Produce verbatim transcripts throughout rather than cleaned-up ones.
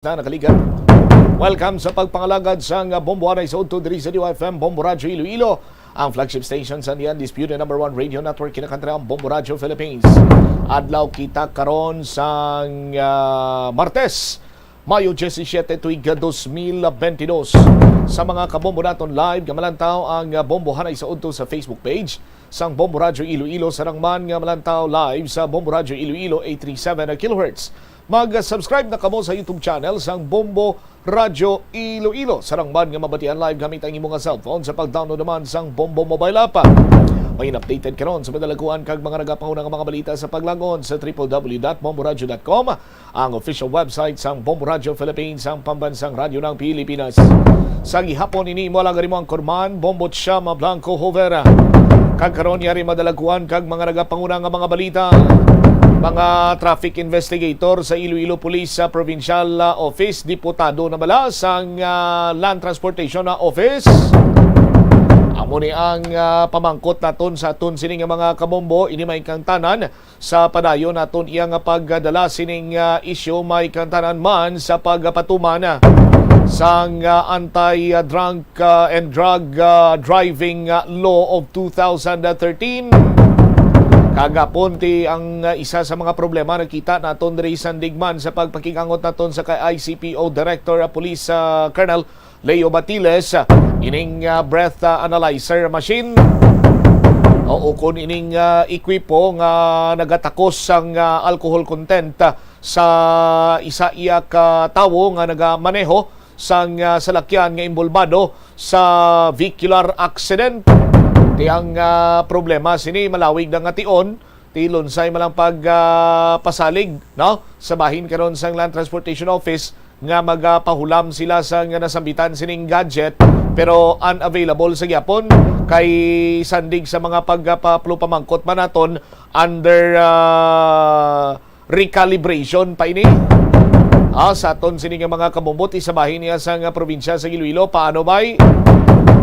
na nakaligat. Welcome sa pagpangalagad sang Bombo Anay sa Udto diri sa D Y F M, Bombo Radyo Iloilo, ang flagship station sa The Undisputed Number One Radio Network, kinakantra ang Bombo Radyo Philippines. Adlaw kita karon sang, ah, Martes, Mayo disisiete, tuig dos mil bentidós. Sa mga kabombo naton live nga malantaw ang, ah, Bombo Anay sa Udto sa Facebook page sang Bombo Radyo Iloilo, sarang man nga malantaw live sa Bombo Radyo Iloilo eight three seven kilohertz. Mag-subscribe na kamo sa YouTube channel sang Bombo Radyo Iloilo. Sarang man nga mabatian live gamit ang imo nga cellphone sa pag-download naman sang Bombo mobile app. May updated karon sa madalaguan kag mga nagapanguna nga mga balita sa paglangon sa triple W dot bomboradyo dot com, ang official website sang Bombo Radyo Philippines, ang pambansang radyo ng Pilipinas. Sa gihapon ini, imo lang rin mo ang kurman, Bombo Chama Blanco Jovera. Kag karon, yari madalaguan kag mga nagapanguna nga mga balita. Mga traffic investigator sa Iloilo Police, ah, Provincial, ah, Office, diputado na bala sang, ah, Land Transportation, ah, Office. Amo ni ang, ah, pamangkot naton sa aton sini nga mga kabombo. Ini may kangtanan sa padayon naton iya nga pagdala sining, ah, isyu, may kangtanan man sa pagpatuman, ah, sang, ah, anti-drunk, ah, and drug, ah, driving, ah, law of two thousand thirteen. Kagapon ti ang, ah, isa sa mga problema nakita naton diri sandig man sa pagpakigangot naton sa kay I C P O Director, ah, Police, ah, Colonel Leo Batiles, ah, ining, ah, breath, ah, analyzer machine o ukon ining, ah, ekwipo nga nagatakos sang, ah, alcohol content, ah, sa isa iya ka tawo nga nagamaneho sang, ah, salakyan nga inbolbado sa vehicular accident. Ti ang, ah, problema sini malawig na nga tion, ti lunsay man lang pag, ah, pasalig, no? Sa bahin karon sang Land Transportation Office nga magapahulam sila sa nga nasambitan sining gadget, pero unavailable sa gyapon kay sandig sa mga pagpamangkot man naton under, ah, recalibration pa ini. Ah, sa aton sini nga mga kabombo, ti sa bahin niya sa nga probinsya sa Iloilo, paano bay?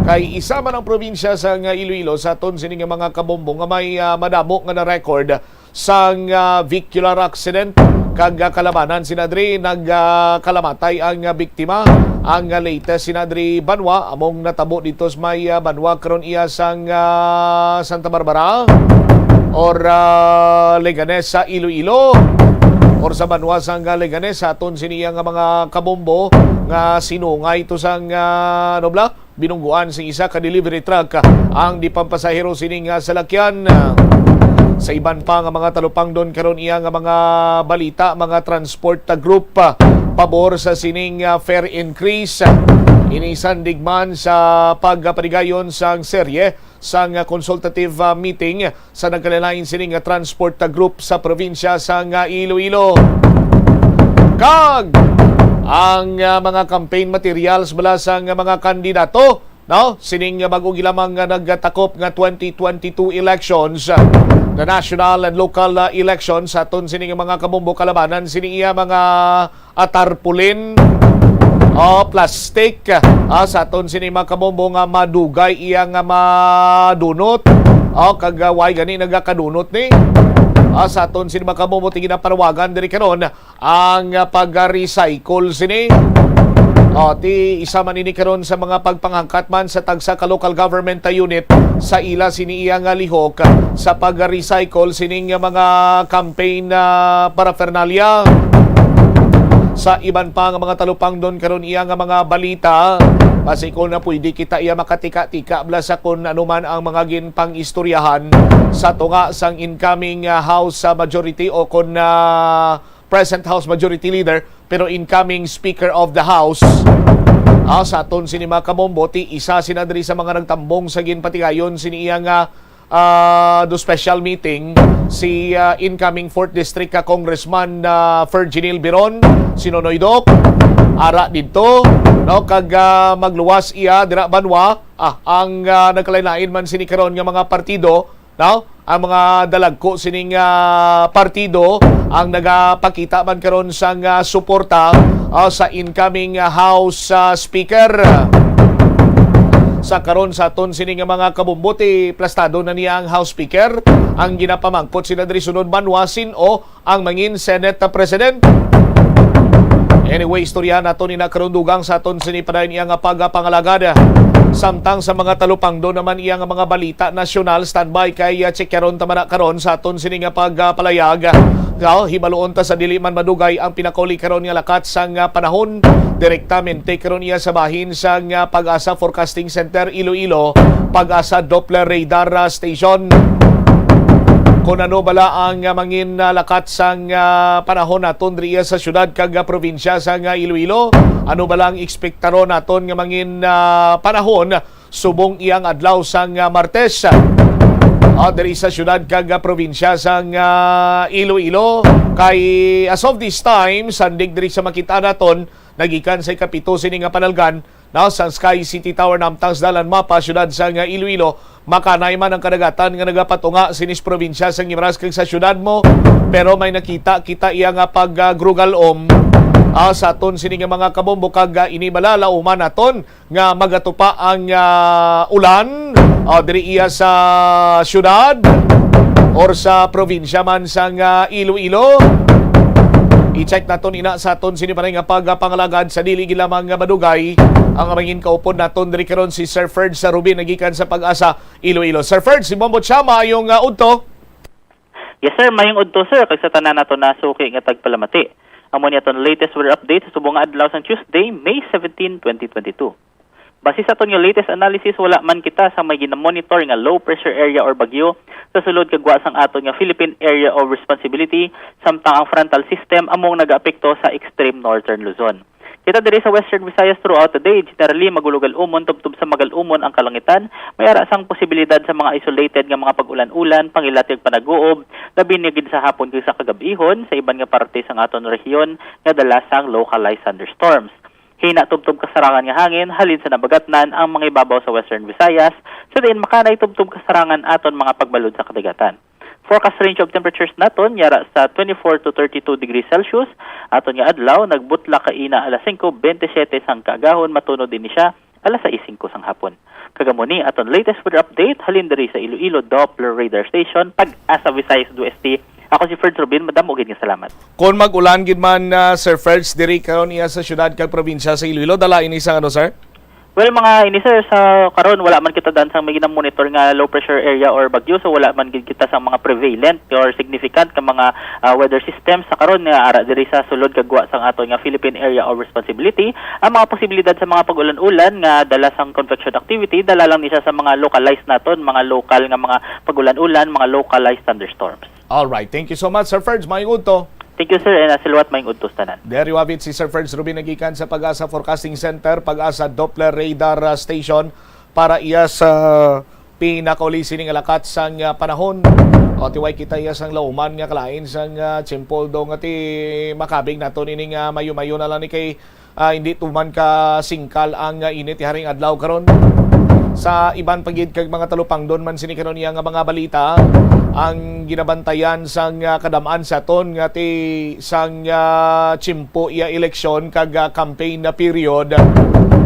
Kay isa man ang probinsya sa nga Iloilo sa aton sini nga mga kabombo nga may, ah, madamo nga na-record sang, ah, vehicular accident kag, ah, kalabanan sina diri nag, ah, kalamatay ang, ah, biktima. Ang, ah, latest sina diri banwa among natabo dito sa may, ah, banwa karon iya sang, ah, Santa Barbara or, ah, Leganes sa Iloilo or sa banwa sang, ah, Leganes sa aton sini nga mga kabombo nga sinungay to sang, ah, ano bala, binungguan sing isa ka delivery truck ang di pampasahero sining, ah, salakyan. Sa iban pa nga mga talupangdon karon iya nga mga balita, mga transport, ah, group, ah, pabor sa sining, ah, fare increase. Ini sandig man sa pagpatigayon sang serye sang, ah, consultative, ah, meeting sa nagkalain-lain sini nga transport, ah, group sa probinsya sang, ah, Iloilo. Kag ang, ah, mga campaign materials bala sang mga kandidato, no? Sining, ah, bag-o gilamang nga nagtakop nga twenty twenty-two elections, ah, the national and local, ah, elections, aton sining mga kabombo kalabanan sini iya mga, ah, tarpaulin, oh, plastic, ah, sa aton sini mga kabombo nga madugay iya nga madunot. Oh, kag, ah, way gani nagakadunot ni. Ah, sa aton sini mga kabombo, ti ginapanawagan diri karon ang, ah, pag-recycle sini. Oh, ti isa man ini karon sa mga pagpangangkat man sa tagsa ka local government unit sa ila sini iya nga lihok sa pag-recycle sining mga campaign, ah, paraphernalia. Sa iban pa nga mga talupangdon karon iya nga mga balita, basi kon na pwede kita iya makatika-tika bala sa kon ano man ang mga ginpang-istoryahan sa tunga sang incoming, ah, House, ah, Majority o kon, ah, present House Majority Leader, pero incoming Speaker of the House. Ah, sa aton sini mga kabombo, ti isa sina diri sa mga nagtambong sa ginpatigayon sini iya nga, ah, do special meeting si, ah, incoming fourth District ka Congressman, ah, Ferginil Biron, si Nonoy Doc, ara didto, no, kag, ah, magluwas iya dira banwa, ah, ang, ah, nagkalain-lain man sini karon nga mga partido, no? Ang mga dalagko sining, ah, partido ang nagapakita man karon sang, ah, suporta, ah, sa incoming, ah, House, ah, Speaker. Sa karon sa aton sini nga mga kabombo, ti plastado na niya ang House Speaker. Ang ginapamangkot sila diri sunod banwa, sin-o ang mangin Senate President. Anyway, istorya nato ni na karon dugang sa aton sini padayon iya nga pagpangalagad. Samtang sa mga talupangdo naman iya nga mga balita nasyonal, standby kay uh, checkeron ta man na karon sa aton sini nga pagpalayag. Now, hibaluon ta sa dili man madugay ang pinakauli karon nga lakat sang uh, panahon. Direktamente karon iya sa bahin sang uh, Pag-asa Forecasting Center Iloilo, Pag-asa Doppler Radar uh, Station. Kung ano bala ang uh, mangin uh, lakat sang uh, panahon naton diri sa syudad kag uh, probinsya sang uh, Iloilo? Ano bala ang ekspektaron naton nga mangin uh, panahon subong iyang adlaw sang uh, Martes? Uh, diri sa syudad kag uh, probinsya sang uh, Iloilo, kay as of this time, sandig diri sa makita naton, nagikan sa ikapito sini nga panalgan, now sang Sky City Tower namtang sa dalan mapa syudad sang Iloilo, makanay man ang kadagatan nga nagapatunga sinis probinsya sa Guimaras kag sa syudad mo, pero may nakita kita iya nga pag-grugalom ah, sa aton sini nga mga kabombo kag ah, ini bala lauman naton nga magatupa ang ah, ulan ah, diri iya sa syudad or sa probinsya man sang ah, Iloilo. I-check naton ina sa aton sini pa nga pagpangalagad sa dili gid lamang nga madugay ang amangin kaupod naton diri karon si Sir Ferd sa Rubin nagikan sa Pag-asa Iloilo. Sir Ferd, si Bombo Chama ayong uh, udto. Yes sir, mayong udto sir, kag sa tanan nato nasuki nga tagpalamati. Amo ni aton latest weather update sa subong nga adlaw sang Tuesday, May seventeen, twenty twenty-two. Base sa aton nga latest analysis, wala man kita sa may ginamonitor nga low pressure area or bagyo sa sulod kag wa sang aton nga Philippine Area of Responsibility, samtang ang frontal system among nagaapekto sa extreme northern Luzon. Kita diri sa Western Visayas throughout the day, generally magulogal-umon tubtob sa magal-umon ang kalangitan, may ara sang posibilidad sa mga isolated nga mga pag-ulan-ulan, pangilat kag panag-uob, labi na gid sa hapon kag sa kagab-ihon sa iban nga parte sang aton rehiyon nga dala sang localized thunderstorms. Hina tubtob kasarangan nga hangin halin sa nabagatnan ang mga ibabaw sa Western Visayas, sa diin makanay tubtob kasarangan aton mga pagbalod sa kadagatan. Forecast range of temperatures naton yara sa twenty-four to thirty-two degrees Celsius. Aton nga adlaw, nagbutla kaina alas singko bente siyete sang kaagahon, matunod ini siya alas sais singko sang hapon. Kag amo ni aton latest weather update halin diri sa Iloilo Doppler Radar Station, Pag-asa Visayas Oeste. Ako si Ferd Rubin, madamo gid nga salamat. Kon mag-ulan gid man, ah, Sir Ferds, diri karon iya sa syudad kag probinsya sa Iloilo, dala ini sang ano, sir? Well, mga ini sir, sa karon wala man kita dan sang may ginamonitor nga low pressure area or bagyo, so wala man gid kita sang mga prevalent or significant nga mga ah, weather system sa karon nga ara diri sa sulod kag gwa sang aton nga Philippine Area of Responsibility. Ang mga posibilidad sa mga pag-ulan-ulan nga dala sang convection activity, dala lang ni siya sa mga localized naton, mga lokal nga mga pag-ulan-ulan, mga localized thunderstorms. All right. Thank you so much, Sir Ferds. Maayong udto. Thank you, sir, and ah, salawat, maayong udto sa tanan. There you have it, si Sir Ferds Rubin nagikan sa Pag-asa Forecasting Center, Pag-asa Doppler Radar ah, Station para iya sa pinakauli sining lakat sang ah, panahon. O tiway kita iya sang lauman nga kalain sang ah, tiyempo, do nga ti makabig nato nining ah, mayo-mayo na lang ni kay ah, hindi tuman ka singkal ang ah, init haring adlaw karon. Sa iban pa gid kag mga talupangdon man sini karon iya nga mga balita, ang ginabantayan sang ah, kadam-an sa aton nga ti sang ah, tiyempo iya eleksyon kag ah, campaign na period.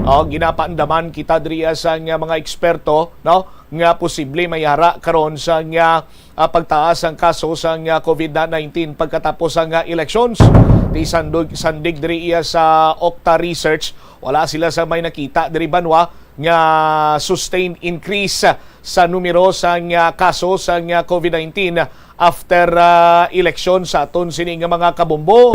Oh, ginapaandaman kita diri ah, sang ah, mga eksperto, no, nga posible mayara karon sang ah, ah, pagtaas ang kaso sang ah, covid nineteen pagkatapos ang ah, elections. Ti sandog, sandig diri iya sa Okta Research, wala sila sa may nakita diri banwa nga sustained increase sa numero sang ah, kaso sang ah, covid nineteen after ah, election sa aton sini nga mga kabombo.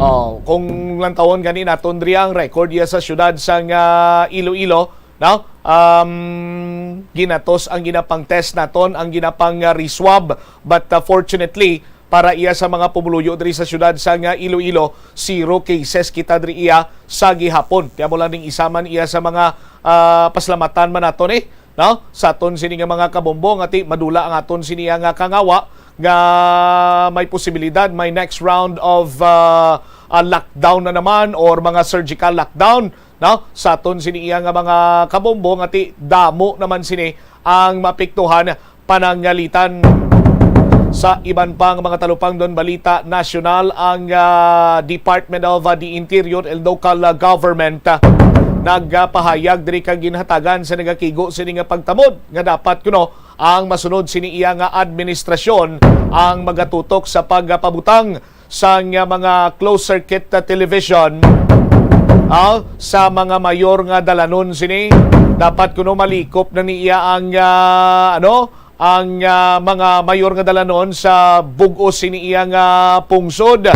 Oh, kung lantawon gani naton diri ang record iya sa syudad sang ah, Iloilo, no? Um, ginatos ang ginapang test naton, ang ginapang uh, reswab. But uh, fortunately, para iya sa mga pumuluyo diri sa syudad sa nga Iloilo, zero cases kita diri iya sa gihapon. Kaya mo lang ning isa man iya sa mga uh, paslamatan man naton eh, no? Sa aton sini nga mga kabombo nga ti madula ang aton sini nga kangawa nga may posibilidad may next round of uh, uh, lockdown na naman or mga surgical lockdown, no? Sa aton sini iya nga mga kabombo nga ti damo naman sini ang maapektuhan pananglitan. Sa iban pang mga talupangdon balita nasyonal, ang ah, Department of ah, the Interior and Local ah, Government ah, nagpahayag diri kag ginhatagan sa nagakigo sini nga pagtamod nga dapat kuno ang masunod sini iya nga administrasyon ang magatutok sa pagpabutang sang, ah, mga closed circuit, ah, television, ah, sa mga mayor nga dalanon sini. Dapat kuno malikop na niya ang, ah, ano, ang, ah, mga mayor nga dalanon sa bug-os sini iya nga pungsod.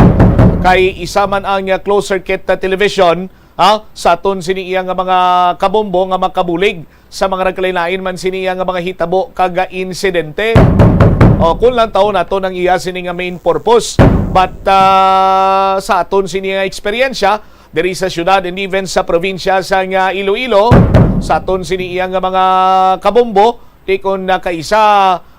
Kay isa man ang, ah, closed circuit, ah, television, ah, sa aton sini iya nga mga kabombo nga makabulig sa mga nagkalain-lain man sini iya nga mga hitabo kag, ah, insidente. O, kung lang taon nato nang iya sini nga main purpose. But, ah, sa aton sini nga eksperyensya, diri sa syudad and even sa probinsya sang, ah, Iloilo, sa aton sini iya nga mga kabombo, di kon nakaisa,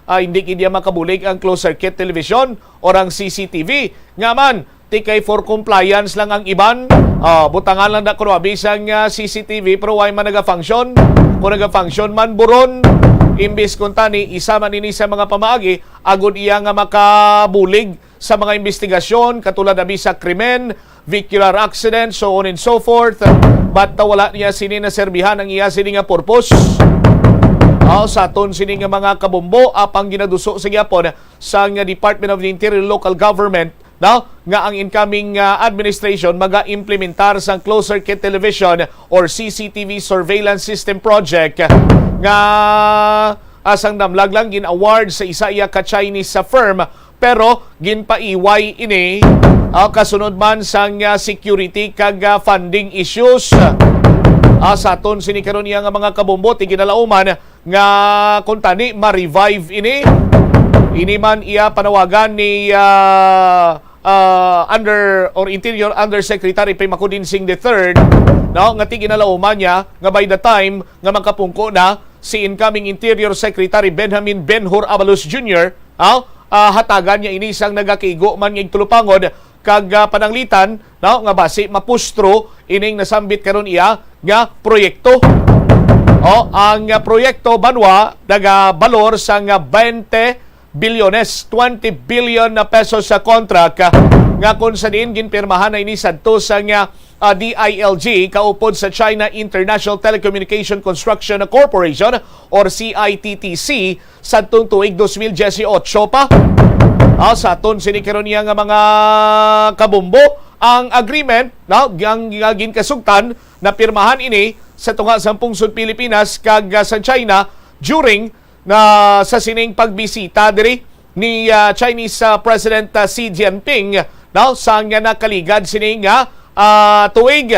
ah, hindi gid iya makabulig ang closed circuit television or ang C C T V. Nga man, ti kay for compliance lang ang iban. Ah, butangan lang na kuno abi sang, ah, C C T V, pero why man naga-function? Kung naga-function man, buron. Imbis kung tani, isa man ini sa mga pamaagi, agod iya nga makabulig sa mga investigasyon, katulad abi sa krimen, vehicular accident, so on and so forth. But, ah, wala niya sini naserbihan ang iya sini nga purpose. Ah, sa aton sini nga mga kabombo, apang ginaduso sa gyapon sang Department of the Interior Local Government, no, nga ang incoming, ah, administration maga-implementar sang closed circuit television or C C T V surveillance system project nga, ah, sang damlag lang gin-award sa isa iya ka Chinese sa firm, pero ginpaiway ini, ah, kasunod man sang, ah, security kag, ah, funding issues. Ah, sa aton sini karon iya nga mga kabombo, ti ginalauman nga kung tani ma-revive ini. Ini man iya panawagan ni, ah, ah, under or Interior Undersecretary Pay Macudin Singh the third, no, nga ti ginalauman niya nga by the time nga makapungko na si incoming Interior Secretary Benjamin Benhur Abalos Junior, ah, ah, hatagan niya ini sang nagakigo man nga igtulupangod kag, ah, pananglitan, no, nga basi mapustro ining nasambit karon iya nga proyekto. O, ang, ah, proyekto banwa nagabalor sang, ah, twenty bilyones, twenty billion na pesos sa contract, ah, nga kung sa diin ginpirmahan na ini sadto sang, ah, ah, D I L G kaupod sa China International Telecommunication Construction Corporation or C I T T C sadtong tuig dos mil diyesiyotso pa. Ah, sa aton sini karon niya nga mga kabumbo, ang agreement, no, ang, nga ginkasugtan, napirmahan ini sa tunga sang pungsod Pilipinas kag, ah, sa China during na sa sining pagbisita diri ni, ah, Chinese, ah, President, ah, Xi Jinping, no, sa nga nakaligad sini nga, ah, tuig.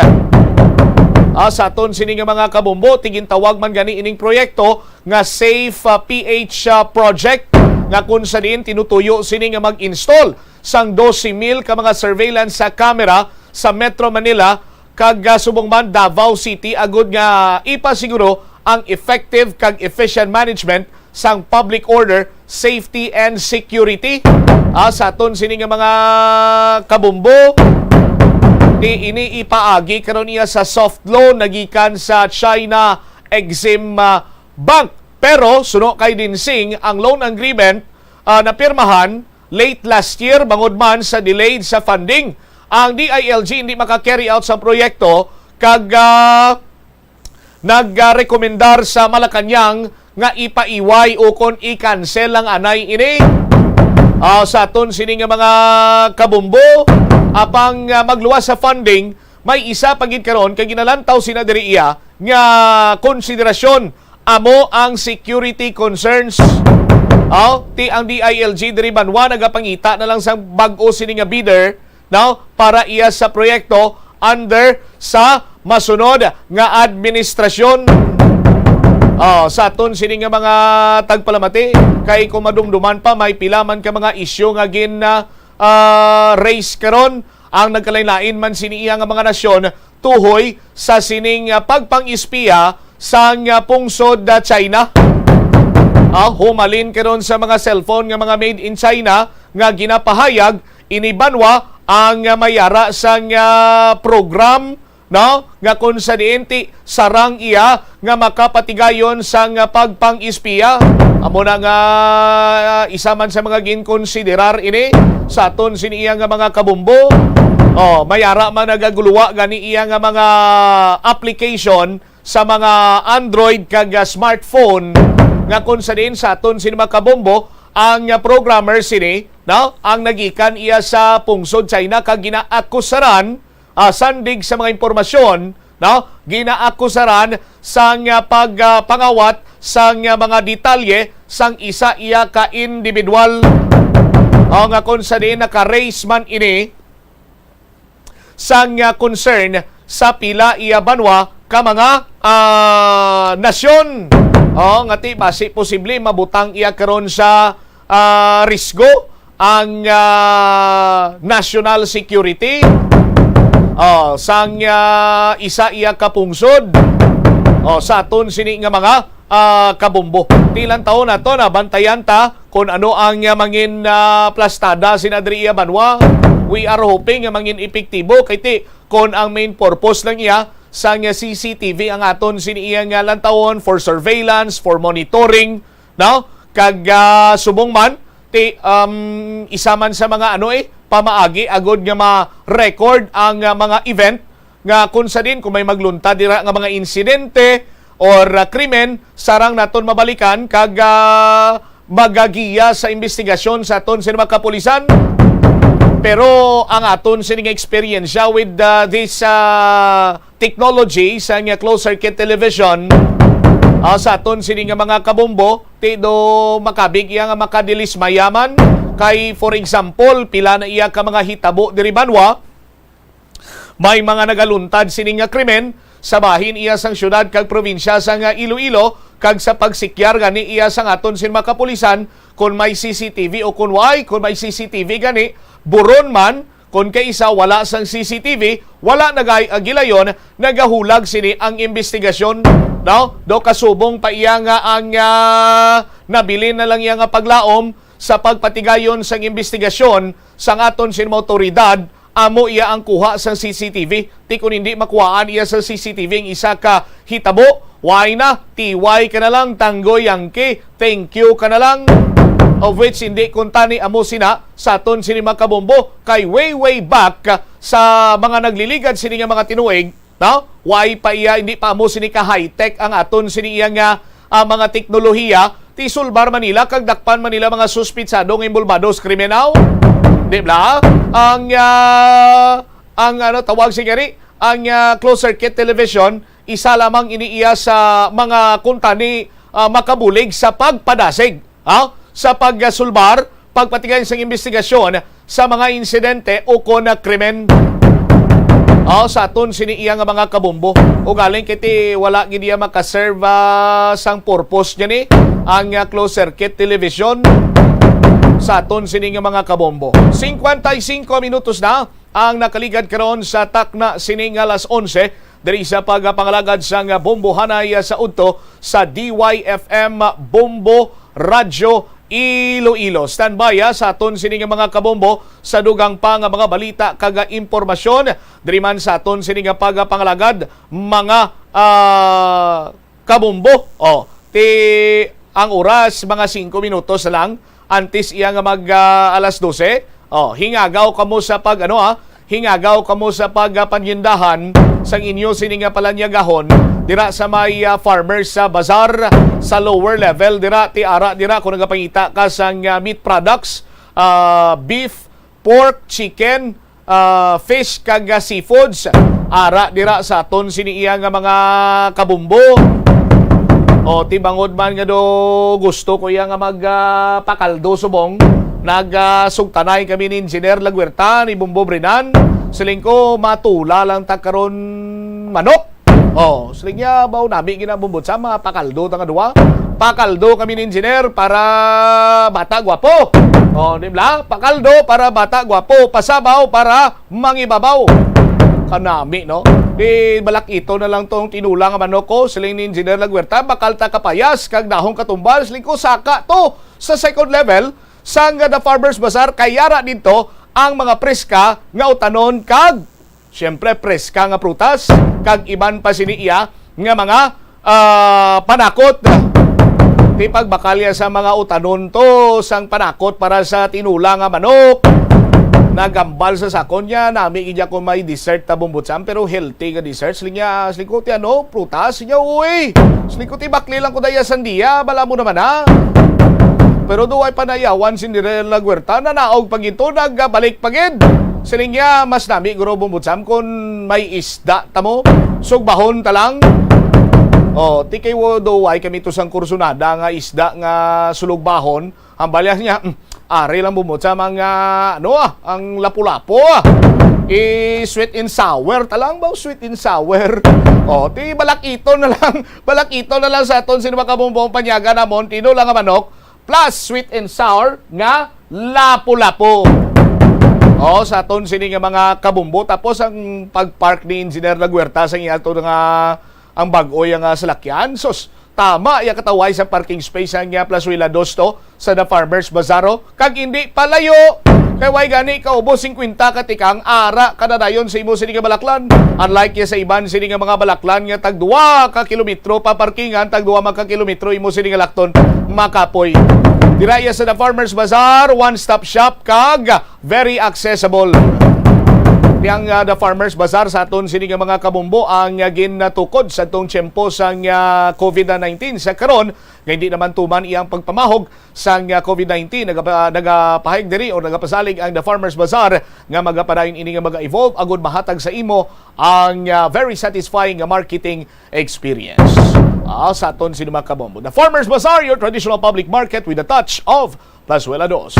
Ah, sa aton sini nga mga kabumbo, ti gintawag man gani ining proyekto nga Safe, ah, P H, ah, project, nga kung sa diin tinutuyo sini nga mag-install sang dose mil ka mga surveillance sa camera sa Metro Manila kag, ah, subong man Davao City, agud nga ipasiguro ang effective kag efficient management sang public order, safety, and security. Ah, sa aton sini nga mga kabumbo, ti ini ipaagi karon niya sa soft loan nagikan sa China Exim, ah, Bank. Pero suno kay Dinsing, ang loan agreement, ah, napirmahan late last year bangod man sa delayed sa funding. Ang D I L G hindi maka-carry out sa proyekto kag, ah, nagrekomendar sa Malacañang nga ipaiway o kon i-cancel lang anay ini. Ah, sa aton sini nga mga kabumbo, apang, ah, magluwas sa funding, may isa pa gid karon kay ginalantaw sina diri iya nga konsiderasyon, amo ang security concerns. Aw, ti ang D I L G diri banwa nagapangita na lang sang bag-o sini nga bidder, no, para iya sa proyekto under sa masunod nga administrasyon. Oh, sa aton sini nga mga tagpalamati, kay kung madumduman pa, may pila man ka mga isyu nga gin, ah, ah, raise karon ang nagkalain-lain man sini iya nga mga nasyon tuhoy sa sining, ah, pagpang-espiya sang, ah, pungsod, ah, China. Ah, humalin karon sa mga cellphone nga mga made in China nga ginapahayag ini banwa ang, ah, may ara sang, ah, program, no, nga kung sa diin ti sarang iya nga makapatigayon sang, ah, pagpang-espiya. Amo na nga, ah, isa man sa mga ginkonsiderar ini sa aton sini iya nga mga kabumbo. Oh, may ara man nagaguluwa gani iya nga mga application sa mga Android kag, ah, smartphone nga kung sa diin sa aton sini mga kabumbo, ang, ah, programmer sini, no? Ang nagikan iya sa pungsod China kag ginaakusaran, ah, sandig sa mga impormasyon, no? Ginaakusaran sang, ah, pag, ah, pangawat sang, ah, mga detalye sang isa iya ka individual, o nga kung sa diin naka-raise man ini sang, ah, concern sa pila iya banwa ka mga, ah, nasyon. O, nga ti basi posible mabutang iya karon sa, ah, risgo ang, ah, national security, o, sang, ah, isa iya ka pungsod, o, sa aton sini nga mga, ah, kabombo. Ti lang taon nato na bantayan ta kung ano ang, ah, mangin, ah, plastada sina diri iya banwa. We are hoping nga mangin epektibo kay ti kon ang main purpose lang iya sang, ah, C C T V ang aton sini iya nga lantawon for surveillance, for monitoring, no? Kag, ah, subong man ti, um, isa man sa mga ano, eh, pamaagi agod nga ma-record ang, ah, mga event nga kung sa din kung may magluntad dira nga mga insidente or, ah, krimen, sarang naton mabalikan kag, ah, magagiya sa investigasyon sa aton sini mga kapulisan. Pero ang aton sining eksperyensya with, ah, this, ah, technology sa nga closed circuit television, ah, sa aton sini nga mga kabombo, ti do makabig iya nga makadilismaya man. Kay, for example, pila na iya ka mga hitabo diri banwa, may mga nagaluntad sini nga krimen sa bahin iya sang syudad kag probinsya sang Iloilo, kag sa pagsikyar gani iya sang aton sin mga kapulisan kon may C C T V o kon way, kon may C C T V gani, buron man, kon kay isa wala sang C C T V, wala na gay ang gilayon, nagahulag sini ang investigasyon, no? Do kasubong pa iya nga ang, ah, nabilin na lang iya nga paglaom sa pagpatigayon sang investigasyon sang aton sin mga awtoridad, amo iya ang kuha sang C C T V. Ti kon hindi makuhaan iya sa C C T V ang isa ka hitabo, way na, tiway ka na lang, tanggoy yangke, thank you ka na lang. Of which, hindi kuntani amo sina sa aton sini mga kabombo, kay way, way back sa mga nagliligad sini nga mga tinuig, no? Way pa iya, hindi pa amo sini ka high-tech ang aton sini iya nga, ah, mga teknolohiya. Ti sulbar man nila kag dakpan man nila mga suspitsado nga inbolbado sa kriminal. Di ba? Ang, ah, ang, ano, tawag sigari, ang, ah, closed circuit television, isa lamang ini iya sa mga kuntani, ah, makabulig sa pagpadasig, ha? Sa pagsulbar, pagpatigayon sang investigasyon sa mga insidente o kon krimen. O, sa aton sini iya nga mga kabombo. Ugaling kiti wala gid iya makaserve, ah, sang purpose niya ni ang, ah, closed circuit television sa aton sini nga mga kabombo. Cincuenta y cinco minutos na ang nakaligad karon sa takna sini nga alas onse diri sa pagpangalagad sang Bombohanay sa udto sa D Y F M Bombo Radyo Iloilo. Standby, ah, sa aton sini nga mga kabombo sa dugang pa nga mga balita kag impormasyon diri man sa aton sini nga pagpangalagad, mga, ah, kabombo. O, ti ang oras, mga singko minutos na lang antes iya nga mag, ah, alas dose. O, hingagaw kamo sa pag, ano, ah, hingagaw kamo sa pag, ah, panyindahan sang inyo sini nga palanyagahon dira sa may, ah, farmers sa bazar sa lower level dira, ti ara dira kung nagapangita ka sang, ah, meat products, ah, beef, pork, chicken, ah, fish kag, ah, seafoods. Ara dira sa aton sini iya nga mga kabumbo. O, ti bangod man nga do gusto ko iya nga mag, ah, pakaldo subong, nag, ah, sugtanay kami ni Engineer Laguerta, ni Bumbo Brenan. Siling ko, matula lang ta karon manok. O, siling niya, baw nami ginabumbot sa mga pakaldo ta nga duwa. Pakaldo kami ni Engineer para bata gwapo. O, di ba? Pakaldo para bata gwapo. Pasabaw para mangibabaw. Kanami, no? Di balak ito na lang tong tinula nga manok ko, siling ni Engineer Laguerta, bakal ta kapayas, kag dahong katumbal, siling ko, saka to sa second level, sang The Farmers Bazaar, kay ara didto ang mga preska nga utanon kag, siyempre, preska nga prutas, kag iban pa sini iya nga mga, ah, panakot. Ti pagbakalya sa mga utanon to, sang panakot para sa tinula nga manok. Nagambal sa sakon niya, nami gid ako may dessert ta bumbutsam, pero healthy nga dessert. Siling niya, siling ko, ti ano, prutas? Siling niya, uy. Siling ko, ti bakli lang ko daya sandia, bala mo naman, ha? Pero duway panayawan si Nirel Laguerta na naog pa gid to, nagbalik pa gid. Siling niya, mas nami guro, Bombo Cham, kung may isda ta mo, sugbahon ta lang. Oh, ti kay wo duway kami to sang kursunada nga isda nga sulugbahon. Ang balya niya, mm, ari lang, Bombo Cham, ang, ah, ano, ah, ang lapu-lapu, ah. I-sweet and sour ta lang ba? Sweet and sour. Oh, ti balakito na lang. Balakito na lang sa aton sini, mga kabombo, ang panyaga namon, tino lang nga manok, plus sweet and sour nga lapu-lapu. Oh, sa aton sini nga mga kabombo. Tapos ang pag-park ni Engineer Laguerta sa iya to nga ang bag-o iya nga salakyan. Sus, tama iya kataway sa parking space ang iya Plazuela dos to sa The Farmers Bazaar, oh. Kag hindi palayo. Kay way gani kaubos singkwenta ka tikang ara ka na dayon sa imo sini nga balaklan. Unlike ya sa iban sini nga mga balaklan nga tag duwa ka kilometro pa parkingan, tag duwa man ka kilometro imo sini nga lakton, makapoy. Dira ya sa The Farmers Bazaar, one-stop shop kag very accessible. Ti ang, ah, The Farmers Bazaar sa aton sini nga mga kabombo ang, ah, ginatukod sa tong tiyempo sang, ah, covid nineteen. Sa karon, nga hindi naman tuman iyang pagpamahog sang, ah, covid nineteen, nagapa-, nagapahayag diri o nagapasalig ang The Farmers Bazaar nga magapadayon ini nga mag-evolve agud mahatag sa imo ang, ah, very satisfying nga marketing experience. Ah, sa aton sini mga kabombo. The Farmers Bazaar, your traditional public market with a touch of Plazuela dos.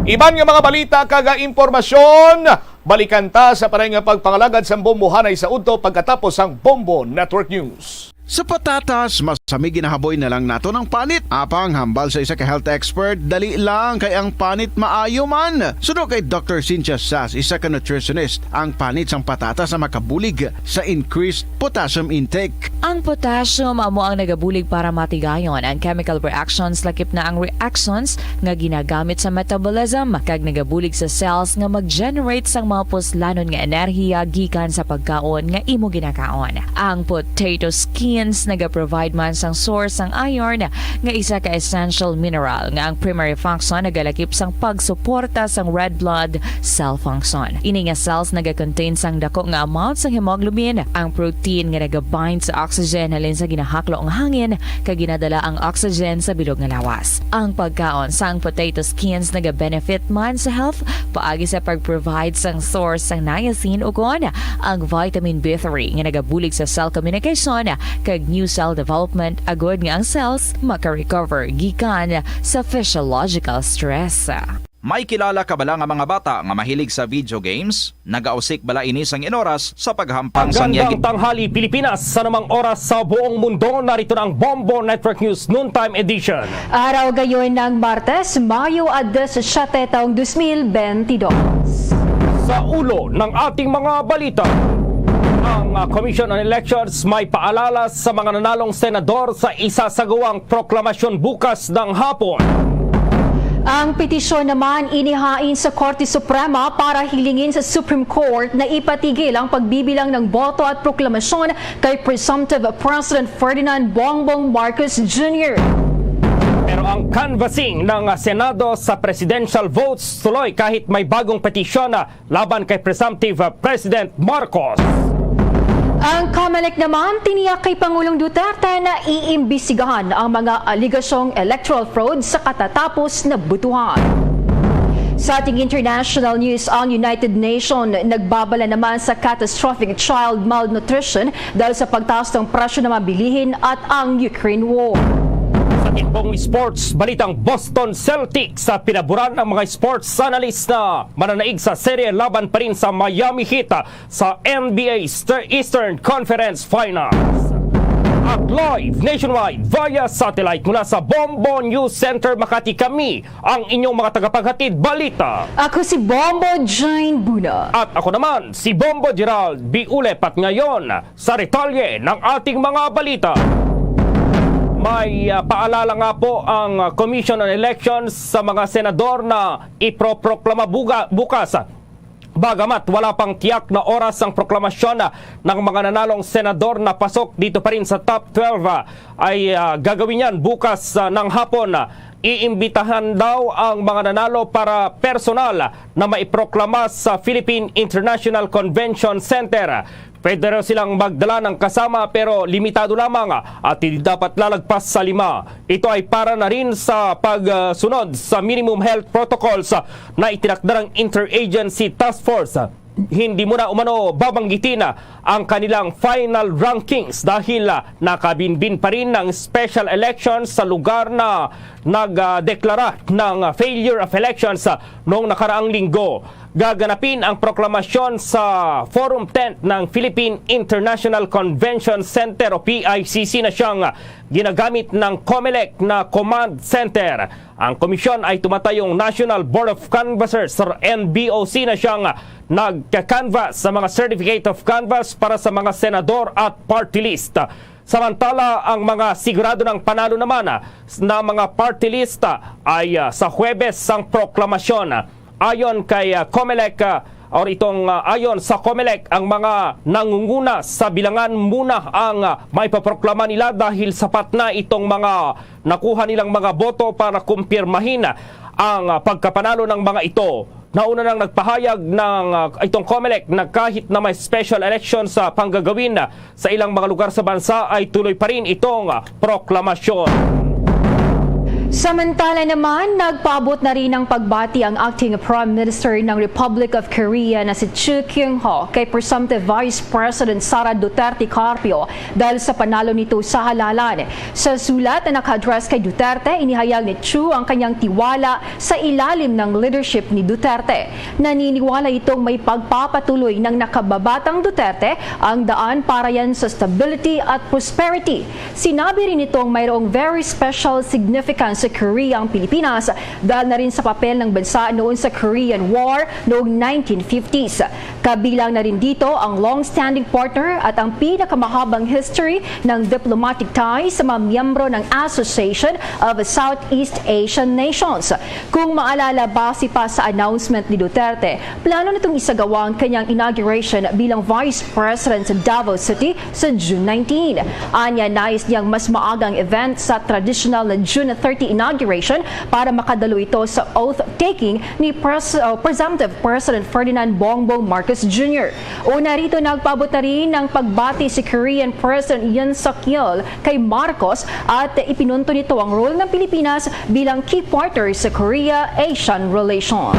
Iban nga mga balita kag impormasyon, balikan ta sa paray nga pagpangalagad sang bombohanay sa udto pagkatapos sang Bombo Network News. Sa patatas, mas sami ginahaboy na lang naton ang panit. Apang hambal sa isa ka health expert, dali lang kay ang panit maayo man. Suno kay Doctor Cynthia Sas, isa ka nutritionist, ang panit sang patatas ang makabulig sa increased potassium intake. Ang potassium amo ang nagabulig para matigayon ang chemical reactions, lakip na ang reactions nga ginagamit sa metabolism, kag nagabulig sa cells nga mag-generate sang mga puslanon nga enerhiya gikan sa pagkaon nga imo ginakaon. Ang potato skins nagaprovide man sang source sang iron, nga isa ka essential mineral nga ang primary function nagalakip sang pagsuporta sang red blood cell function. Ini nga cells nagakontain sang dako nga amount sang hemoglobin, ang protein nga nagabind sa oxygen halin sa ginahaklo nga hangin kag ginadala ang oxygen sa bilog nga lawas. Ang pagkaon sang potato skins nagabenefit man sa health paagi sa pag-provide sang source sang niacin, ukon ang vitamin B three nga nagabulig sa cell communication, kag new cell development, agud nga ang cells maka-recover gikan sa physiological stress. May kilala ka bala nga mga bata nga mahilig sa video games? Nagausik bala ini sang inoras sa paghampang sang iya Magandang tanghali, Pilipinas. Sa namang oras sa buong mundo, narito na ang Bombo Network News Noontime Edition. Araw gayon ng Martes, Mayo at disisyete, taong dos mil bentidós. Sa ulo ng ating mga balita, ang, ah, Commission on Elections may paalala sa mga nanalong senador sa isasagawang proklamasyon bukas ng hapon. Ang petisyon naman inihain sa Korte Suprema para hilingin sa Supreme Court na ipatigil ang pagbibilang ng boto at proklamasyon kay presumptive President Ferdinand Bongbong Marcos Junior. Pero ang canvassing ng Senado sa presidential votes tuloy kahit may bagong petisyon na laban kay presumptive President Marcos. Ang Comelec naman tiniyak kay Pangulong Duterte na iimbestigahan ang mga aligasyong electoral fraud sa katatapos na botohan. Sa ating international news, ang United Nations nagbabala naman sa catastrophic child malnutrition dahil sa pagtaas ng presyo ng mga bilihin at ang Ukraine war. Sa timpong sports, balitang Boston Celtics sa pinaburan ng mga sports analyst na mananaig sa serye laban pa rin sa Miami Heat sa N B A Easter-, Eastern Conference Finals. At live nationwide via satellite mula sa Bombo News Center Makati, kami ang inyong mga tagapaghatid balita. Ako si Bombo Jane Buna. At ako naman, si Bombo Gerald B. Ulep. At ngayon, sa detalye ng ating mga balita, may, ah, paalala nga po ang, ah, Commission on Elections sa mga senador na iproproklama buga-, bukas. Bagamat wala pang tiyak na oras ang proklamasyon, ah, ng mga nanalong senador na pasok dito pa rin sa top twelve, ah, ay, ah, gagawin yan bukas, ah, ng hapon. Iimbitahan daw ang mga nanalo para personal na maiproklama sa Philippine International Convention Center. Pwede raw silang magdala ng kasama pero limitado lamang at hindi dapat lalagpas sa lima. Ito ay para na rin sa pagsunod sa minimum health protocols na itinakda ng Interagency Task Force. Hindi mo na umano babanggitin ang kanilang final rankings dahil nakabinbin pa rin ng special elections sa lugar na nagdeklara ng failure of elections noong nakaraang linggo. Gaganapin ang proklamasyon sa Forum Tent ng Philippine International Convention Center o P I C C na siyang ginagamit ng COMELEC na command center. Ang komisyon ay tumatayong National Board of Canvassers or N B O C na siyang nagka-canvass sa mga certificate of canvass para sa mga senador at party list. Samantala, ang mga sigurado ng panalo naman, ah, na mga party list, ah, ay, ah, sa Huwebes ang proklamasyon. Ayon kay, ah, COMELEC, ah, or itong, ah, ayon sa COMELEC, ang mga nangunguna sa bilangan muna ang, ah, maipaproklama nila dahil sapat na itong mga nakuha nilang mga boto para kumpirmahin ang, ah, pagkapanalo ng mga ito. Nauna nang nagpahayag ng, ah, itong COMELEC na kahit na may special election sa panggagawin, ah, sa ilang mga lugar sa bansa ay tuloy pa rin itong, ah, proklamasyon. Samantala naman, nagpaabot na rin ng pagbati ang acting Prime Minister ng Republic of Korea na si Chu Kyung-ho kay presumptive Vice President Sara Duterte Carpio dahil sa panalo nito sa halalan. Sa sulat na naka-address kay Duterte, inihayag ni Chu ang kanyang tiwala sa ilalim ng leadership ni Duterte. Naniniwala itong may pagpapatuloy ng nakababatang Duterte ang daan para yan sa stability at prosperity. Sinabi rin nitong mayroong very special significance sa Korea ang Pilipinas dahil na rin sa papel ng bansa noon sa Korean War noong nineteen fifties. Kabilang na rin dito ang long-standing partner at ang pinakamahabang history ng diplomatic ties sa mga miyembro ng Association of Southeast Asian Nations. Kung maalala, base pa sa announcement ni Duterte, plano nitong isagawa ang kanyang inauguration bilang Vice President sa Davao City sa June nineteen. Anya, nais niyang mas maaga ang event sa traditional na June thirty inauguration para makadalo ito sa oath-taking ni Pres- uh, Presumptive President Ferdinand Bongbong Marcos Junior. Una rito, nagpaabot na rin ng pagbati si Korean President Yoon Suk Yeol kay Marcos at ipinunto nito ang role ng Pilipinas bilang key partner sa Korea-Asian relations.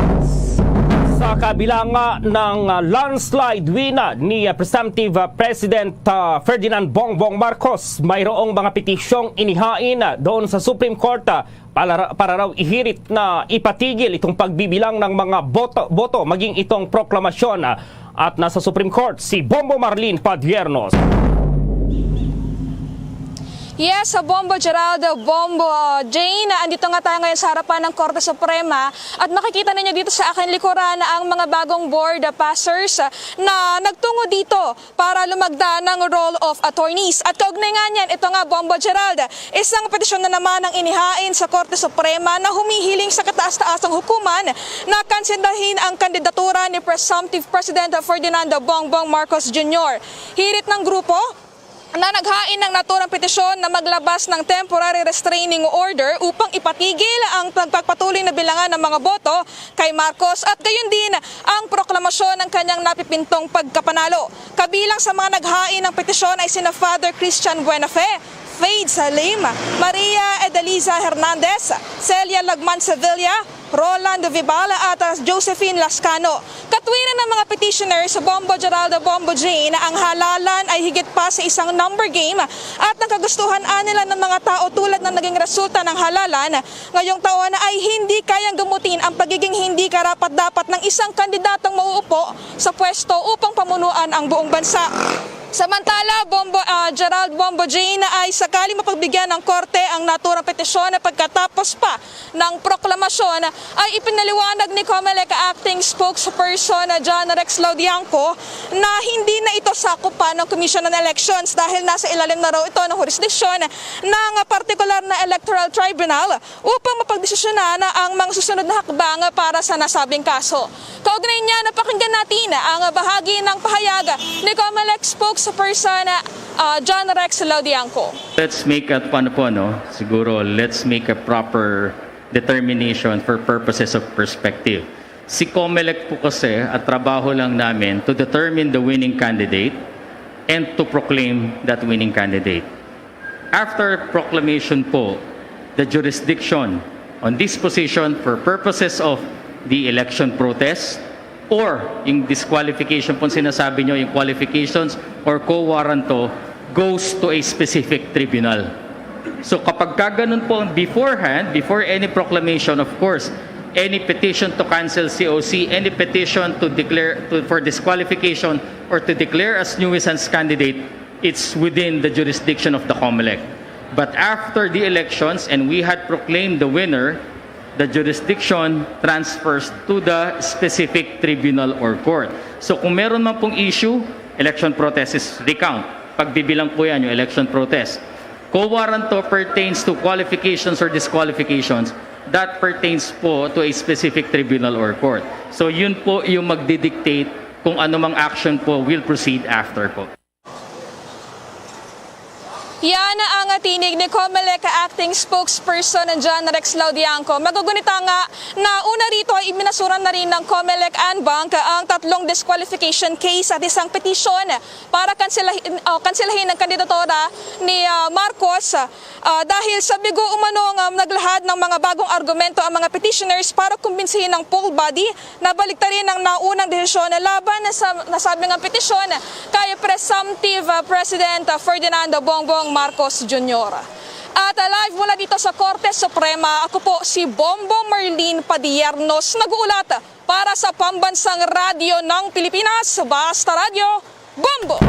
Sa kabila nga ng, ah, landslide win, ah, ni, ah, Presumptive, ah, President, ah, Ferdinand Bongbong Marcos, mayroong mga petisyong inihain, ah, doon sa Supreme Court, ah, para, para raw ihirit na ipatigil itong pagbibilang ng mga boto, boto maging itong proklamasyon, ah, at nasa Supreme Court si Bombo Marlene Padiernos. Yes, sa Bombo Gerald, Bombo, uh, Jane, andito nga tayo ngayon sa harapan ng Korte Suprema at makikita ninyo dito sa aking likuran ang mga bagong board passers na nagtungo dito para lumagda ng roll of attorneys. At kaugnay nga niyan, ito nga, Bombo Gerald, isang petisyon na naman ang inihain sa Korte Suprema na humihiling sa kataas-taasang hukuman na kanselahin ang kandidatura ni Presumptive President Ferdinand Bongbong Marcos Junior. Hirit ng grupo, na naghain ng naturang petisyon na maglabas ng temporary restraining order upang ipatigil ang pagpapatuloy na bilangan ng mga boto kay Marcos at gayon din ang proklamasyon ng kanyang napipintong pagkapanalo. Kabilang sa mga naghain ng petisyon ay sina Father Christian Buenafe, Faith Salim, Maria Edeliza Hernandez, Celia Lagman Sevilla, Roland Vibal at, ah, Josephine Lascano. Katwiran ng mga petitioners, Bombo Geraldo, Bombo Jane, ang halalan ay higit pa sa isang number game at ang kagustuhan nila ng mga tao tulad ng naging resulta ng halalan ngayong taon ay hindi kayang gamutin ang pagiging hindi karapat-dapat ng isang kandidatong mauupo sa pwesto upang pamunuan ang buong bansa. Samantala, Bombo, ah, Gerald Bombo Jane ay sakaling mapagbigyan ng korte ang naturang petisyon pagkatapos pa ng proklamasyon ay ipinaliwanag ni Comelec Acting Spokesperson John Rex Laudianco na hindi na ito sakupan ng Commission on Elections dahil nasa ilalim na raw ito ng jurisdiction ng partikular na electoral tribunal upang mapagdesisyonan ang mga susunod na hakbang para sa nasabing kaso. Kaugnay niya, napakinggan natin ang bahagi ng pahayag ni Comelec spokesperson, ah, John Rex Laudianco. Let's make a, paano po, no? Siguro, let's make a proper determination for purposes of perspective. Si Comelec po kasi, at trabaho lang namin to determine the winning candidate and to proclaim that winning candidate. After proclamation po, the jurisdiction on this position for purposes of the election protest or yung disqualification po sinasabi nyo, yung qualifications or quo warranto goes to a specific tribunal. So kapag ka ganun po, beforehand, before any proclamation, of course, any petition to cancel C O C, any petition to declare to, for disqualification or to declare as nuisance candidate, it's within the jurisdiction of the COMELEC. But after the elections and we had proclaimed the winner, the jurisdiction transfers to the specific tribunal or court. So kung meron man pong issue, election protest is recount. Pagbibilang po yan, yung election protest. Quo warranto pertains to qualifications or disqualifications. That pertains po to a specific tribunal or court. So yun po yung magdidictate kung anumang action po will proceed after po. Yan ang tinig ni COMELEC Acting Spokesperson John Rex Laudiangco. Magugunita nga nauna rito ay iminasura na rin ng COMELEC en banc ang tatlong disqualification case at isang petition para kanselahin, oh, kanselahin ang kandidatura ni ah, Marcos. Ah, dahil sa bigo umano nga naglahad ng mga bagong argumento ang mga petitioners para kumbinsihin ang full body na baliktarin ang naunang desisyon laban sa nasabing ang petisyon kay presumptive ah, President Ferdinand Bongbong Marcos Junior. At ah, live mula dito sa Korte Suprema, ako po si Bombo Marlene Padiernos, nag-uulat para sa Pambansang Radyo ng Pilipinas, Basta Radyo, Bombo!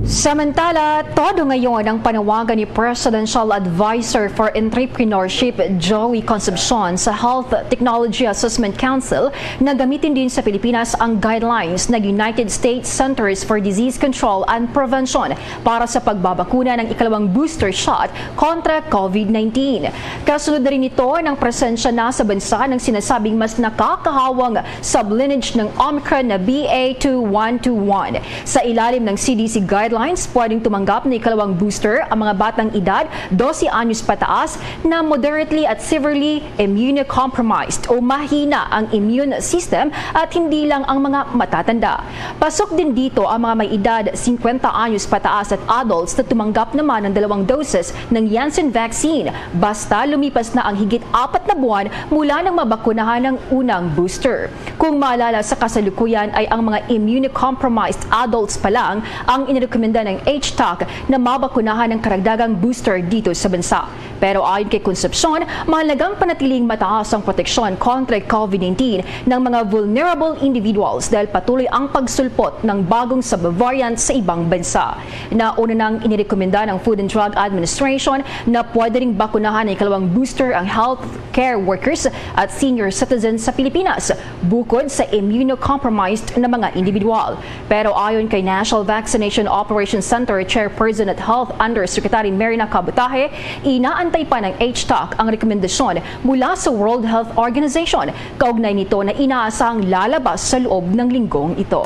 Samantala, todo ngayon ang panawagan ni Presidential Advisor for Entrepreneurship Joey Concepcion sa Health Technology Assessment Council na gamitin din sa Pilipinas ang guidelines ng United States Centers for Disease Control and Prevention para sa pagbabakuna ng ikalawang booster shot kontra COVID nineteen. Kasunod na rin nito ng presensya na sa bansa ng sinasabing mas nakakahawang sublineage ng Omicron na B A two one two one. Sa ilalim ng C D C guidelines, pwedeng tumanggap ng ikalawang booster ang mga batang edad dose anyos pataas na moderately at severely immunocompromised o mahina ang immune system at hindi lang ang mga matatanda. Pasok din dito ang mga may edad singkwenta anyos pataas at adults na tumanggap naman ng dalawang doses ng Janssen vaccine basta lumipas na ang higit apat na buwan mula nang mabakunahan ng unang booster. Kung maalala, sa kasalukuyan ay ang mga immunocompromised adults pa lang ang inirekomenda ng H T A C na mabakunahan ng karagdagang booster dito sa bansa. Pero ayon kay Concepcion, mahalagang panatiling mataas ang proteksyon kontra COVID nineteen ng mga vulnerable individuals dahil patuloy ang pagsulpot ng bagong subvariant sa ibang bansa. Nauna nang inirekomenda ng Food and Drug Administration na pwede ring bakunahan ng ikalawang booster ang healthcare workers at senior citizens sa Pilipinas, bukod sa immunocompromised na mga individual. Pero ayon kay National Vaccination Operations Center Chairperson at Health Undersecretary Marina Cabutahe, inaantay pa ng H T A C ang rekomendasyon mula sa World Health Organization kaugnay nito na inaasahang lalabas sa loob ng linggong ito.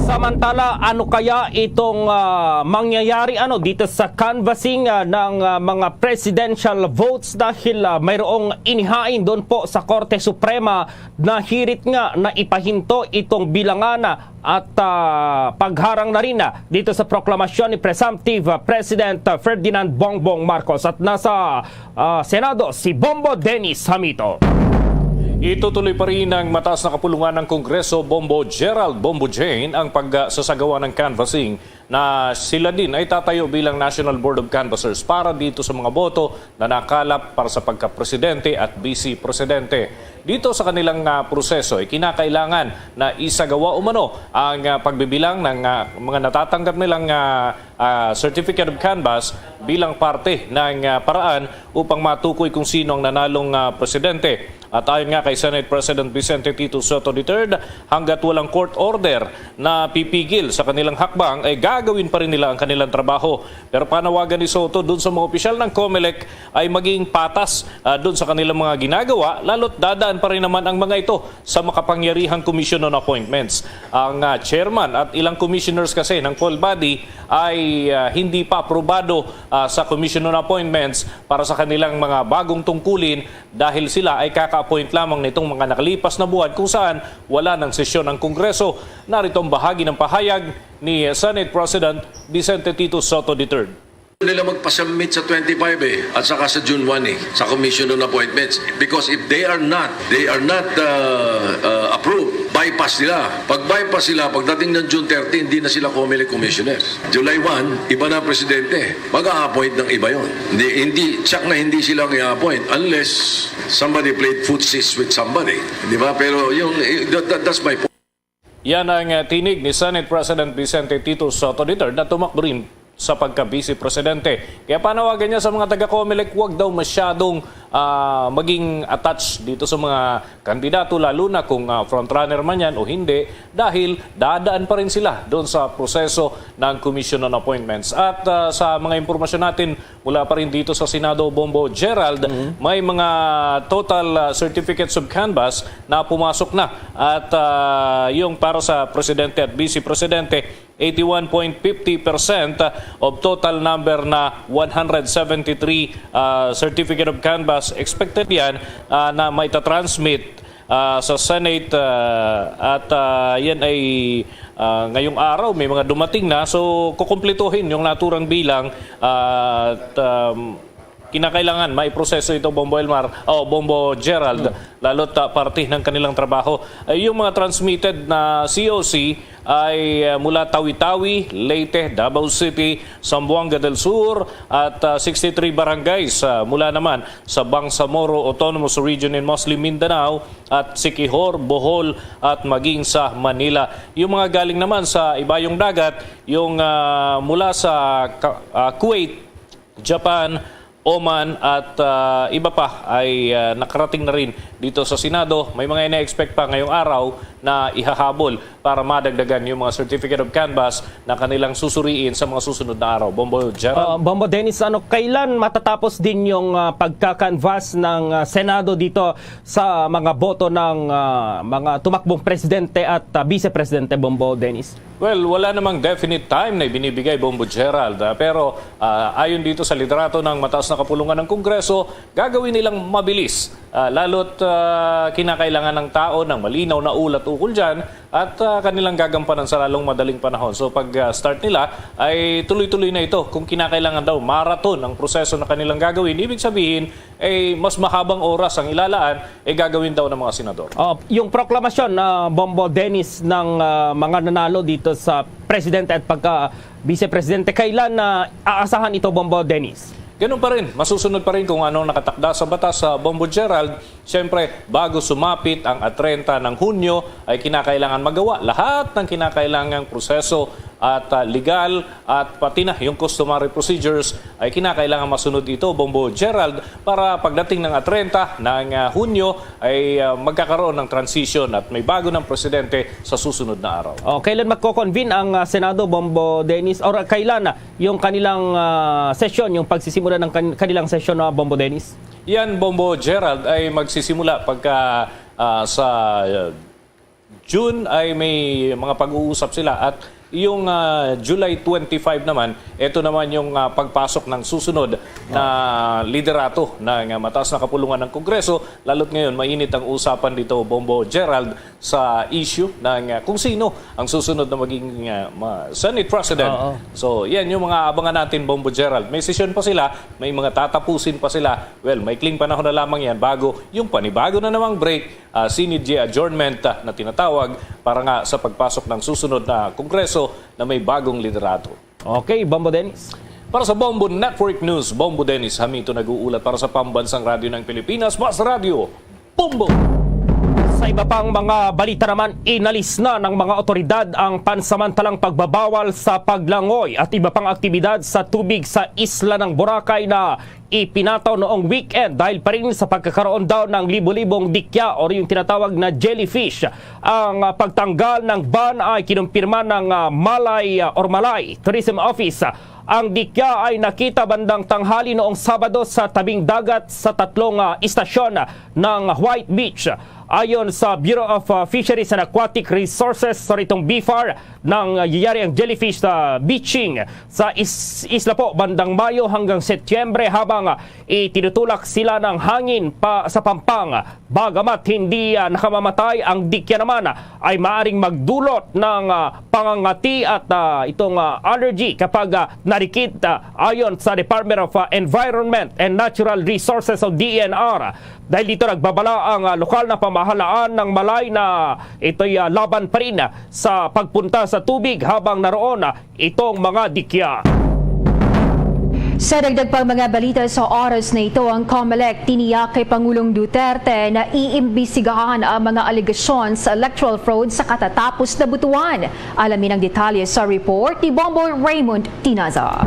Samantala, ano kaya itong ah, mangyayari ano dito sa canvassing ah, ng ah, mga presidential votes dahil ah, mayroong inihain doon po sa Korte Suprema na hirit nga na ipahinto itong bilangan ah, at ah, pagharang na rin ah, dito sa proklamasyon ni Presumptive ah, President ah, Ferdinand Bongbong Marcos at nasa ah, Senado si Bombo Dennis Hamito. Itutuloy pa rin ng mataas na kapulungan ng Kongreso, Bombo Gerald Bombo Jane, ang pagsasagawa ng canvassing na sila din ay tatayo bilang National Board of Canvassers para dito sa mga boto na nakalap para sa pagka-presidente at vice-presidente. Dito sa kanilang ah, proseso, ay kinakailangan na isagawa umano ang ah, pagbibilang ng ah, mga natatanggap nilang ah, ah, Certificate of Canvass bilang parte ng ah, paraan upang matukoy kung sino ang nanalong ah, presidente. At ayon nga kay Senate President Vicente Tito Soto the third, hanggat walang court order na pipigil sa kanilang hakbang, ay gagawin pa rin nila ang kanilang trabaho. Pero panawagan ni Soto dun sa mga opisyal ng COMELEC ay maging patas, ah, dun sa kanilang mga ginagawa, lalo't dadaan pa rin naman ang mga ito sa makapangyarihang Commission on Appointments. Ang, ah, chairman at ilang commissioners kasi ng full body ay, ah, hindi pa aprobado, ah, sa Commission on Appointments para sa kanilang mga bagong tungkulin dahil sila ay kaka-appoint lamang nitong mga nakalipas na buwan kung saan wala ng sesyon ang Kongreso. Narito ang bahagi ng pahayag ni Senate President Vicente Tito Soto the third. Nila magpa-submit sa twenty-five eh, at saka sa June one eh, sa Commission on Appointments. Because if they are not, they are not uh, uh, approved, bypass nila. Pag bypass sila, pagdating ng June thirty, hindi na sila COMELEC commissioners. July one, iba na ang presidente. Mag-a-appoint ng iba yon. Hindi, hindi, check na hindi sila ang i-appoint unless somebody played footsies with somebody. Di ba? Pero yung, eh, that, that, that's my point. Yan ang, uh, tinig ni Senate President Vicente Tito Soto the third na tumakbo rin sa pagka-vice presidente. Kaya panawagan niya sa mga taga-COMELEC, wag daw masyadong, ah, maging attached dito sa mga kandidato, lalo na kung, ah, frontrunner man yan o hindi, dahil dadaan pa rin sila doon sa proseso ng Commission on Appointments. At, ah, sa mga impormasyon natin mula pa rin dito sa Senado, Bombo Gerald, may mga total, ah, certificates of canvass na pumasok na. At, ah, yung para sa presidente at vice presidente, eighty-one point fifty percent of total number na one hundred seventy-three, ah, certificate of canvass. Expected yan, ah, na maitatransmit, ah, sa Senate, ah, at, ah, yan ay, ah, ngayong araw may mga dumating na. So kukumpletuhin yung naturang bilang, ah, at, um, kinakailangan may proseso ito, Bombo Elmar, o Bombo Gerald, lalo't, ah, parte ng kanilang trabaho. Ay, yung mga transmitted na C O C ay, ah, mula Tawi-Tawi, Leyte, Davao City, Zamboanga del Sur, at, ah, sixty-three barangays, ah, mula naman sa Bangsamoro Autonomous Region in Muslim Mindanao at Siquijor, Bohol, at maging sa Manila. Yung mga galing naman sa Ibayong Dagat, yung, ah, mula sa Ka-, ah, Kuwait, Japan, Oman, at, ah, iba pa ay, ah, nakarating na rin dito sa Senado. May mga ina-expect pa ngayong araw na ihahabol para madagdagan yung mga certificate of canvass na kanilang susuriin sa mga susunod na araw. Bombo Gerald. Uh, Bombo Dennis, ano, kailan matatapos din yung, ah, pagka-canvass ng, ah, Senado dito sa mga boto ng, ah, mga tumakbong presidente at, ah, vice presidente, Bombo Dennis? Well, wala namang definite time na ibinibigay, Bombo Gerald, ah, pero, ah, ayon dito sa liderato ng mataas na kapulungan ng Kongreso, gagawin nilang mabilis. Ah, lalo't, ah, kinakailangan ng tao ng malinaw na ulat ukol dyan at, ah, kanilang gagampanan sa lalong madaling panahon. So pag, ah, start nila ay tuloy-tuloy na ito. Kung kinakailangan daw marathon ang proseso na kanilang gagawin, ibig sabihin, eh, mas mahabang oras ang ilalaan, eh, gagawin daw ng mga senador. Oh, yung proklamasyon na, Bombo Dennis, ng, ah, mga nanalo dito sa presidente at pagka vice presidente, kailan na aasahan ito, Bombo Dennis? Ganun pa rin, masusunod pa rin kung anong nakatakda sa batas sa, Bombo Gerald. Siyempre, bago sumapit ang treinta ng Hunyo, ay kinakailangan magawa lahat ng kinakailangang proseso at, ah, legal at pati na yung customary procedures ay kinakailangan masunod ito, Bombo Gerald, para pagdating ng treinta ng, ah, Hunyo ay, ah, magkakaroon ng transition at may bago ng presidente sa susunod na araw. Oh, kailan magko-convene ang, ah, Senado, Bombo Dennis? Or, ah, kailan na yung kanilang, ah, sesyon, yung pagsisimula ng kan- kanilang sesyon, na Bombo Dennis? Yan, Bombo Gerald, ay magsisimula pagka, ah, sa, ah, June ay may mga pag-uusap sila at yung, ah, July twenty-five naman, ito naman yung, ah, pagpasok ng susunod na liderato ng, ah, mataas na kapulungan ng Kongreso. Lalo't ngayon, mainit ang usapan dito, Bombo Gerald, sa issue ng, ah, kung sino ang susunod na maging, ah, ma- Senate President. Oo. So, yan yung mga abangan natin, Bombo Gerald. May sesyon pa sila, may mga tatapusin pa sila. Well, maikling panahon na lamang yan bago yung panibago na namang break, ah, Senate J adjournment, ah, na tinatawag para nga sa pagpasok ng susunod na Kongreso na may bagong liderato. Okay, Bombo Dennis. Para sa Bombo Network News, Bombo Dennis Hamito nag-uulat para sa Pambansang Radyo ng Pilipinas, Mas Radyo, Bombo! Sa Iba pang mga balita naman, inalis na ng mga otoridad ang pansamantalang pagbabawal sa paglangoy at iba pang aktibidad sa tubig sa isla ng Boracay na ipinataw noong weekend dahil pa rin sa pagkakaroon daw ng libo-libong dikya o yung tinatawag na jellyfish. Ang, ah, pagtanggal ng ban ay kinumpirma ng, ah, Malay, ah, or Malay Tourism Office. Ang dikya ay nakita bandang tanghali noong Sabado sa tabing dagat sa tatlong, ah, istasyon ng White Beach. Ayon sa Bureau of, ah, Fisheries and Aquatic Resources, sa ritong B F A R, nangyayari ang jellyfish sa beaching sa is-, isla po bandang Mayo hanggang Setyembre, habang, ah, itinutulak sila ng hangin pa sa pampang. Bagamat hindi, ah, nakamamatay, ang dikya naman, ah, ay maaring magdulot ng, ah, pangangati at, ah, itong, ah, allergy kapag, ah, narikit, ah, ayon sa Department of, ah, Environment and Natural Resources o D E N R. Dahil dito, nagbabala ang, ah, lokal na pamahalaan ng Malay na ito'y, ah, laban pa rin sa pagpunta sa tubig habang naroon, ah, itong mga dikya. Sa dagdag pang mga balita sa oras na ito, ang Comelec tiniyak kay Pangulong Duterte na iimbestigahan ang mga alegasyon sa electoral fraud sa katatapos na butuan. Alamin ang detalye sa report ni Bombo Raymond Tinaza.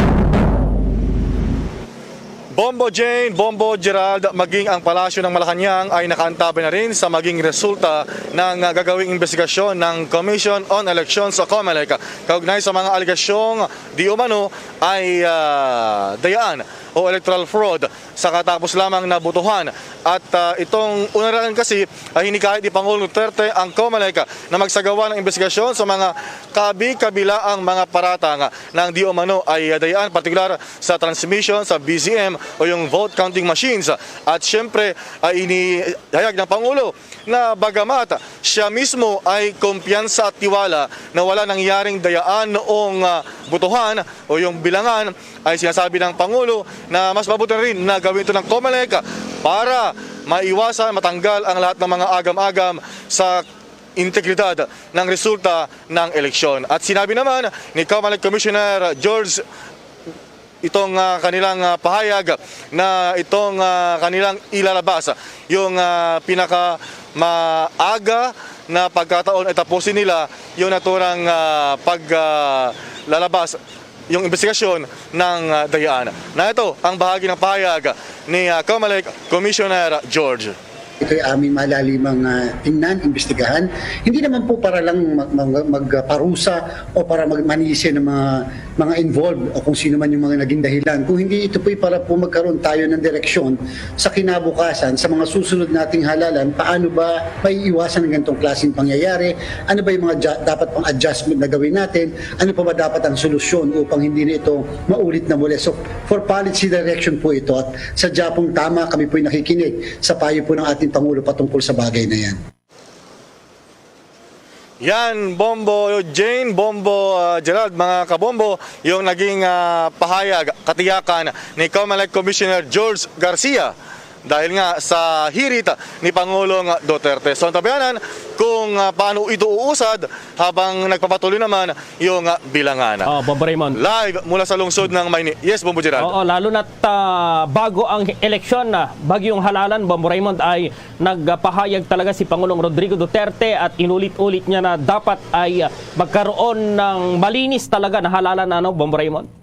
Bombo Jane, Bombo Gerald, maging ang Palasyo ng Malacañang ay nakaantabay na rin sa maging resulta ng, ah, gagawing investigasyon ng Commission on Elections o Comelec kaugnay sa mga alegasyong di umano ay, ah, dayaan o electoral fraud sa katapos lamang na botohan. At, ah, itong una lang kasi ay hinikayat ni Pangulong Duterte ang Comelec na magsagawa ng investigasyon sa mga kabi-kabilaang mga paratang na di umano ay dayaan, partikular sa transmission sa V C M o yung vote counting machines. At siyempre, ay inihayag ng Pangulo na bagamat siya mismo ay kumpiyansa at tiwala na wala nangyaring dayaan noong, ah, botohan o yung bilangan, ay sinasabi ng Pangulo na mas mabuti na rin na gawin ito ng Comelec para maiwasan, matanggal ang lahat ng mga agam-agam sa integridad ng resulta ng eleksyon. At sinabi naman ni Comelec Commissioner George itong, ah, kanilang, ah, pahayag na itong, ah, kanilang ilalabas yung, ah, pinaka maaga na pagkataon ay tapusin nila yung naturang, ah, pag, ah, lalabas yung investigasyon ng, ah, dayaan. Na ito ang bahagi ng pahayag ni, ah, Comelec Commissioner George. Ito'y aming malalimang, ah, tingnan, imbestigahan. Hindi naman po para lang mag-, mag-, magparusa o para magmanisi ng mga, mga involved o kung sino man yung mga naging dahilan. Kung hindi, ito po'y para po magkaroon tayo ng direksyon sa kinabukasan, sa mga susunod nating halalan, paano ba maiiwasan ang ganitong klaseng pangyayari? Ano ba yung mga ja-, dapat pang adjustment na gawin natin? Ano pa ba dapat ang solusyon upang hindi na ito maulit na muli? So, for policy direction po ito at sadya pong tama, kami po'y nakikinig sa payo po ng ating Pangulo patungkol sa bagay na yan. Yan, Bombo Jane, Bombo, ah, Gerald, mga kabombo, yung naging, ah, pahayag, katiyakan ni Comelec Commissioner George Garcia dahil nga sa hirit ni Pangulong Duterte. So, antabayanan kung, ah, paano ito uusad habang nagpapatuloy naman yung, ah, bilangan. Oh, Bombo Raymond. Live mula sa lungsod ng Mayni-, yes, Bombo Gerald. Oo, lalo na't, ah, bago ang eleksyon, ah, bagyong halalan, Bombo Raymond, ay nagpahayag talaga si Pangulong Rodrigo Duterte at inulit-ulit niya na dapat ay, ah, magkaroon ng malinis talaga na halalan, ano, Bombo Raymond?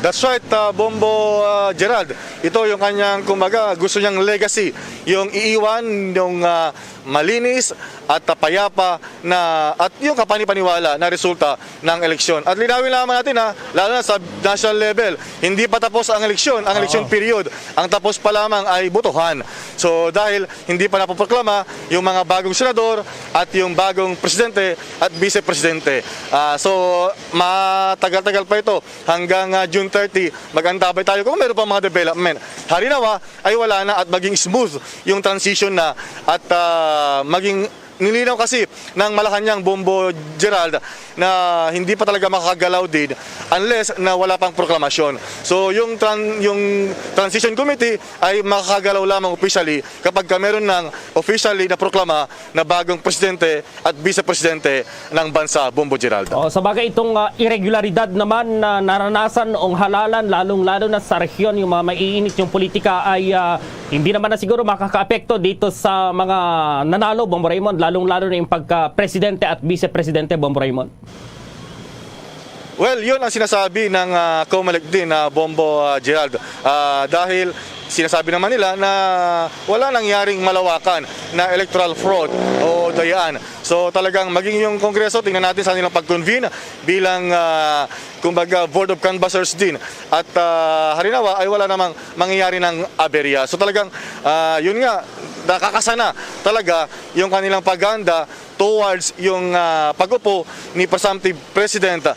That's right, ah, Bombo, ah, Gerald. Ito yung kanyang, kumbaga, gusto niyang legacy, yung iiwan yung, ah, malinis at, ah, payapa na, at yung kapani-paniwala na resulta ng eleksyon. At linawin lamang natin, ha, lalo na sa national level, hindi pa tapos ang eleksyon, ang election Oo. period. Ang tapos pa lamang ay botohan. So, dahil hindi pa napoproklama yung mga bagong senador at yung bagong presidente at vice presidente. Ah, so, matagal-tagal pa ito hanggang, ah, June thirty. Mag-antabay tayo kung meron pa mga development. Halinawa ay wala na at maging smooth yung transition na at, ah, maging nilinaw kasi ng Malacañang, Bombo Gerald, na hindi pa talaga makakagalaw din unless na wala pang proklamasyon. So, yung tran-, yung transition committee ay makakagalaw lamang officially kapag ka meron ng officially na proklama na bagong presidente at vice presidente ng bansa, Bombo Gerald. Oh, sa bagay, itong, ah, irregularidad naman na naranasan o halalan, lalong-lalo na sa rehiyon, yung mga maiinit yung politika ay, ah, hindi naman na siguro makakaapekto dito sa mga nanalo, Bombo Raymond, lalong-lalo na yung pagka-presidente at vice-presidente, Bombo Raymond. Well, yun ang sinasabi ng, ah, Comelec din na Bombo, ah, Gerald. Ah, dahil sinasabi naman nila na wala nangyaring malawakan na electoral fraud o dayaan. So, talagang maging yung Kongreso, tingnan natin sa nilang pag-convene bilang, ah, kumbaga, Board of Canvassers din. At, ah, halimbawa ay wala namang mangyayari ng aberya. So, talagang, ah, yun nga, nakakasana talaga yung kanilang paghahanda towards yung, ah, pag-upo ni presumptive President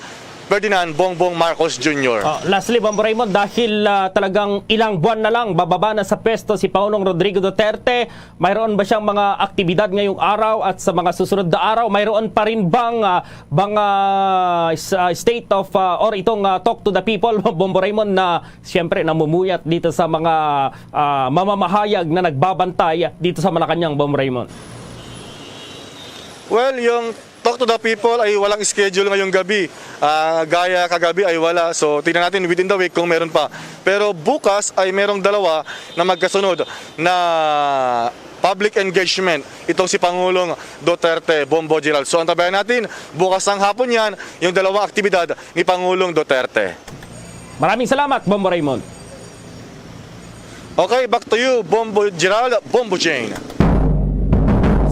Ferdinand Bongbong Marcos Junior. Oh, lastly, Bombo Raymond, dahil, ah, talagang ilang buwan na lang, bababa na sa pwesto si Pangulong Rodrigo Duterte, mayroon ba siyang mga aktibidad ngayong araw at sa mga susunod na araw? Mayroon pa rin bang, ah, mga s-, ah, state of, ah, or itong, ah, talk to the people, Bombo Raymond, na siyempre namumuyat dito sa mga, ah, mamamahayag na nagbabantay dito sa Malacañang, Bombo Raymond? Well, yung talk to the people ay walang schedule ngayong gabi. Ah, gaya kagabi ay wala. So, tingnan natin within the week kung meron pa. Pero bukas ay merong dalawa na magkasunod na public engagement itong si Pangulong Duterte, Bombo Gerald. So, antabayan natin, bukas ng hapon yan, yung dalawang aktibidad ni Pangulong Duterte. Maraming salamat, Bombo Raymond. Okay, back to you, Bombo Gerald, Bombo Jane.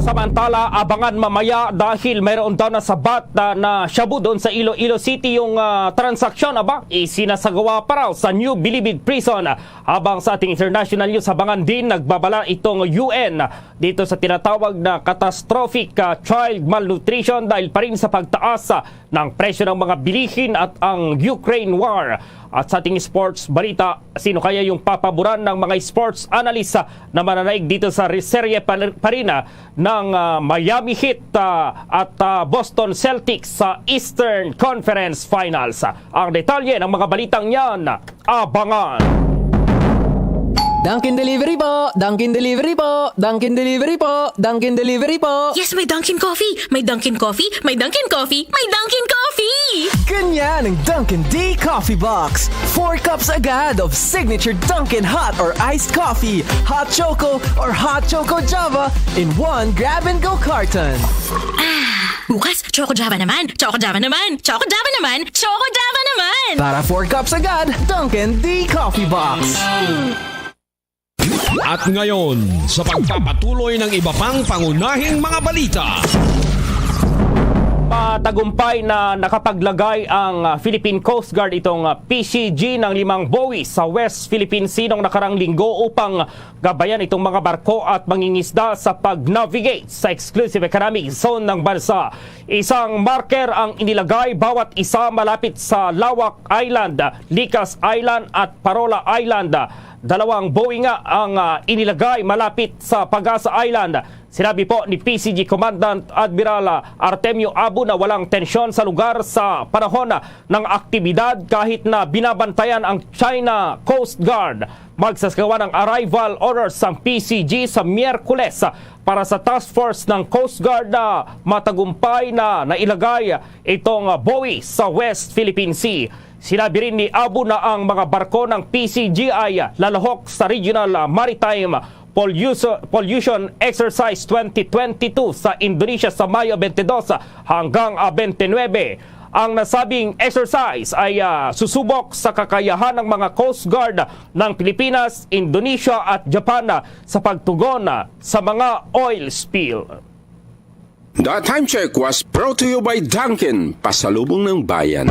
Samantala, abangan mamaya dahil mayroon daw nasabat na, na shabu doon sa Iloilo City yung, ah, transaksyon. Aba, isinasagawa pa raw sa New Bilibid Prison. Habang sa ating international news, abangan din, nagbabala itong U N dito sa tinatawag na catastrophic, ah, child malnutrition dahil pa rin sa pagtaas, ah, ng presyo ng mga bilihin at ang Ukraine war. At sa ating sports balita, sino kaya yung papaboran ng mga sports analyst, ah, na mananaig dito sa re-, serye pa, pa rin, ah, ng, ah, Miami Heat, ah, at, ah, Boston Celtics sa Eastern Conference Finals? Ang detalye ng mga balitang yan, abangan. Dunkin Delivery po! Dunkin Delivery po! Dunkin Delivery po! Dunkin Delivery po! Yes, may Dunkin Coffee! May Dunkin Coffee! May Dunkin Coffee! May Dunkin Coffee! Ganyan ang Dunkin D Coffee Box. Four cups agad of signature Dunkin hot or iced coffee, hot choco or hot choco Java in one grab-and-go carton. Ah, bukas, Choco Java naman! Choco Java naman! Choco Java naman! Choco Java naman! Para four cups agad, Dunkin D Coffee Box. At ngayon, sa pagpapatuloy ng iba pang pangunahing mga balita. Matagumpay na nakapaglagay ang, ah, Philippine Coast Guard, itong, ah, P C G, ng limang buoy sa West Philippine Sea noong nakarang linggo upang gabayan itong mga barko at mangingisda sa pag-navigate sa exclusive economic zone ng bansa. Isang marker ang inilagay bawat isa malapit sa Lawak Island, Likas Island at Parola Island. Dalawang buoy nga ang, ah, inilagay malapit sa Pag-asa Island. Sinabi po ni P C G Commandant Admiral, ah, Artemio Abu na walang tensyon sa lugar sa panahon, ah, ng aktibidad kahit na binabantayan ang China Coast Guard. Magsasagawa ng arrival orders ang P C G sa Miyerkules para sa task force ng Coast Guard na matagumpay na nailagay itong, ah, buoy sa West Philippine Sea. Sinabi rin ni Abu na ang mga barko ng P C G ay lalahok sa Regional, ah, Maritime Pollution, Pollution Exercise twenty twenty-two sa Indonesia sa Mayo twenty-two hanggang, ah, twenty-nine. Ang nasabing exercise ay, ah, susubok sa kakayahan ng mga Coast Guard ng Pilipinas, Indonesia at Japan, ah, sa pagtugon, ah, sa mga oil spill. The Time Check was brought to you by Dunkin, pasalubong ng bayan.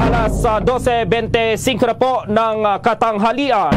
Alas, ah, dose bente singko na po ng, ah, katanghalian.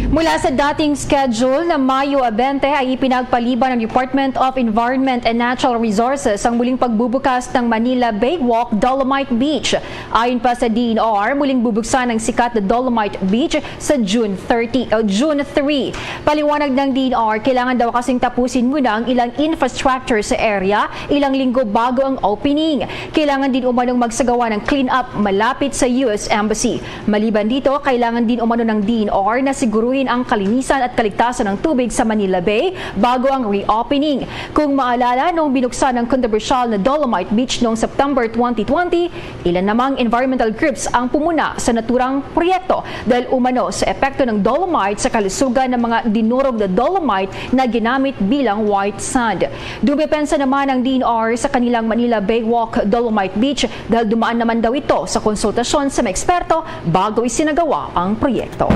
Mula sa dating schedule na Mayo twenty ay ipinagpaliban ng Department of Environment and Natural Resources ang muling pagbubukas ng Manila Bay Walk Dolomite Beach. Ayon pa sa D N R, muling bubuksan ang sikat na Dolomite Beach sa June thirty o June three. Paliwanag ng D N R, kailangan daw kasing tapusin muna ang ilang infrastructure sa area ilang linggo bago ang opening. Kailangan din umanong magsagawa ng clean-up malapit sa U S Embassy. Maliban dito, kailangan din umano ng D N R na siguruhin ang kalinisan at kaligtasan ng tubig sa Manila Bay bago ang reopening. Kung maalala, noong binuksan ang kontrobersyal na Dolomite Beach noong September twenty twenty, ilan namang environmental groups ang pumuna sa naturang proyekto dahil umano sa epekto ng dolomite sa kalusugan ng mga dinurog na dolomite na ginamit bilang white sand. Dumepensa naman ang D N R sa kanilang Manila Bay Walk Dolomite Beach dahil dumaan naman daw ito sa konsultasyon sa mga eksperto bago isinagawa ang proyekto.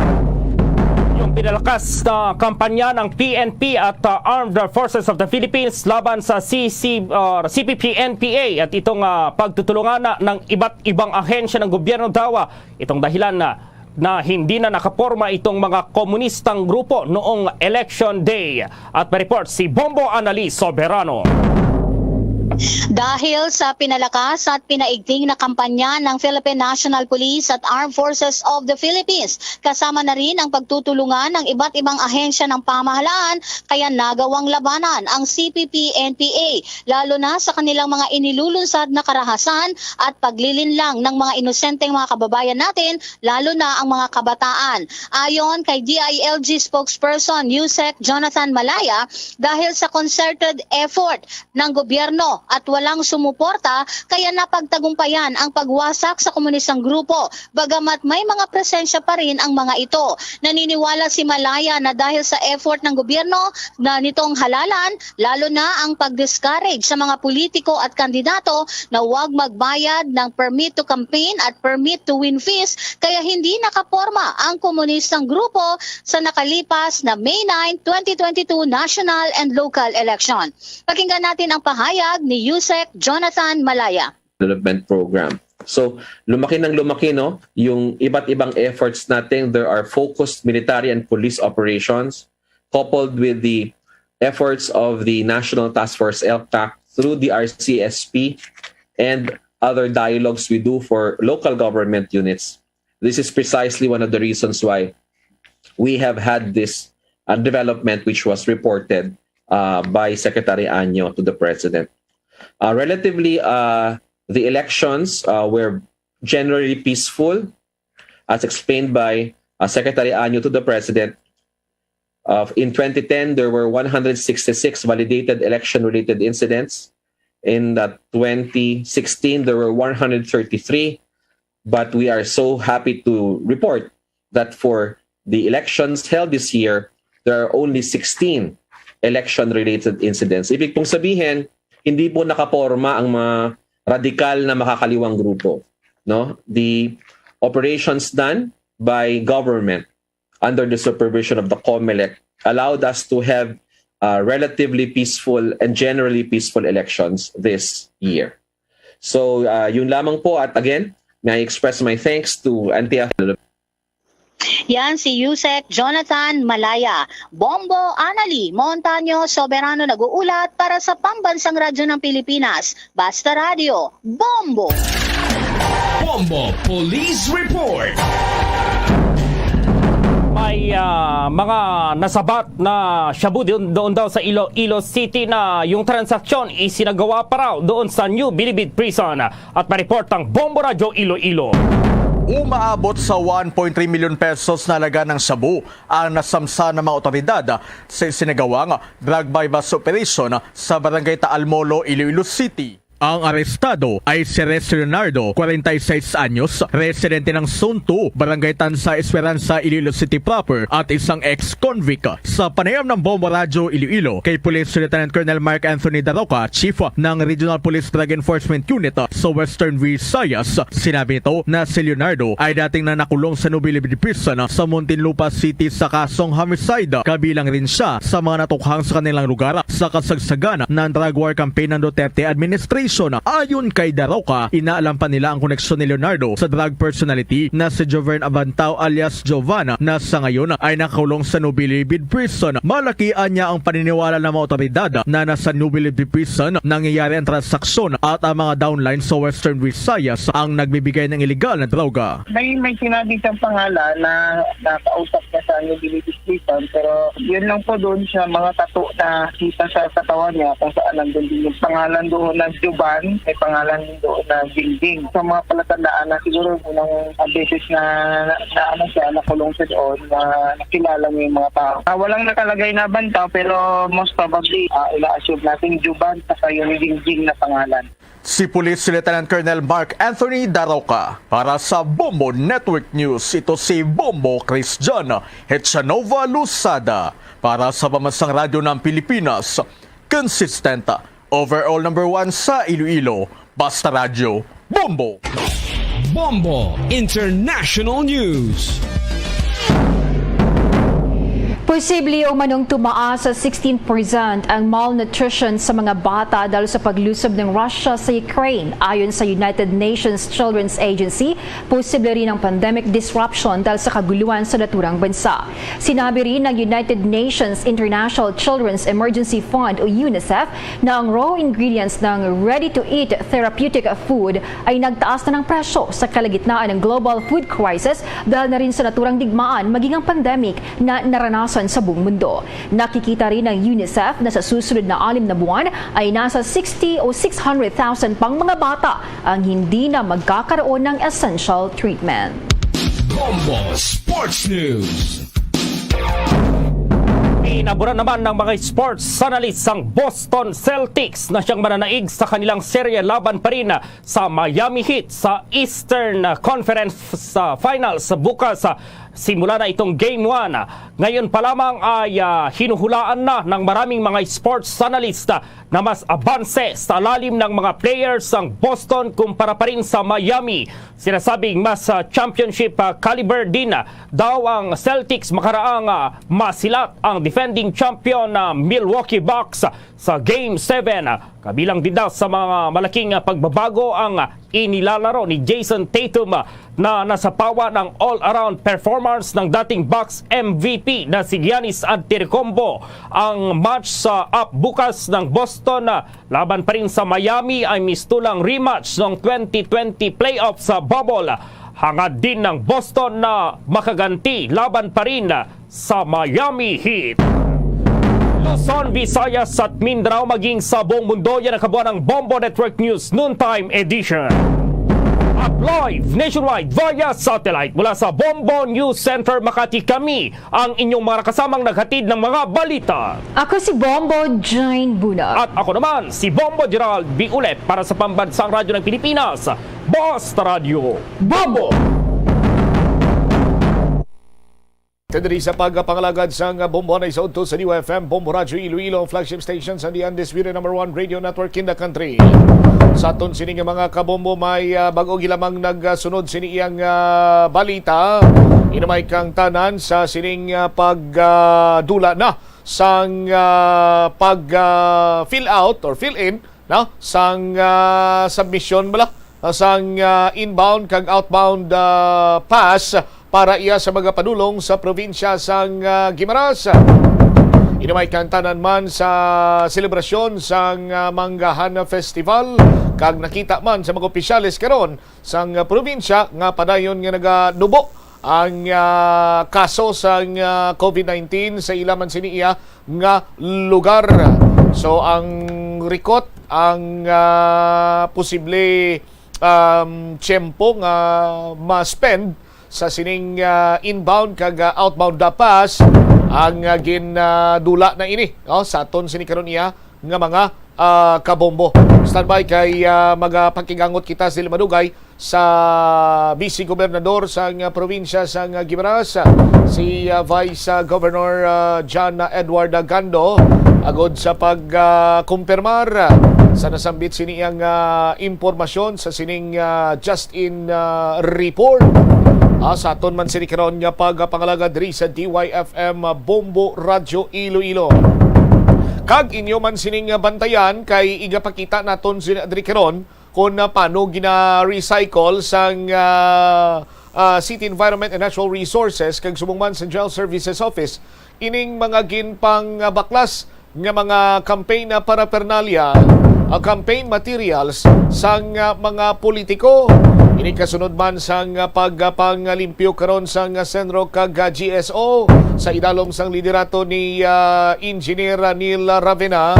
Yung pinalakas na kampanya ng P N P at, uh, Armed Forces of the Philippines laban sa C C, uh, C P P N P A at itong, uh, pagtutulungan na ng iba't ibang ahensya ng gobyerno daw, uh, itong dahilan na, na hindi na nakaporma itong mga komunistang grupo noong Election Day. At may report si Bombo Anali Soberano. Dahil sa pinalakas at pinaigting na kampanya ng Philippine National Police at Armed Forces of the Philippines, kasama na rin ang pagtutulungan ng iba't ibang ahensya ng pamahalaan, kaya nagawang labanan ang C P P N P A, lalo na sa kanilang mga inilulunsad na karahasan at paglilinlang ng mga inosenteng mga kababayan natin, lalo na ang mga kabataan. Ayon kay D I L G spokesperson Yusek Jonathan Malaya, dahil sa concerted effort ng gobyerno at walang sumuporta, kaya napagtagumpayan ang pagwasak sa komunistang grupo, bagamat may mga presensya pa rin ang mga ito. Naniniwala si Malaya na dahil sa effort ng gobyerno na nitong halalan, lalo na ang pag-discourage sa mga politiko at kandidato na huwag magbayad ng permit to campaign at permit to win fees, kaya hindi nakaporma ang komunistang grupo sa nakalipas na May nine, twenty twenty-two national and local election. Pakinggan natin ang pahayag ni Yusek Jonathan Malaya. Development Program. So, lumaki ng lumaki, no, yung iba't ibang efforts natin. There are focused military and police operations coupled with the efforts of the National Task Force, ELCAC, through the R C S P and other dialogues we do for local government units. This is precisely one of the reasons why we have had this, uh, development which was reported, uh, by Secretary Anyo to the President. Uh, relatively, uh, the elections, uh, were generally peaceful, as explained by, uh, Secretary Anyo to the President. Uh, in twenty ten, there were one hundred sixty-six validated election-related incidents. In, uh, twenty sixteen, there were one hundred thirty-three. But we are so happy to report that for the elections held this year, there are only sixteen election-related incidents. Ibig pong sabihin, hindi po nakaporma ang mga radikal na makakaliwang grupo, no? The operations done by government under the supervision of the COMELEC allowed us to have, uh, relatively peaceful and generally peaceful elections this year. So, uh, yun lamang po. At again, may I express my thanks to N T F. Yan si Yusek Jonathan Malaya. Bombo Anali Montaño Soberano nag-uulat para sa Pambansang Radyo ng Pilipinas, Basta Radyo, Bombo! Bombo Police Report. May, ah, mga nasabat na shabu doon, doon daw sa Iloilo City na yung transaksyon isinagawa pa raw doon sa New Bilibid Prison. At may report ang Bombo Radyo Iloilo. Umaabot sa one point three million pesos na halaga ng shabu ang nasamsa ng mga otoridad sa isinagawang drug buy-bust operation sa Barangay Taalmolo, Iloilo City. Ang arestado ay si Res Leonardo, kwarenta y seis anyos, residente ng Zone two, Barangay Tansa Esperanza, Iloilo City proper, at isang ex-convict. Sa panayam ng Bombo Radyo Iloilo kay Police Lieutenant Colonel Mark Anthony Daroca, Chief ng Regional Police Drug Enforcement Unit sa Western Visayas, sinabi nito na si Leonardo ay dating na nakulong sa Nobilibid Prison sa Muntinlupa City sa kasong homicide. Kabilang rin siya sa mga natukhang sa kanilang lugar sa kasagsagan ng drug war campaign ng Duterte administration. Aksyon. Ayon kay Daroca, inaalam pa nila ang koneksyon ni Leonardo sa drug personality na si Jovern Abantao alias Jovan, na sa ngayon ay nakakulong sa Nobilibid Prison. Malaki anya ang paniniwala ng mga otoridad na nasa Nobilibid Prison nangyayari ang transaksyon at ang mga downline sa Western Visayas ang nagbibigay ng iligal na droga. May, may sinabi siyang pangalan na nakausap niya sa Nobilibid Prison, pero yun lang po, doon siya, mga tato na kita sa katawan niya kung saan nandun din yung pangalan doon na Juban, may pangalan doon na Gingging. Sa mga palatandaan na siguro unang beses na, na, na ano siya, nakulong siya doon, na nakilala niya yung mga tao. Ah, walang nakalagay na banta, pero most probably, ah, ina-assume natin Juban saka yung Gingging na pangalan. Si Police Lieutenant Colonel Mark Anthony Daroca para sa Bombo Network News. Ito si Bombo Christian Hetsanova Losada para sa Pambansang Radyo ng Pilipinas. Consistent, overall number one sa Iloilo. Basta Radyo, Bombo! Bombo International News. Posible umanong tumaas sa sixteen percent ang malnutrition sa mga bata dahil sa paglusob ng Russia sa Ukraine. Ayon sa United Nations Children's Agency, posible rin ang pandemic disruption dahil sa kaguluhan sa naturang bansa. Sinabi rin ng United Nations International Children's Emergency Fund o UNICEF na ang raw ingredients ng ready-to-eat therapeutic food ay nagtaas na ng presyo sa kalagitnaan ng global food crisis dahil na rin sa naturang digmaan maging ang pandemic na naranasan sa buong mundo. Nakikita rin ng UNICEF na sa susunod na anim na buwan ay nasa sixty o six hundred thousand pang mga bata ang hindi na magkakaroon ng essential treatment. Bombo Sports News. Inaburan naman ng mga sports analysts ang Boston Celtics na siyang mananaig sa kanilang serye laban pa rin sa Miami Heat sa Eastern Conference, ah, Finals bukas. Ah, simula na itong Game one. Ngayon pa lamang ay, ah, hinuhulaan na ng maraming mga sports analyst, ah, na mas abanse sa lalim ng mga players ang Boston kumpara pa rin sa Miami. Sinasabing mas, ah, championship, ah, caliber din, ah, daw ang Celtics makaraang, ah, masilat ang defending champion na Milwaukee Bucks sa Game seven. Kabilang din daw sa mga malaking, ah, pagbabago ang, ah, inilalaro ni Jayson Tatum, ah, na nasapawan ang all-around performance ng dating Bucks M V P na si Giannis Antetokounmpo. Ang match sa up bukas ng Boston, ah, laban pa rin sa Miami ay mistulang rematch ng twenty twenty playoffs sa bubble. Hangad din ng Boston na makaganti laban pa rin sa Miami Heat. Luzon, Visayas at Mindanao, maging sa buong mundo, yan ang kabuuan ng Bombo Network News Noontime Edition. At live nationwide via satellite mula sa Bombo News Center Makati, kami ang inyong mga kasamang naghatid ng mga balita. Ako si Bombo Jane Bunag. At ako naman, si Bombo Gerald B. Ulep para sa Pambansang Radyo ng Pilipinas, Basta Radyo Bombo! Kadiri sa pagpangalagad sang Bombo na isaudto sa D Y F M, Bombo Radyo Iloilo, ang flagship station sa the undisputed number one radio network in the country. Sa aton sini nga mga kabombo, may, ah, bag-o gilamang nagsunod sini iyang, ah, balita. Inumay kang tanan sa sining, ah, pag, ah, dula na sang, ah, pag, ah, fill out or fill in, no, sang, ah, submission bala, ah, sang, ah, inbound kag outbound, ah, pass para iya sa mga padulong sa probinsya sang, ah, Guimaras. Inumay kang tanan man sa selebrasyon sang, ah, Manggahan Festival, kag nakita man sa mga opisyales karon sang, ah, probinsya nga padayon nga naganubo ang, ah, kaso sang, ah, COVID nineteen sa ila man sini iya nga lugar. So, ang rikot, ang, ah, posible, um, tiyempo nga ma-spend sa sining, ah, inbound kag, ah, outbound da pass ang, ah, gin, ah, dula na ini, no, sa aton sini karon iya nga mga, ah, kabombo. Standby kay, ah, magapakigangot kita sila madugay sa Vice Gobernador sang, ah, probinsya sang, ah, Guimaras, si, ah, Vice, ah, Governor, ah, John, ah, Edward, ah, Gando, agod sa pag, ah, kumpirmar, ah, sa nasambit sini ang, ah, impormasyon sa sining, ah, just in, ah, report. Ah, sa aton man sini karon nga pagpangalagad diri sa D Y F M, ah, Bombo Radyo Iloilo. Kag inyo man sining bantayan kay igapakita naton sina diri karon kung, ah, paano gina-recycle sang, ah, ah, City Environment and Natural Resources kag subong man sa General Services Office ining mga ginpangbaklas nga mga campaign na paraphernalia, ah, campaign materials sang, ah, mga politiko. Ini kasunod man sang, ah, pagpangalimpyo karon sang, ah, Senro kag, ah, G S O sa idalom sang liderato ni, ah, Engineer Neil Ravena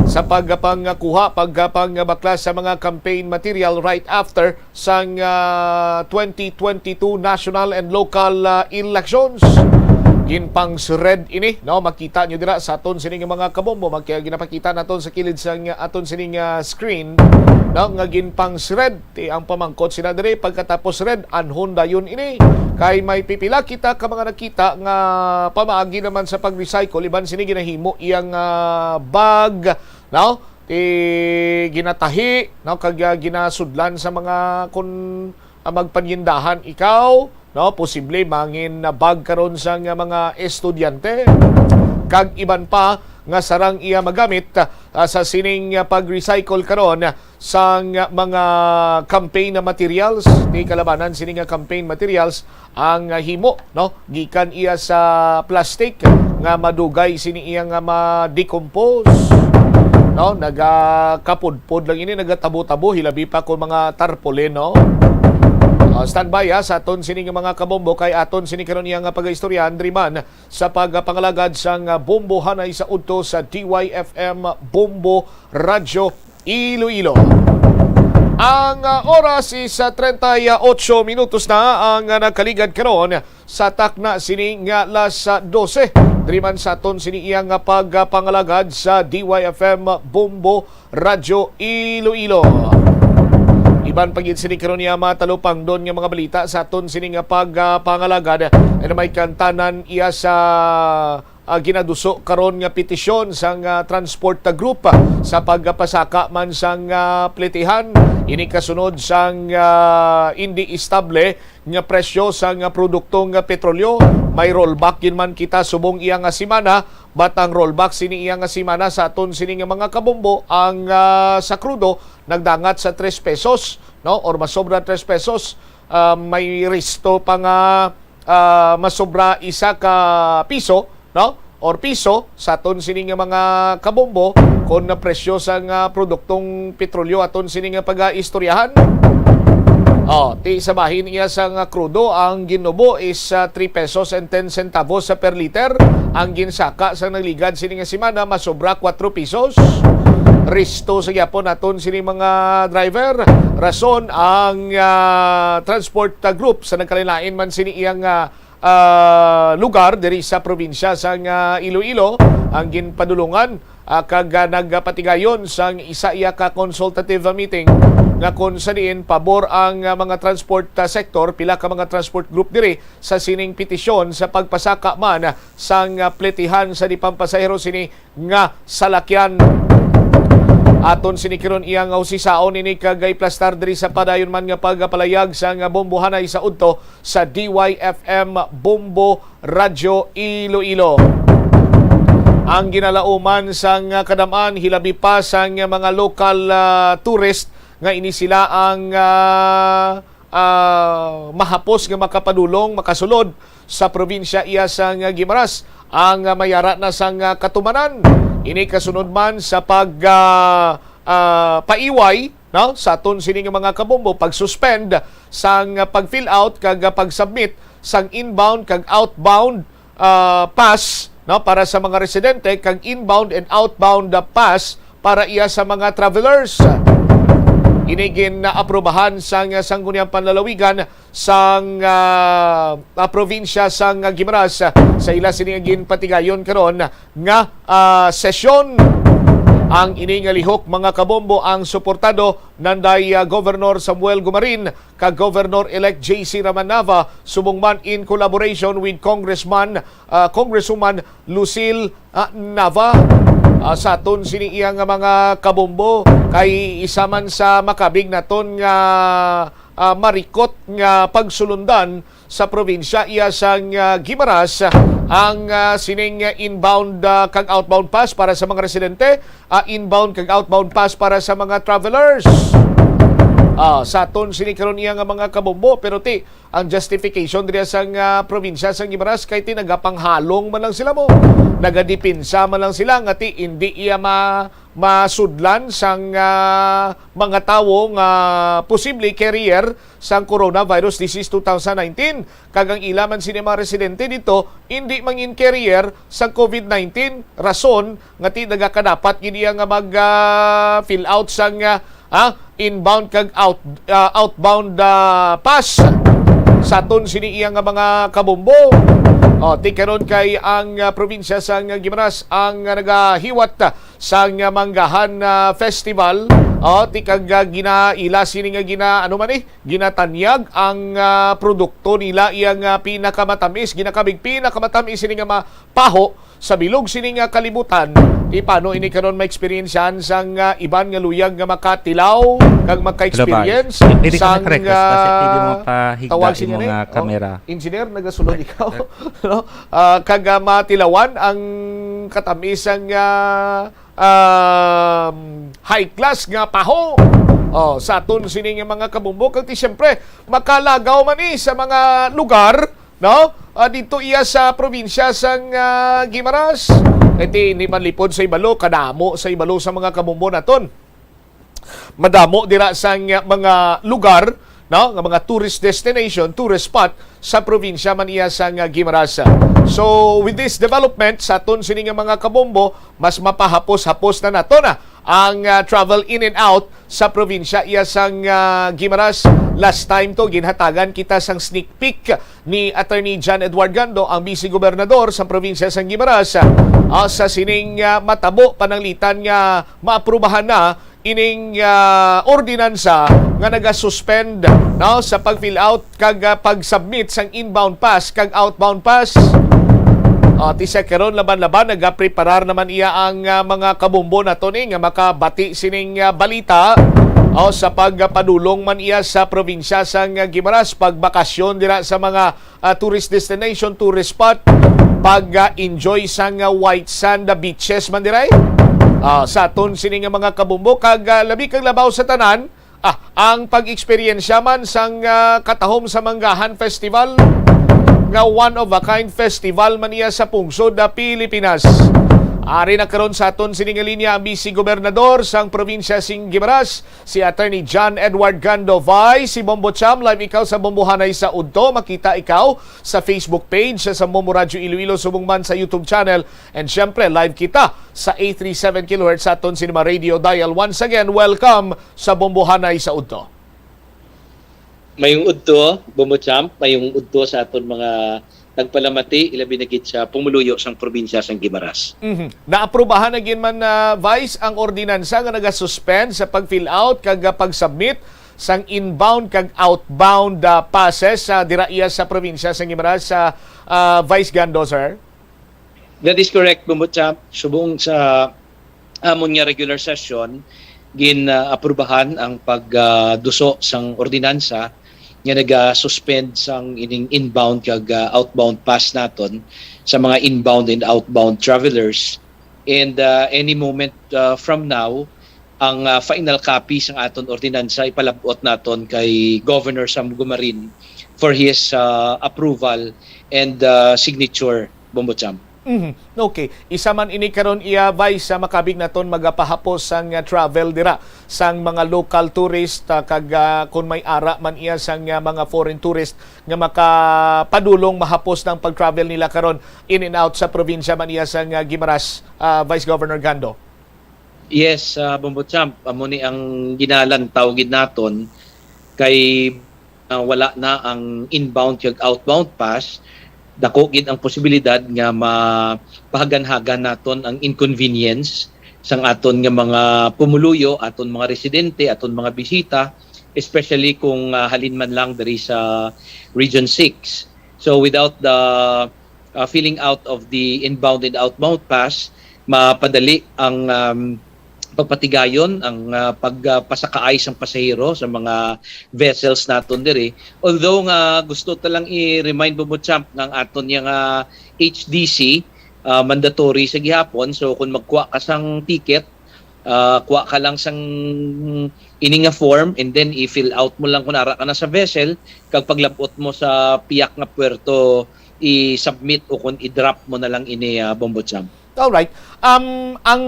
sa pagpangkuha, pagpangbaklas sa mga campaign material right after sang, ah, twenty twenty-two national and local, ah, elections. Ginpang-shred ini, no? Makita nyo dira sa aton sining mga kabombo, magkaya ginapakita naton sa kilid sang aton sining, ah, screen, no? Nga ginpang-shred. Ti ang pamangkot sila diri, pagkatapos red, anhon dayon ini? Kay may pipila kita ka mga nakita nga pamaagi naman sa pag-recycle, iban sini ginahimo iyang, ah, bag, no? Ti ginatahi, no? Kag, ah, ginasudlan sa mga kun, ah, magpanyindahan ikaw, no? Posible mangin na bag karon sang mga estudyante kag iban pa nga sarang iya magamit, ah, sa sining, ah, pag-recycle karon sang mga campaign na materials. Ti kalabanan sini nga campaign materials ang, ah, himo, no? Gikan iya sa plastic nga madugay sini iya nga ma-decompose, no? Nagakapudpod lang ini, nagatabo-tabo, hilabi pa kung mga tarpaulin, no? Ah, standby, ha, sa aton sini nga mga kabombo, kay aton sini karon iya nga pag-istorya, Andri man, sa pagpangalagad sang, ah, bombo hanay sa udto sa D Y F M Bombo Radyo Iloilo. Ang, ah, oras is, ah, treinta y ocho minutos na ang, ah, nagkaligad karon sa takna sini nga alas, ah, dose. Diri man sa aton sini iya nga pagpangalagad sa D Y F M Bombo Radyo Iloilo. Iban pa gid sini karon niya matalupangdon nga mga balita sa aton sini nga pagpangalagad. Ano may kantanan iya sa, ah, ginaduso karon nga petisyon sang, ah, transport group, ah, sa pagpasaka man sang, ah, plitihan. Ini kasunod sang, ah, indi estable nga presyo sang, ah, produkto nga petrolyo. May rollback gid man kita subong iya nga semana, but ang rollback sini iya nga semana sa aton sini nga mga kabombo, ang, ah, sa krudo nagdangat sa tres pesos, no? Or masobra tres pesos. Ah, may resto pa nga, ah, masobra isa ka piso, no? Or piso sa aton sini nga mga kabombo, kon na presyo sang, ah, produktong petrolyo aton sini nga pag-aistoryahan. Oh, ti sa bahin iya sang krudo, ang ginubo is, ah, three pesos and ten centavos sa per liter. Ang ginsaka sa nagligad sini nga semana masobra kuwatro pesos. Resto sa gyapon aton sini mga driver. Rason ang, ah, transport, ah, group sa nagkalain-lain man sini iyang, ah, ah, lugar diri sa probinsya sang, ah, Iloilo ang ginpadulungan, ah, kag, ah, nagpatigayon sang isa iya ka consultative meeting nga kon sa diin pabor ang, ah, mga transport, ah, sector, pila ka mga transport group diri sa sining petisyon sa pagpasaka man sang, ah, plitihan sa di pampasahero sini nga salakyan. Aton sini karon iyang usisaon ini kag iplastar diri sa padayon man nga pagpalayag sang bombohanay sa udto sa D Y F M Bombo Radyo Iloilo. Ang ginalauman sang kadam-an, hilabi pa sang mga lokal, ah, tourist nga ini sila ang, ah, ah, mahapos nga makapadulong, makasulod sa probinsya iya sang Guimaras, ang, ah, mayara na sang, ah, katumanan. Ini kasunod man sa pag, ah, ah, paiway, no, sa aton sini nga mga kabombo, pag-suspend sang, ah, pag-fill out kag, ah, pag-submit sang inbound kag outbound, ah, pass, no, para sa mga residente kag inbound and outbound, ah, pass para iya sa mga travelers. Ini gin-aprobahan sang Sangguniang Panlalawigan sang, ah, ah, probinsya sang Guimaras, ah, sa ila sini nga ginpatigayon karon nga, ah, sesyon. Ang ini nga lihok, mga kabombo, ang suportado nanday, ah, Governor Samuel Gumarin kag Governor-elect J C Ramanava, subong man in collaboration with Congressman, ah, Congresswoman Lucille, ah, Nava. Ah, sa aton sini iya nga mga kabombo, kay isa man sa makabig naton nga, ah, marikot nga pagsulundan sa probinsya iya sang, ah, Guimaras, ang, ah, sining, ah, inbound, ah, kag outbound pass para sa mga residente, ah, inbound kag outbound pass para sa mga travelers. Ah, sa aton sini karon iya nga mga kabombo, pero ti, ang justification diri sa nga probinsya sa Guimaras kay ti nagapanghalong man lang sila mo. Nagadepensa man lang sila nga ti indi iya ma-, masudlan sang, ah, mga tawo nga posible carrier sang coronavirus disease two thousand nineteen. Kag ang ila man sini mga residente dito, hindi mangin carrier sa covid nineteen, rason nga ti nagakadapat gid iya nga mag, ah, fill out sang, ah, ah, inbound kag out, ah, outbound, ah, pass. Sa aton sini iya nga mga kabombo. O, ti karon kay ang, ah, probinsya sang Guimaras ang, ah, nagahiwat, ah, sang, ah, Manggahan, ah, Festival. O, ti kag, ah, ginaila sini nga gina, ano man eh, ginatanyag ang, ah, produkto nila, iya nga pinakamatamis, ginakabig pinakamatamis ini nga ma-, paho sa bilog sini nga kalibutan. Ti paano ini karon ma-experiensyahan sang, ah, iban nga luyag nga makatilaw kag maka-experience Hello, Vice. Hindi ka sang, naka-request kasi hindi mo ah, pahigda tawag siya imo ni, nga oh, kamera. Engineer, nagasulod ikaw. No? Ah, kag, ah, matilawan ang katamis sang, ah, um, high class nga paho. Oh, sa aton sini nga mga kabumbo, kag ti siyempre makalagaw man ni sa mga lugar, no? Ah, dito iya sa probinsya sang, ah, Guimaras. Kay ti hindi man lipod sa ibalo, kadamo sa ibalo sa mga kabumbo naton. Madamo dira sang mga lugar, no, nga mga tourist destination, tourist spot sa probinsya man iya sang Guimaras. So, with this development, sa aton sini nga mga kabombo, mas mapahapos-hapos na nato na ang, ah, travel in and out sa probinsya iya sang, ah, Guimaras. Last time to, ginhatagan kita sang sneak peek ni Attorney John Edward Gando, ang Vice Gobernador sa probinsya sang Guimaras, ah, sa sining, ah, matabo pananglitan nga maaprubahan na ining, ah, ordinansa nga nagasuspend, no, sa pag-fill out kag, ah, pag-submit sang inbound pass kag outbound pass. Ah, ti sa karon, laban-laban nagapreparar naman iya ang, ah, mga kabombo nato ni nga makabati sining, ah, balita, o sa pagpadulong man iya sa probinsya sang, ah, Guimaras, pagbakasyon dira sa mga, ah, tourist destination, tourist spot, pag, ah, enjoy sang, ah, white sand, ah, beaches man diray. Ah, sa aton sini nga mga kabumbo kag, ah, labi kag labaw sa tanan, ah, ang pag-eksperyensya man sang, ah, Katahom sa Manggahan Festival, nga one of a kind festival man niya sa pungsod, ah, Pilipinas. Ari na karon sa aton sini nga linya ang Vice Gobernador sang probinsya sing Guimaras, si Attorney John Edward Gando. Vice, si Bombo Cham, live ikaw sa Bombohanay sa Udto. Makita ikaw sa Facebook page sa Bombo Radyo Iloilo, subong man sa YouTube channel. And syempre, live kita sa eight three seven kilohertz sa aton sini nga radio dial. Once again, welcome sa Bombohanay sa Udto. Mayong udto, Bombo Champ, mayong udto sa aton mga tagpalamati, ilabi na gid sa pumuluyo sang probinsya sang Guimaras. Mhm. Naaprubahan na gid man, ah, Vice, ang ordinansa nga nagasuspend sa pag-fill out kag, ah, pag-submit sang inbound kag outbound, ah, passes sa dira iya sa probinsya sang Guimaras, sa, ah, Vice Gando, sir? That is correct, Bombo Champ. Subong sa amon nga regular session, gin-aprubahan ang pagduso sang ordinansa nga naga-suspend sang ining inbound kag, ah, outbound pass naton sa mga inbound and outbound travelers. And, ah, any moment, ah, from now, ang, ah, final copy sang aton ordinansa ipalab-ot naton kay Governor Sam Gumarin for his, ah, approval and, ah, signature, Bombo Champ. Mhm. Okay. Isa man ini karon iya, Vice, sa makabig naton magapahapos sang, ah, travel dira sang mga local tourist, ah, kag, ah, kung may ara man iya sang, ah, mga foreign tourist nga makapadulong mahapos ng pag-travel nila karon in and out sa probinsya man iya sang, ah, Guimaras, ah, Vice Governor Gando. Yes, ah, Bombo Champ, amo ni ang ginalantaw gid naton kay, ah, wala na ang inbound kag outbound pass, dako gid ang posibilidad nga mapahaganhagan naton ang inconvenience sang aton nga mga pumuluyo, aton mga residente, aton mga bisita, especially kung, ah, halin man lang diri sa Region six. So without the, ah, filling out of the inbound and outbound pass, mapadali ang, um, papatigayon ang, ah, pagpasakaay sang pasahero sa mga vessels naton diri. Although nga gusto ta lang i-remind, Bombo Champ, nga ang aton niya nga H D C, ah, mandatory sa gihapon. So kung magkuha ka sang ticket, ah, kuha ka lang sang ini nga form and then i-fill out mo lang kung ara ka na sa vessel, kag paglabot mo sa piyak nga puerto, i-submit o kung i-drop mo na lang ini, ah, Bombo Champ. Alright. Um, ang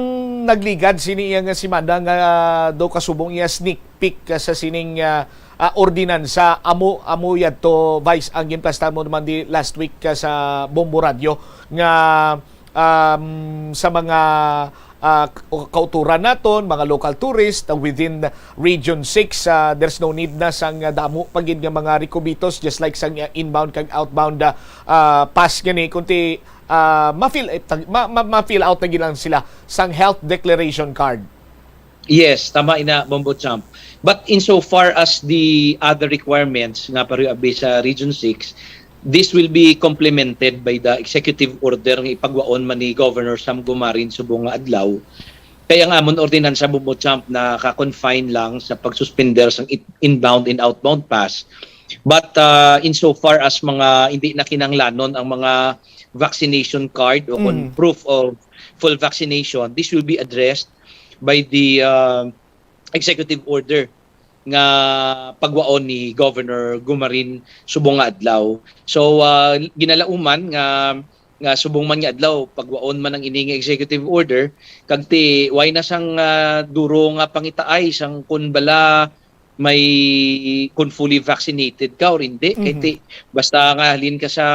nagligad sini iya nga semana nga, ah, daw kasubong iya sneak peek, ah, sa sining, ah, ah, ordinansa, amo, amo yadto, Vice, ang ginplastar mo naman di last week, ah, sa Bombo Radio nga, um, sa mga, ah, k-, kauturan naton, mga local tourist, ah, within Region six, ah, there's no need na sang, ah, damo pa gid nga mga requisitos, just like sang, ah, inbound kag outbound, ah, ah, pass gani, kundi, ah, ma-fill, eh, tag-, ma-, ma-, ma-fill out na gid lang sila sang health declaration card. Yes, tama ina, Bombo Champ. But insofar as the other requirements nga pareho abi sa Region six, this will be complemented by the executive order nga ipagwaon man ni Governor Sam Gomarin subong nga adlaw. Kay ang amon ordinansa, Bombo Champ, naka-confine lang sa pagsuspender sang it-, inbound and outbound pass. But, ah, insofar as mga hindi na kinahanglanon ang mga vaccination card o kon Mm. proof of full vaccination, this will be addressed by the, ah, executive order nga pagwaon ni Governor Gomarin subong nga adlaw. So, ah, ginalauman nga, nga subong man nga adlaw, pagwaon man ang ini nga executive order, kag ti, way na sang, ah, duro nga pangitaay sang kun bala may, kun fully vaccinated ka or hindi. Kay Mhm. ti, basta nga halin ka sa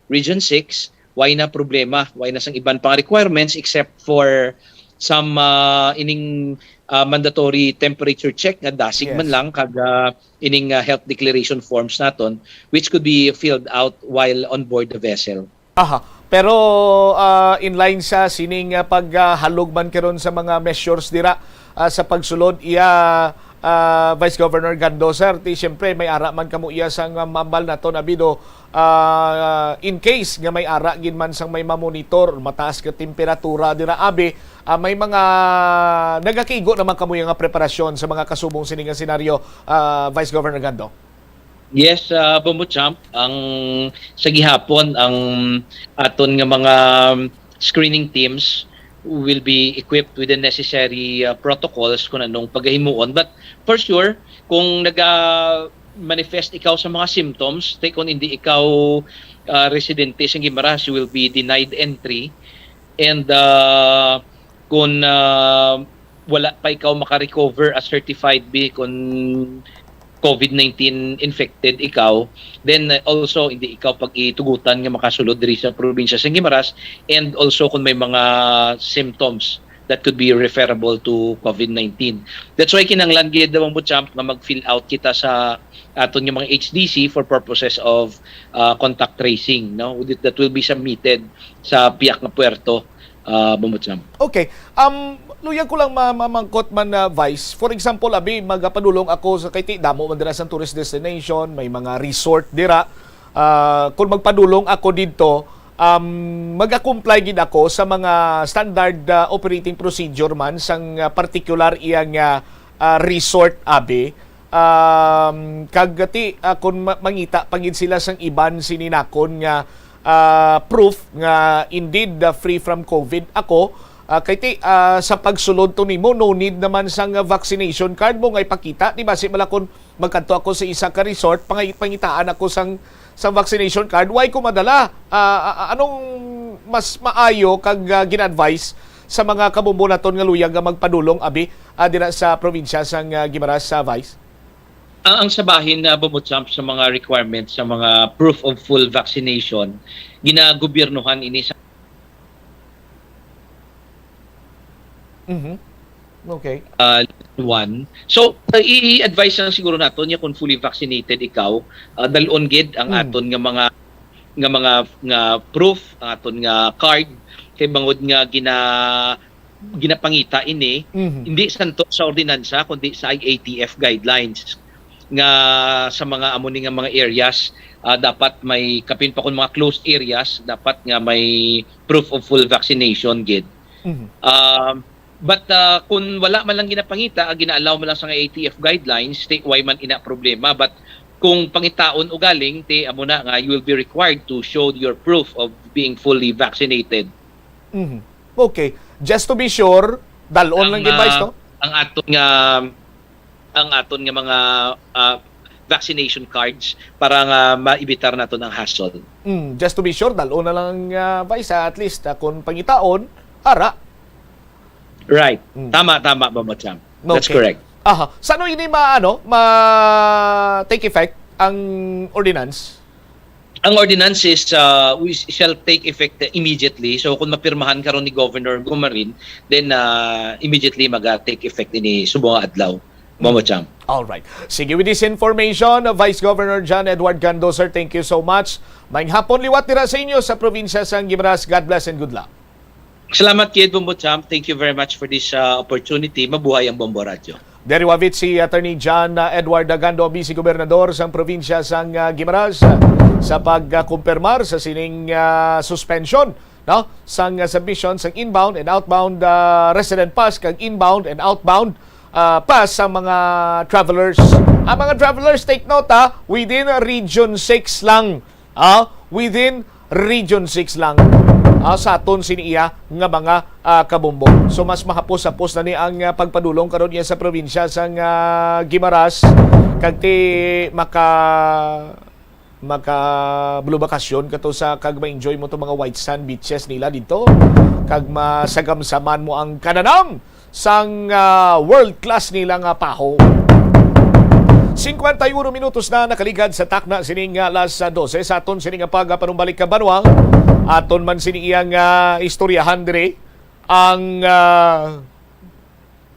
Region six, way na problema, way na sang iban pang requirements except for some, ah, ining, ah, mandatory temperature check nga dasig man Yes. lang kag, ah, ining, ah, health declaration forms naton, which could be filled out while on board the vessel. Aha. Pero, ah, in line sa sining, ah, paghalog man karon sa mga measures dira, ah, sa pagsulod iya, ah, Vice Governor Gando, sir, ti siyempre may ara man kamo iya sang, ah, mambal naton, abi do, ah, in case nga may ara gid man sang may mamonitor, mataas ka temperatura dira, abi, ah, may mga nagakigo naman kamo nga preparasyon sa mga kasubong sini nga senaryo, ah, Vice Governor Gando? Yes, ah, Bombo Champ, ang sa gihapon ang aton nga mga screening teams will be equipped with the necessary, ah, protocols kung anong pagahimuon. But for sure, kung naga-manifest ikaw sa mga symptoms, ti kung hindi ikaw, ah, residente sa Guimaras, you will be denied entry. And, ah, kung, ah, wala pa ikaw maka-recover as certified bi kung COVID nineteen infected ikaw, then, uh, also hindi ikaw pag-itugutan nga makasulod diri sa probinsya sa Guimaras, and also kung may mga symptoms that could be referable to COVID nineteen. That's why kinahanglan gid, Bombo Champ, nga mag-fill out kita sa aton nga mga H D C for purposes of, uh, contact tracing, no? That will be submitted sa piyak nga puerto, uh, Bombo Champ. Okay. Um, luyag ko lang ma-, mamangkot man, uh, Vice. For example, abi, magapadulong ako sa, kay ti-, damo man dira sa tourist destination, may mga resort dira. Ah, kung magpadulong ako didto, um, mag-comply gid ako sa mga standard, ah, operating procedure man sang, ah, particular iyang, ah, ah, resort, abi. Um, kag ti, ah, kung ma-, mangita pa gid sila sang iban sini nakon nga, ah, proof nga indeed, ah, free from COVID ako, ah, kay ti, ah, sa pagsulod to nimo, no need naman sang, ah, vaccination card mo nga ipakita, di ba? Si malakon magkadto ako sa isa ka resort, pangay-, pangitaan ako sang, sang vaccination card, way ko madala. Ah, ah, ah, anong mas maayo kag, ah, gin-advise sa mga kabombo naton nga luyag nga magpadulong, abi, ah, dira sa probinsya sang, ah, Guimaras, sa Vice? Ang, ang sa bahin na, Bombo Champ, sa mga requirements sa mga proof of full vaccination, ginagobyernohan ini sa Mhm. Okay. Ah, one. So, uh, i-, i-advise lang siguro naton niya kung fully vaccinated ikaw, ah, dalon gid ang Mm. aton nga mga, nga mga, nga proof, ang aton nga card, kay bangod nga gina-, ginapangita ini, Mhm. hindi santo sa ordinansa, kundi sa I A T F guidelines nga sa mga amo ni nga mga areas, ah, dapat may, kapin pa kung mga closed areas, dapat nga may proof of full vaccination gid. Mhm. Um, But, ah, kung wala man lang ginapangita, ah, gina-allow man lang sa A T F guidelines, ti, why man ina problema? But kung pangitaon ugaling, ti, amo na nga, you will be required to show your proof of being fully vaccinated. Mhm. Okay. Just to be sure, dalon lang gid, Vice, no? Ang aton nga, ang aton nga mga, ah, vaccination cards para nga maibitar naton ang hassle. Mm, just to be sure, dalon na lang, ah, Vice, ah, at least, ah, kung pangitaon, ara. Right. Mm. Tama, tama, Bombo Cham. That's Okay. correct. Aha. Sa ano ini ma-, ano, ma-take effect ang ordinance? Ang ordinance is, uh, we shall take effect immediately. So, kung mapirmahan karon ni Governor Gumarin, then, uh, immediately maga-take effect ini subong nga adlaw. Bombo Cham. All right. Sige, with this information, Vice Governor John Edward Gando, sir, thank you so much. Maayong hapon liwat dira sa inyo sa probinsya sang Guimaras. God bless and good luck. Salamat gid, Bombo Cham. Thank you very much for this, uh, opportunity. Mabuhay ang Bombo Radyo. Diri wavit si Attorney John, uh, Edward Gando, Vice Gobernador sang probinsya sang, uh, Guimaras, uh, sa pagkumpirmar sa sining, uh, suspension, no, sang, uh, submission sang inbound and outbound, uh, resident pass kag inbound and outbound, uh, pass sa mga travelers. Ang mga travelers, take note, ha, within Region six lang. Ah, within Region six lang, ah, sa aton sini iya nga mga, ah, kabombo. So, mas mahapos-hapos na ni ang, ah, pagpadulong karon iya sa probinsya sang, ah, Guimaras, kag ti maka-, maka-blue bakasyon kato sa, kag ma-enjoy mo to mga white sand beaches nila dito, kag masagamsaman mo ang kananam sang, ah, world class nila nga paho. Singkwenta y uno minutos na nakaligad sa takna sining, ah, alas dose. Sa aton sini nga pagapanumbalik ka banwa, aton man sini iyang, ah, istoryahan diri ang, ah,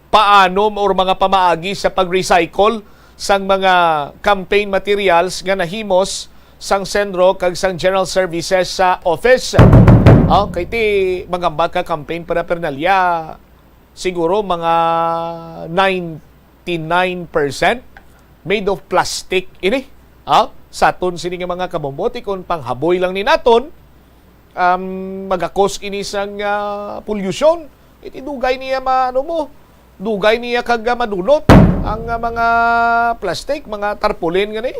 paano or mga pamaagi sa pag-recycle sang mga campaign materials nga nahimos sang Senro kag sang General Services sa office. Okay, ti magamba ka campaign paraphernalia, siguro mga ninety-nine percent made of plastic ini. Ha? Sa aton sini nga mga kabombo, ti kon panghaboy lang ni naton, um, magakos ini sang, ah, polusyon. Iti dugay niya ma-, ano mo, dugay niya kag, ah, madunot ang, ah, mga plastic, mga tarpaulin gani.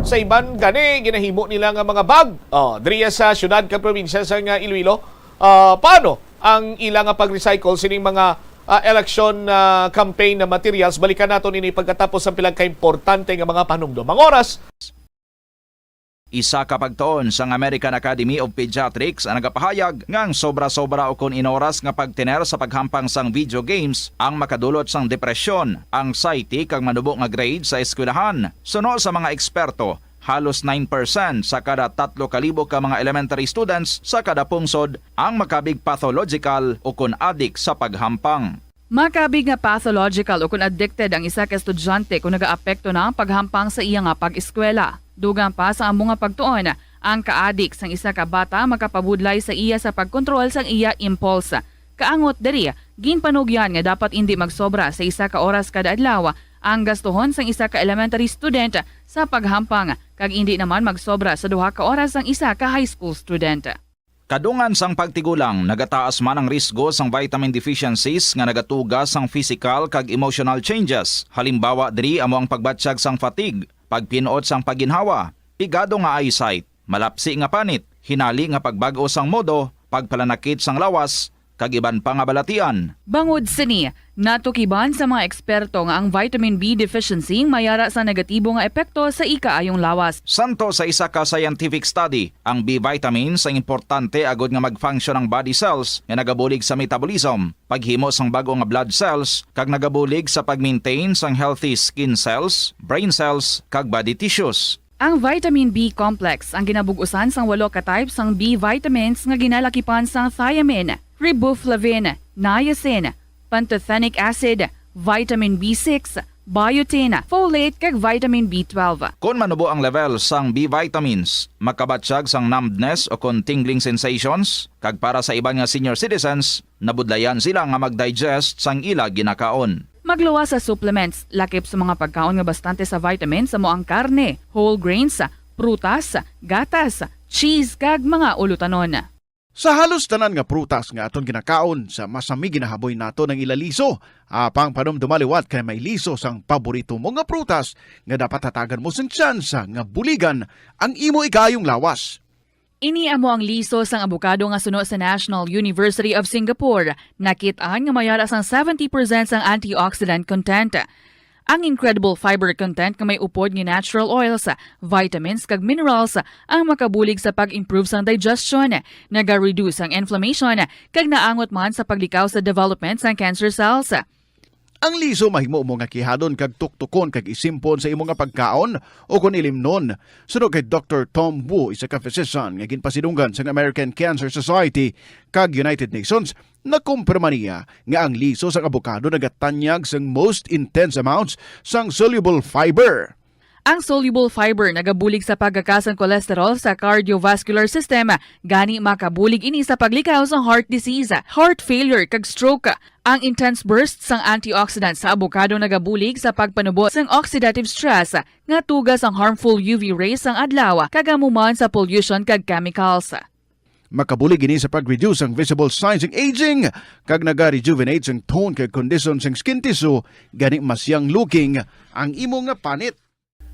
Sa iban gani, ginahimo nila nga mga bag. Oh, diriya sa syudad kag probinsya sa nga Iloilo, ah, paano ang ila nga pag-recycle sining mga, ah, election, ah, campaign na materials? Balikan naton ini pagkatapos sa pila ka importante nga mga panumdom. Ang oras. Isa ka pagtuon sang American Academy of Pediatrics ang nagapahayag nga ang sobra-sobra ukon inoras nga pagtener sa paghampang sang video games ang makadulot sang depresyon, anxiety, kag manubo nga grade sa eskwelahan. Suno sa mga eksperto, halos nine percent sa kada tatlo ka libo ka mga elementary students sa kada pungsod ang makabig pathological ukon adik sa paghampang. Makabig nga pathological ukon addicted ang isa ka estudyante kon nagaapekto na ang paghampang sa iya nga pag-eskwela. Dugang pa sa amo nga pagtuon, ang kaadik sang isa ka bata makapabudlay sa iya sa pagkontrol sang iya impulse. Kaangot diri, ginpanugyan nga dapat indi magsobra sa isa ka oras kada adlaw ang gastuhon sang isa ka elementary student sa paghampang, kag indi naman magsobra sa duha ka oras ang isa ka high school student. Kadungan sang pagtigulang, nagataas man ang risgo sang vitamin deficiencies nga nagatuga sang physical kag emotional changes. Halimbawa diri amo ang pagbatyag sang fatigue, pagpin-ot sang pagginhawa, pigado nga eyesight, malapsi nga panit, hinali nga pagbag-o sang modo, pagpalanakit sang lawas, kag iban pa nga balatian. Bangod sini, natukiban sa mga eksperto nga ang vitamin B deficiency may ara sa negatibo nga epekto sa ikaayong lawas. Santo sa isa ka scientific study, ang B vitamins ang importante agud nga mag-function ang body cells nga nagabulig sa metabolism, paghimo sang bag-o nga blood cells, kag nagabulig sa pag-maintain sang healthy skin cells, brain cells, kag body tissues. Ang vitamin B complex ang ginabug-usan sang walo ka type sang B vitamins nga ginalakipan sang thiamine, riboflavin, niacin, pantothenic acid, vitamin B six, biotin, folate, kag vitamin B twelve. Kon manubo ang level sang B vitamins, makabatyag sang numbness o kon tingling sensations, kag para sa iban nga senior citizens, nabudlayan sila nga mag-digest sang ila ginakaon. Magluwas sa supplements, lakip sa mga pagkaon nga bastante sa vitamins amo ang karne, whole grains, prutas, gatas, cheese, kag mga ulutanon. Sa halos tanan nga prutas nga aton ginakaon, sa masami ginahaboy nato ang ila liso. Apang panumduma liwat kay may liso sang paborito mo nga prutas nga dapat hatagan mo sing tsansa nga buligan ang imo ikaayong lawas. Ini amo ang liso sang abokado nga suno sa National University of Singapore. Nakit-an nga may ara sang seventy percent sang antioxidant content. Ang incredible fiber content nga may upod nga natural oils, vitamins, kag minerals ang makabulig sa pag-improve sang digestion, naga-reduce ang inflammation, kag naangot man sa paglikaw sa development sang cancer cells. Ang liso mahimo mo nga kihadon kag tuktukon kag isimpon sa imo nga pagkaon o kon ilimnon. Suno kay Doktor Tom Wu, isa ka physician nga ginpasidunggan sang American Cancer Society kag United Nations, nakumpirma niya nga ang liso sang abokado nagatanyag sang most intense amounts sang soluble fiber. Ang soluble fiber nagabulig sa pagkaka sang cholesterol sa cardiovascular system, gani makabulig ini sa paglikaw sa heart disease, heart failure, kag stroke. Ang intense burst sang antioxidant sa abokado nagabulig sa pagpanubo sang oxidative stress nga tuga sang harmful U V rays sang adlaw, kag amo man sa pollution kag chemicals. Makabulig ini sa pag-reduce sang visible signs sang aging, kag naga-rejuvenate sang tone kag kondisyon sang skin tissue, gani mas young looking ang imo nga panit.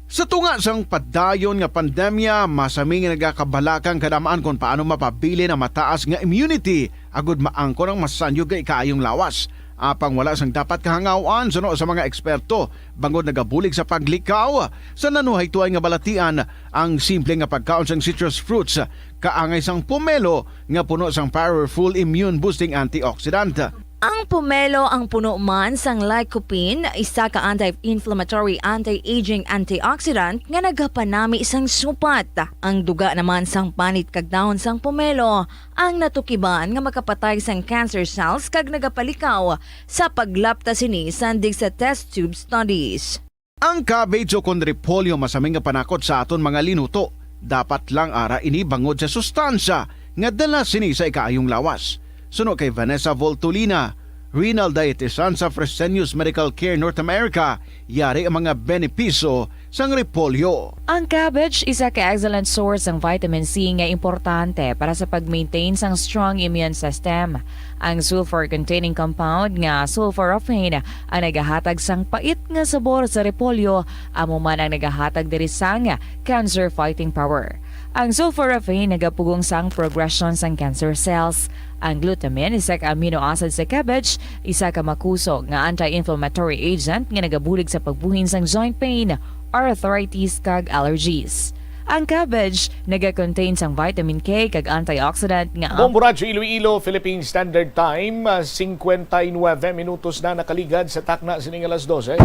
Sa tunga sang padayon nga pandemya, masami nga nagakabalaka ang kadam-an kon paano mapabilin ang mataas nga immunity agud maangkon ang masanyog nga ikaayong lawas. Apang wala sang dapat kahangaw-an suno sa mga eksperto, bangod nagabulig sa paglikaw sa nanuhaytoay nga balatian ang simple nga pagkaon sang citrus fruits, kaangay sang pomelo nga puno sang powerful immune boosting antioxidant. Ang pomelo ang puno man sang lycopene, isa ka anti-inflammatory, anti-aging antioxidant nga nagapanami sang supat. Ang duga naman sang panit kag dahon sang pomelo ang natukiban nga makapatay sang cancer cells kag nagapalikaw sa paglapta sini sandig sa test tube studies. Ang cabbage o kon repolyo masami nga panakot sa aton mga linuto. Dapat lang ara ini bangod sa sustansya nga dala sini sa ikaayong lawas. Suno kay Vanessa Voltolina, renal dietitian sa Fresenius Medical Care North America, yari ang mga benepisyo sang repolyo. Ang cabbage isa ka excellent source sang vitamin C nga importante para sa pag-maintain sang strong immune system. Ang sulfur-containing compound nga sulforaphane ang nagahatag sang pait nga sabor sa repolyo, amo man ang nagahatag diri sang cancer fighting power. Ang sulforaphane nagapugong sang progression sang cancer cells. Ang glutamine, isa ka amino acid sa cabbage, isa ka makusog nga anti-inflammatory agent nga nagabulig sa pagbuhin sang joint pain, arthritis, kag allergies. Ang cabbage naga-contain sang vitamin K kag antioxidant nga Bombo Radyo Iloilo, Philippine Standard Time, ah, singkwenta y nuwebe minutos na nakaligad sa takna sining alas dose.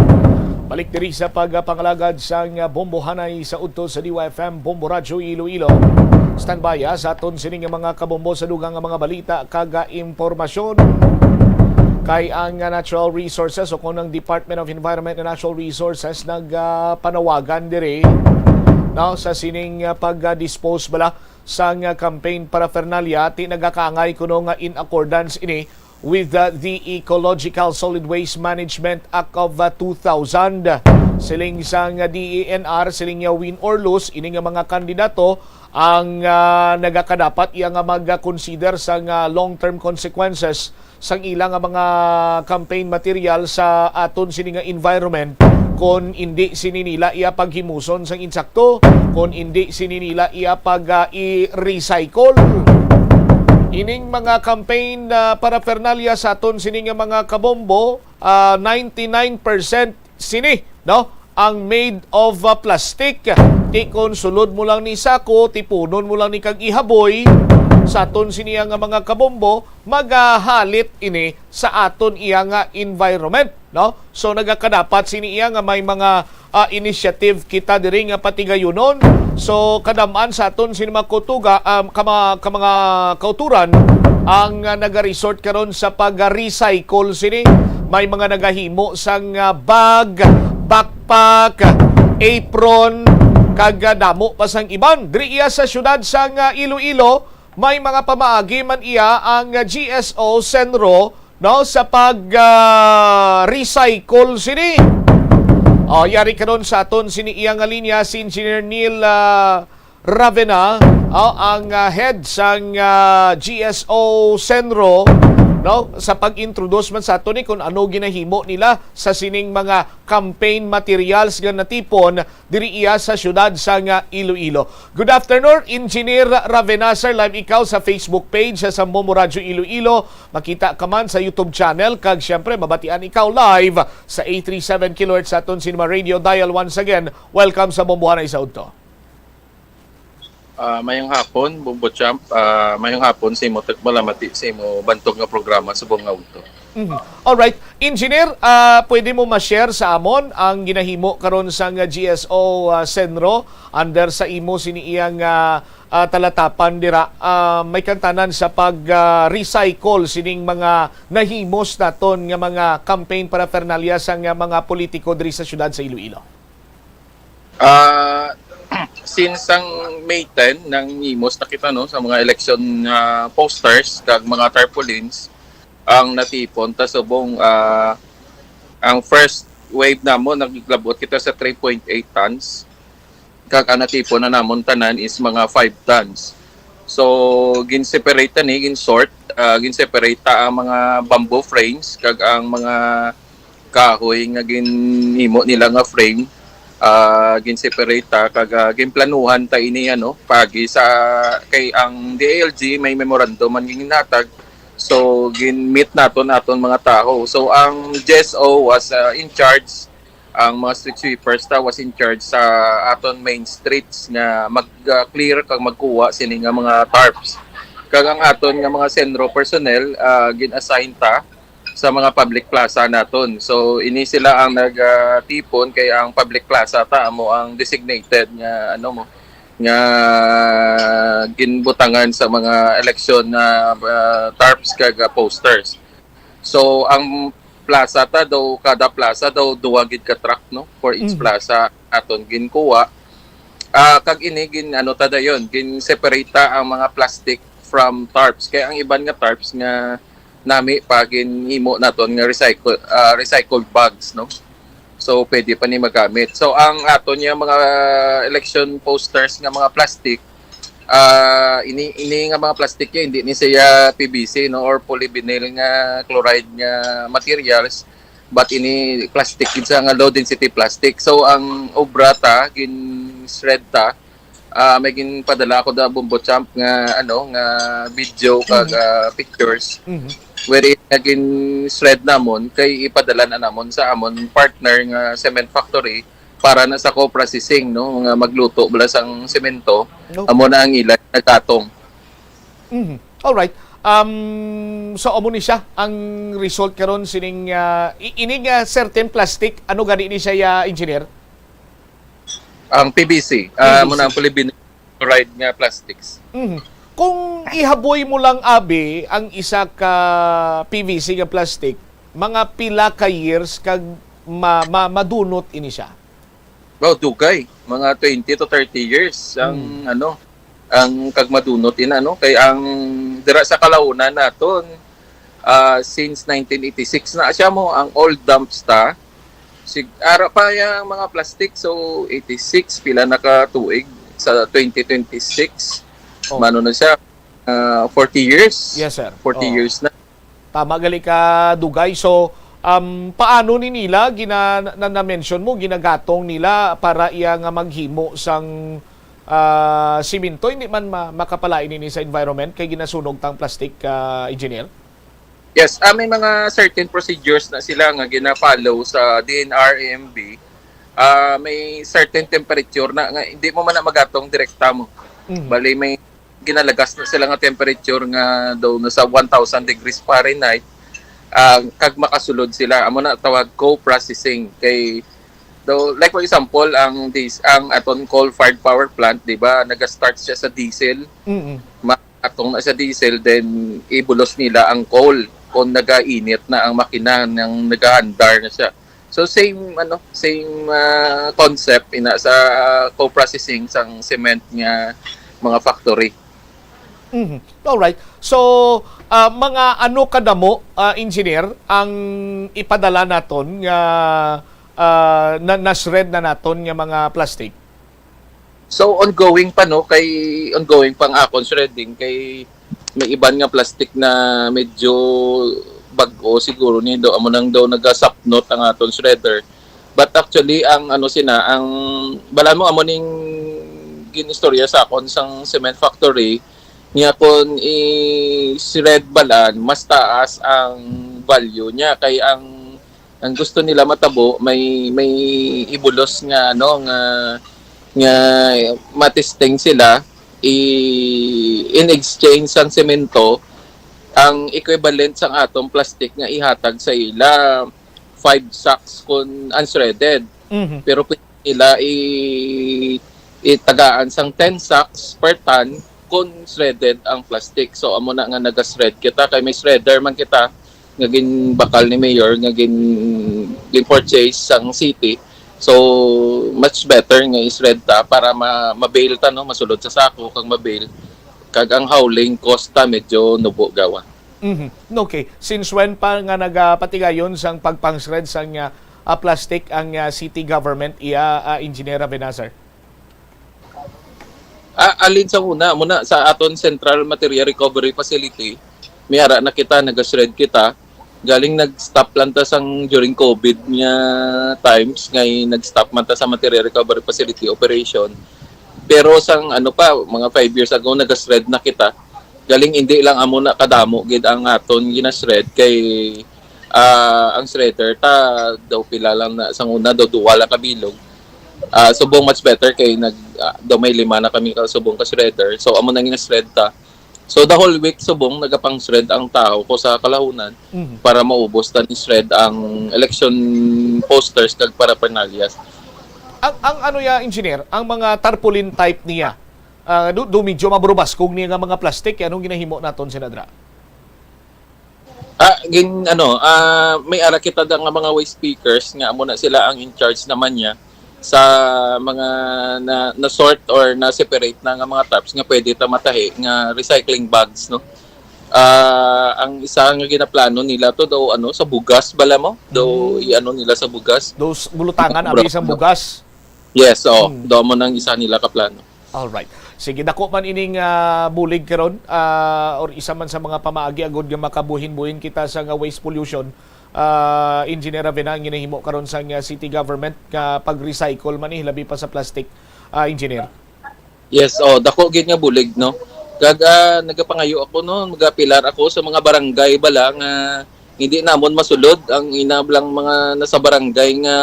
Balik diri sa pagpangalagad sang, ah, Bombohanay sa udto sa D Y F M Bombo Radyo Iloilo. Standby, ah, sa aton sining mga kabombo sa dugang nga mga balita kag, ah, impormasyon. Kay ang, ah, Natural Resources o kung ang Department of Environment and Natural Resources nagpanawagan diri, no, sa sining, ah, pag-dispose bala sang, ah, campaign paraphernalia, ti nagakaangay kuno nga in accordance ini with, ah, the Ecological Solid Waste Management Act of, ah, two thousand. Siling sang, ah, D E N R, siling niya, win or lose, ini nga mga kandidato ang, ah, nagakadapat iya nga mag-consider sang, ah, long-term consequences sang ila nga mga campaign material sa aton sini nga environment, kon indi sini nila iya paghimuson sang insakto, kon indi sini nila iya pag, ah, i-recycle. Ining mga campaign, ah, paraphernalia sa aton sini nga mga kabombo, ah, ninety-nine percent sini, no? Ang made of, uh, plastic. Ti kon sulod mo lang ni sako, tipunon mo lang ni kag ihaboy sa aton siniya nga mga kabombo, magahalit ini sa aton iya nga environment, no? So, nagakadapat sini iya nga may mga, ah, initiative kita diri nga patigayunon. So, kadam-an sa aton sini mga kutuga, um, kama-, ka mga kauturan ang, ah, nagaresort karon sa pag-recycle sini. May mga nagahimo sang, ah, bag, backpack, apron, kag, ah, damo pa sang iban. Diri iya sa siyudad sang, ah, Iloilo, may mga pamaagi man iya ang, ah, G S O Senro, no, sa pag, ah, recycle sini. Oh, yari karon sa aton sini iya nga linya si Engineer Neil, ah, Ravena, oh, ang, ah, head sang, ah, G S O Senro, no, sa pag-introduce man sa ato ni kung ano ginahimo nila sa sining mga campaign materials nga natipon diri iya sa siyudad sang, ah, Iloilo. Good afternoon, Engineer Ravena. Sir, live ikaw sa Facebook page sa Sambo mo Radyo Iloilo. Makita ka man sa YouTube channel, kag siyempre, mabatian ikaw live sa eight three seven kilohertz sa aton Cinema Radio Dial. Once again, welcome sa Bombohanay sa Udto. Ah, mayong hapon, Bombo Champ. Ah, mayong hapon sa imo tagmalamati sa imo bantog nga programa, Subong nga Udto. Mhm. Alright. Engineer, ah, pwede mo ma-share sa amon ang ginahimo karon sang G S O, ah, Senro under sa imo sini iyang, ah, ah, talatapan dira, ah, may kantanan sa pag, ah, recycle sining mga nahimos naton nga mga campaign paraphernalia sang, ah, mga politiko diri sa siyudad sa Iloilo? Ah, since ang May ten, nanghimos na kita, no, sa mga election, ah, posters kag mga tarpaulins ang natipon ta subong, ah, ang first wave namon, naglabot kita sa three point eight tons, kag ang natipon na namon tanan is mga five tons. So, gin-separate ta ni, gin-sort, ah, gin-separate ta ang mga bamboo frames kag ang mga kahoy nga ginhimo nila nga frame, ah, gin-separate ta kag, ah, ginplanuhan ta ini, ano, pagi sa, kay ang D I L G may memorandum man ginhatag. So, gin-meet naton aton mga tawo. So, ang G S O was, ah, in charge, ang mga street sweepers ta was in charge sa aton main streets nga mag-clear kag magkuha sini nga mga tarps. Kag ang aton nga mga Senro personnel, ah, gin-assign ta sa mga public plaza naton. So, ini sila ang nagtipon kay ang public plaza ta amo ang designated nga, ano mo, nga ginbutangan sa mga eleksyon na, ah, tarps kag, ah, posters. So, ang plaza ta daw, kada plaza daw duha gid ka truck, no, for each Mhm. plaza aton ginkuha. Ah, kag ini gin, ano ta dayon, gin-separate ta ang mga plastic from tarps. Kay ang iban nga tarps nga nami pa ginhimo naton nga recycle, ah, recycled bags, no? So, pwede pa ni magamit. So, ang aton nga mga election posters nga mga plastic, ah, ini, ini nga mga plastic niya, hindi ni siya P V C, no, or polyvinyl nga chloride nga materials, but ini plastic gid siya nga low density plastic. So, ang obra ta, gin-shred ta, ah, may ginpadala ako da Bombo Champ nga, ano, nga video kag, Mhm. ah, pictures, Mhm. wherein nga gin-shred namon kay ipadala na namon sa amon partner nga cement factory para na sa co-processing, no, nga magluto bala sang semento. Okay. Amo na ang ila nagatong. Mhm. Alright. Um, so, amo ni siya ang result karon sining, ah, i-, ini nga certain plastic, ano gani ni siya, ya, engineer? Ang P V C, ah, P V C. Mo na ang polyvinyl chloride nga plastics. Mhm. Kung ihaboy mo lang, abi, ang isa ka P V C nga plastic, mga pila ka years kag ma-, ma-, madunot ini siya? Wow, dugay. Mga twenty to thirty years ang, Hmm. ano, ang kag madunot ina, no? Kay ang dira sa Calaunan naton, ah, since nineteen eighty-six na siya mo, ang old dumps ta. Sig ara pa yang mga plastic, so eighty-six, pila na ka tuig sa twenty twenty-six. Oh. Mano na siya? Ah, forty years. Yes, sir. Forty Oh. years na. Tama gali ka, Dugay. So, um, paano ni nila gina-, na, na-mention mo, ginagatong nila para iya nga maghimo sang, ah, simento? Hindi man ma-, makapalain ini sa environment kay ginasunog tang plastic, ah, engineer? Yes, ah, may mga certain procedures na sila nga gina-follow sa D N R, A M B. Ah, may certain temperature na nga hindi mo man na magatong direkta mo. Mhm. Bali, may ginalagas na sila nga temperature nga daw nasa one thousand degrees Fahrenheit, ah, kag makasulod sila. Amo na tawag co-processing. Kay daw, like, for example, ang dis-, ang aton coal-fired power plant, di ba, naga-start siya sa diesel. Mm-mm. Ma-, atong na sa diesel, then ibulos nila ang coal kung nagainit na ang makina, nang nagahandar na siya. So, same, ano, same, ah, concept ina sa co-processing sang cement nga mga factory. Mhm. Alright. So, ah, mga ano kadamo, ah, engineer, ang ipadala naton nga, ah, na, na-shred na naton nga mga plastic? So, ongoing pa, no? Kay ongoing pa ang akon shredding, kay may iban nga plastic na medyo bag-o siguro ni do, amo nang daw nagasapnot ang aton shredder. But actually, ang ano sina, ang bala mo amo ning ginistorya sa akon sang cement factory, niya kon i-shred balan, mas taas ang value niya kay ang ang gusto nila matabo may may ibulos nga ano nga nga matesting sila i, in exchange sang semento ang equivalent sang atong plastic nga ihatag sa ila five sacks kon unshredded. Mhm. Pero pwede nila i itagaan sang ten sacks per ton kon shredded ang plastic. So amo na nga naga-shred kita kay may shredder man kita nga ginbakal ni Mayor nga gin gin-purchase sang city. So much better nga i-shred ta para ma mabail ta, no, masulod sa sako kag mabail kag ang hauling cost ta medyo nubo gawa. Mhm. Okay. Since when pa nga nagapatigayon sang pagpang-shred sang, ah, ah, plastic ang, ah, city government, iya, ah, Engineer Ravenazer? Ah, alin sa una? Muna sa aton Central Material Recovery Facility, may ara na kita, nag-shred kita. Galing nag-stop lang ta sang during COVID nga times, ngay nag-stop man ta sa Material Recovery Facility operation. Pero sang ano pa, mga five years ago, nag-shred na kita. Galing hindi lang amo na kadamo gid ang aton gina-shred kay ah, ang shredder ta daw pila lang na sang una daw duha lang ka bilog. Ah, subong much better kay nag ah, daw may lima na kami ka subong ka shredder. So amo nang gina-shred ta. So the whole week subong nagapang-shred ang tao ko sa Kalahunan Mhm. para maubos ta ni shred ang election posters kag paraphernalias. Ang, ang ano ya, engineer, ang mga tarpaulin type niya, ah, do, do medyo maburubaskog niya nga mga plastic, eh, anong ginahimo naton, Senadra? Ah, gin, ano, ah, may ara kita da nga mga waste pickers nga amo na sila ang in charge naman niya sa mga na, na sort or na separate na nga mga tarps nga pwede ta matahi nga recycling bags, no? Ah, ang isa nga ginaplano nila to daw ano sa bugas bala mo? Daw Mm. i-ano nila sa bugas? Those bulutangan Bro- abi sa bugas. Yes, oo. Mm. Daw mo nang isa nila ka plano. Alright. Sige, dako man ining, ah, bulig karon, ah, or isa man sa mga pamaagi agud nga makabuhin-buhin kita sa nga waste pollution. Ah, Engineer Ravena, ang ginahimo karon sa nga city government nga pag-recycle man, eh, labi pa sa plastic, ah, Engineer. Yes, oh, dako gid nga bulig, no. Kag, ah, nagapangayo ako, no, magapilar ako sa mga barangay bala nga hindi namon masulod ang inablang mga nasa barangay nga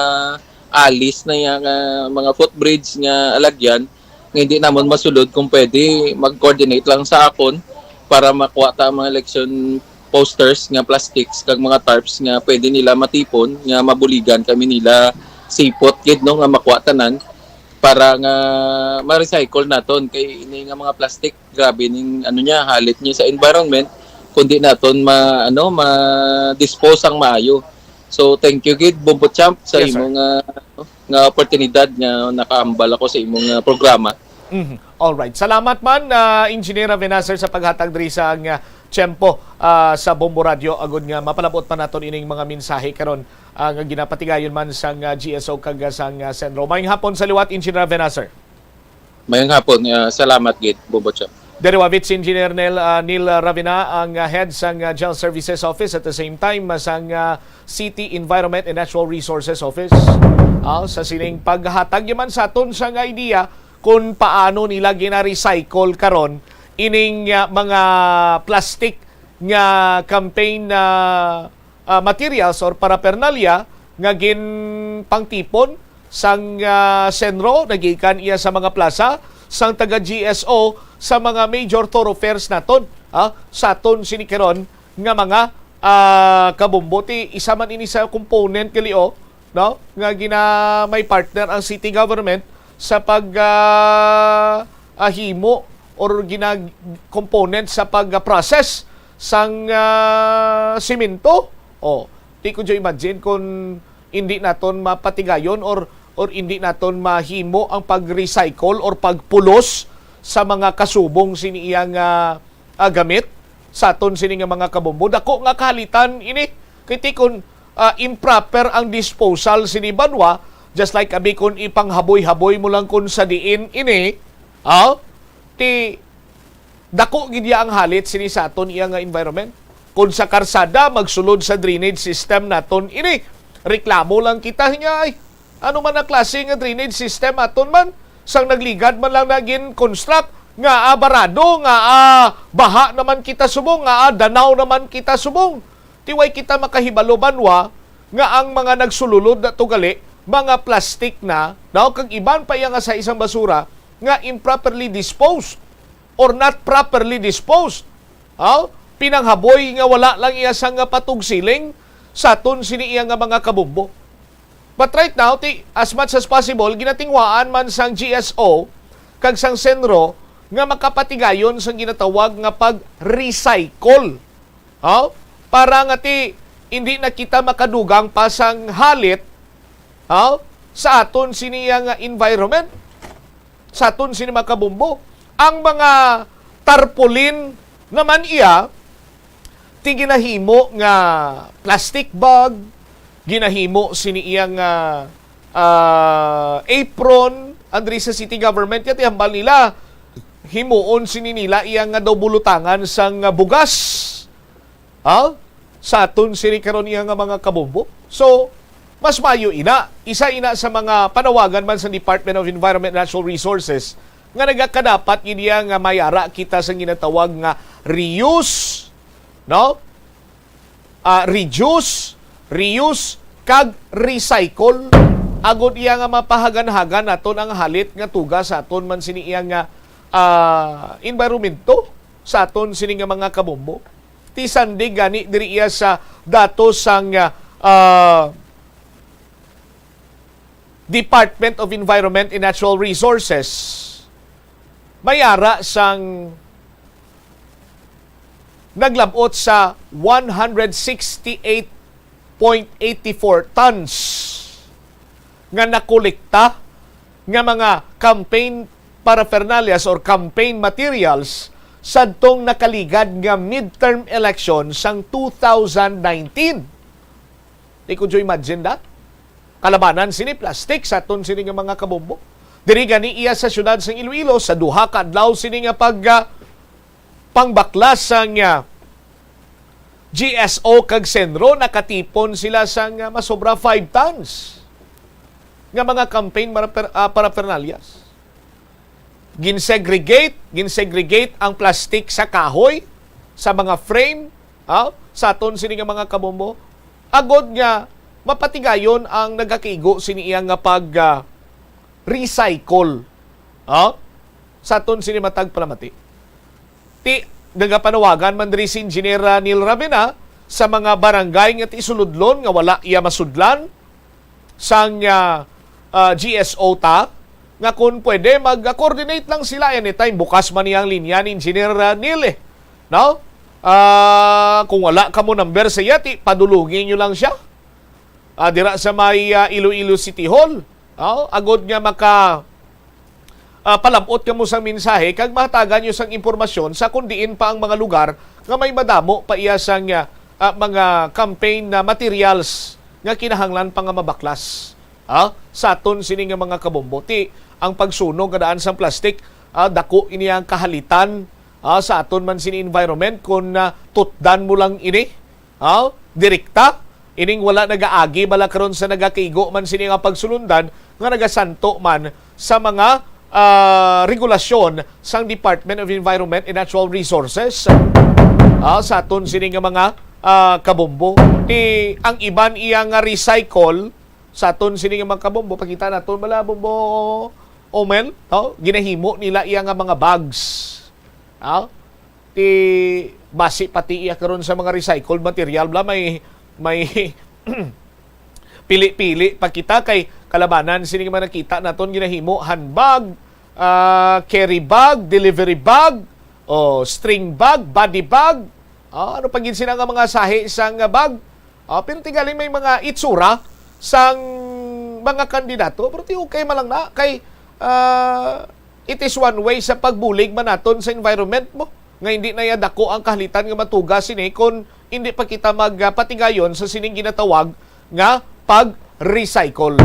alis na iya nga mga footbridge nga alagyan nga hindi namon masulod. Kung pwede, mag-coordinate lang sa akon para makuha ta ang mga election posters nga plastics kag mga tarps nga pwede nila matipon nga mabuligan kami nila sipot gid, no, nga makuha tanan para nga ma-recycle naton kay ini nga mga plastic grabe ning ano niya, halit niya sa environment kundi naton ma ano ma-dispose ang maayo. So thank you gid Bombo Champ sa Yes, sir. imo nga ano, nga oportunidad nga nakaambal ako sa imo nga programa. Mhm. All right. Salamat man, ah, Engineer Ravenazer, sa paghatag diri sa nga tiyempo, ah, sa Bombo Radio, agud nga mapalabot pa naton ining mga mensahe karon, ah, nga ginapatigayon man sang, ah, G S O kag, ah, sang, ah, Senro. Mayong hapon sa liwat, Engineer Ravenazer. Mayong hapon, ah, salamat gid, Bombo Champ. Diri wa Vice Engineer Neil, ah, Neil Ravena, ang, ah, head sang, ah, General Services Office, at the same time, ah, sang, ah, City Environment and Natural Resources Office. Ah, sa sining paghatag man sa aton sang idea kung paano nila gina-recycle karon ining, ah, mga plastic nga campaign, ah, ah, materials or paraphernalia nga ginpangtipon sang, ah, Senro, nagikan iya sa mga plaza, sang taga G S O, sa mga major thoroughfares naton, ah, sa aton sini karon nga mga, ah, kabombo. Ti isa man ini sa component gali, oh, no, nga gina-, may partner ang city government sa pag, ah, ah, himo or gina-, component sa pag, ah, process sang, ah, semento. Oh, di ko jo imagine kung hindi naton mapatigayon or, or hindi naton mahimo ang pag-recycle or pagpulos sa mga kasubong sini iyang, ah, ah, gamit sa aton sini nga mga kabombo. Dako nga kahalitan ini. Kay ti kon, ah, improper ang disposal sini banwa, Just like, abi, kung ipanghaboy-haboy mo lang kung sa diin ini, ah, ti dako gid ya ang halit sini sa aton iya nga environment. Kung sa karsada, magsulod sa drainage system naton ini, reklamo lang kita niya, ay, ano man ang klase nga drainage system aton man, sang nagligad man lang na gin-construct, nga, ah, barado, nga, ah, baha naman kita subong, nga, ah, danaw naman kita subong. Ti way kita makahibalo, banwa, nga ang mga nagsululod na tugali, mga plastic na, no? Kag iban pa iya nga sa isang basura nga improperly disposed or not properly disposed. Aw, pinanghaboy nga wala lang iya sang nga patugsiling sa aton sini iya nga mga kabombo. But right now, ti, as much as possible, ginatingwaan man sang G S O kag sang Senro nga makapatigayon sang ginatawag nga pag-recycle. Aw, para nga ti hindi na kita makadugang pa sang halit, aw, sa aton sini iya nga environment, sa aton sini mga kabombo. Ang mga tarpaulin naman iya, ti ginahimo nga plastic bag, ginahimo sini iya nga, ah, apron, andri sa city government, ya ti hambal nila, himuon sini nila iya nga daw bulutangan sang, ah, bugas. Ha? Sa aton sini karon iya nga mga kabombo. So, mas mayo ina. Isa ina sa mga panawagan man sa Department of Environment and Natural Resources nga nagakadapat gid iya nga mayara kita sa ginatawag nga reuse, no? Ah, reduce, reuse, kag recycle. Agod iya nga mapahaganhagan naton ang halit nga tuga sa aton man sini iya nga, ah, environmento, sa aton sini nga mga kabombo. Ti sandig gani diri iya sa datos sang, ah, Department of Environment and Natural Resources, may ara sang naglab-ot sa one hundred sixty-eight point eight four tons nga nakolekta nga mga campaign paraphernalias or campaign materials sadtong nakaligad nga midterm election sang two thousand nineteen. Di, could you imagine that? Kalabanan sini plastic sa aton sini nga mga kabombo. Diri gani iya sa siyudad sang Iloilo, sa duha ka adlaw sini nga pag, ah, pangbaklas sang, ah, G S O kag Senro, nakatipon sila sang, ah, masobra five tons nga mga campaign maraper-, ah, paraphernalias. Ginsegregate, ginsegregate ang plastic sa kahoy, sa mga frame, ah, sa aton sini nga mga kabombo, agod nga mapatigayon ang nagakigo sini iya nga pag, ah, recycle, ah, sa aton sini matag palamati. Ti, nagapanawagan man diri si Engineer, ah, Neil Ravena sa mga barangay nga ti suludlon nga wala iya masudlan sang, ah, ah, G S O ta, nga kung pwede, mag-coordinate lang sila anytime. Bukas man niya ang linya ni Engineer, ah, Neil, eh. No? Ah, kung wala kamo number sa iya, ti, padulungi nyo lang siya. Ah, dira sa may, ah, Iloilo City Hall. Oh, agod nga maka, ah, palab-ot kamo sang mensahe kag mahatagan nyo sang impormasyon sa kung diin pa ang mga lugar nga may madamo pa iya sang, ah, ah, mga campaign na materials nga kinahanglan pa nga mabaklas, ah, sa aton sini nga mga kabombo. Ti, ang pagsunog nga daan sang plastic, ah, dako ini ang kahalitan, ah, sa aton man sini environment kung, ah, tutdan mo lang ini, ah, direkta. Ining wala nagaagi bala karon sa nagakigo man sini nga pagsulundan nga nagasanto man sa mga, ah, regulasyon sang Department of Environment and Natural Resources, ah, sa aton sini nga mga, ah, kabombo. Ti ang iban iya nga recycle sa aton sini nga mga kabombo, pakita naton bala, Bombo Omel, no? Ginahimo nila iya nga mga bags. Ah, ti basi pati iya karon sa mga recycled material bala, may, may pili-pili pa kita, kay kalabanan sini nga mga nakita naton ginahimo, handbag, ah, carry bag, delivery bag, o string bag, body bag. Ah, ano pa gid sila nga mga sahi sang bag? Ah, pero ti gali may mga itsura sang mga kandidato, pero ti okay man lang na kay, ah, it is one way sa pagbulig man naton sa environment mo, nga hindi na iya dako ang kahalitan nga matuga sini kung hindi pa kita magpatigayon sa sining ginatawag nga pag-recycle.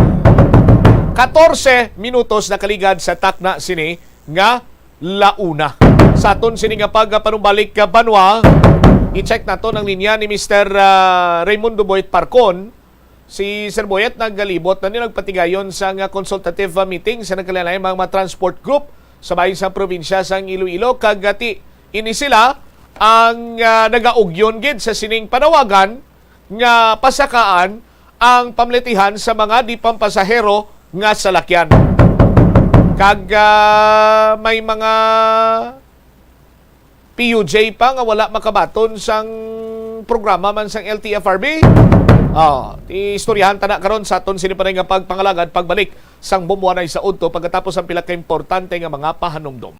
Katorse minutos nakaligad sa takna sini nga launa. Sa aton sini nga pagpanumbalik ka banwa, i-check naton ang linya ni Mister, ah, Raymundo Boyet Parcon. Si Sir Boyet nagalibot na ni nagpatigayon sa nga consultative, ah, meeting sa nagkalain-lain mga, mga transport group sa bahin sa probinsya sang Iloilo, kag gati ini sila ang, ah, nagaugyon gid sa sining panawagan nga pasakaan ang pamlitihan sa mga di pampasahero nga salakyan. Kag, ah, may mga P U J pa nga wala makabaton sang programa man sang L T F R B. Oh, istoryahan ta na karon sa aton sini pa nga pagpangalagad pagbalik sang Bombo Anay sa Udto pagkatapos ang pila ka importante nga mga pahanumdom.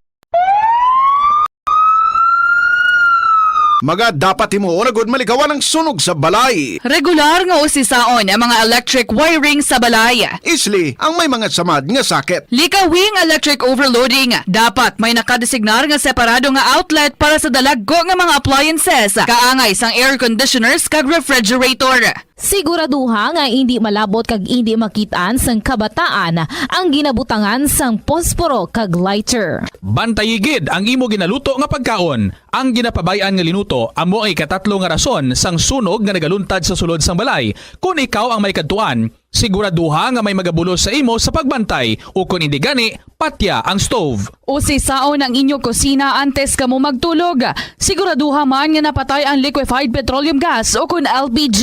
Mga dapat himuon agud malikawan ang sunog sa balay. Regular nga usisaon ang mga electric wiring sa balay. Isli ang may mga samad nga sakit. Likawi ang electric overloading. Dapat may nakadesignar nga separado nga outlet para sa dalagko nga mga appliances, kaangay sang air conditioners kag refrigerator. Siguraduha nga indi malabot kag indi makit-an sang kabataan ang ginabutangan sang posporo kag lighter. Bantayi gid ang imo ginaluto nga pagkaon. Ang ginapabay-an nga linuto amo ang ikatatlo nga rason sang sunog nga nagaluntad sa sulod sang balay. Kon ikaw ang may kadtuan, siguraduha nga may magabulos sa imo sa pagbantay, o kon indi gani, patya ang stove. Usisaon ang inyo kusina antes kamo magtulog. Siguraduha man nga napatay ang liquefied petroleum gas o kon L P G.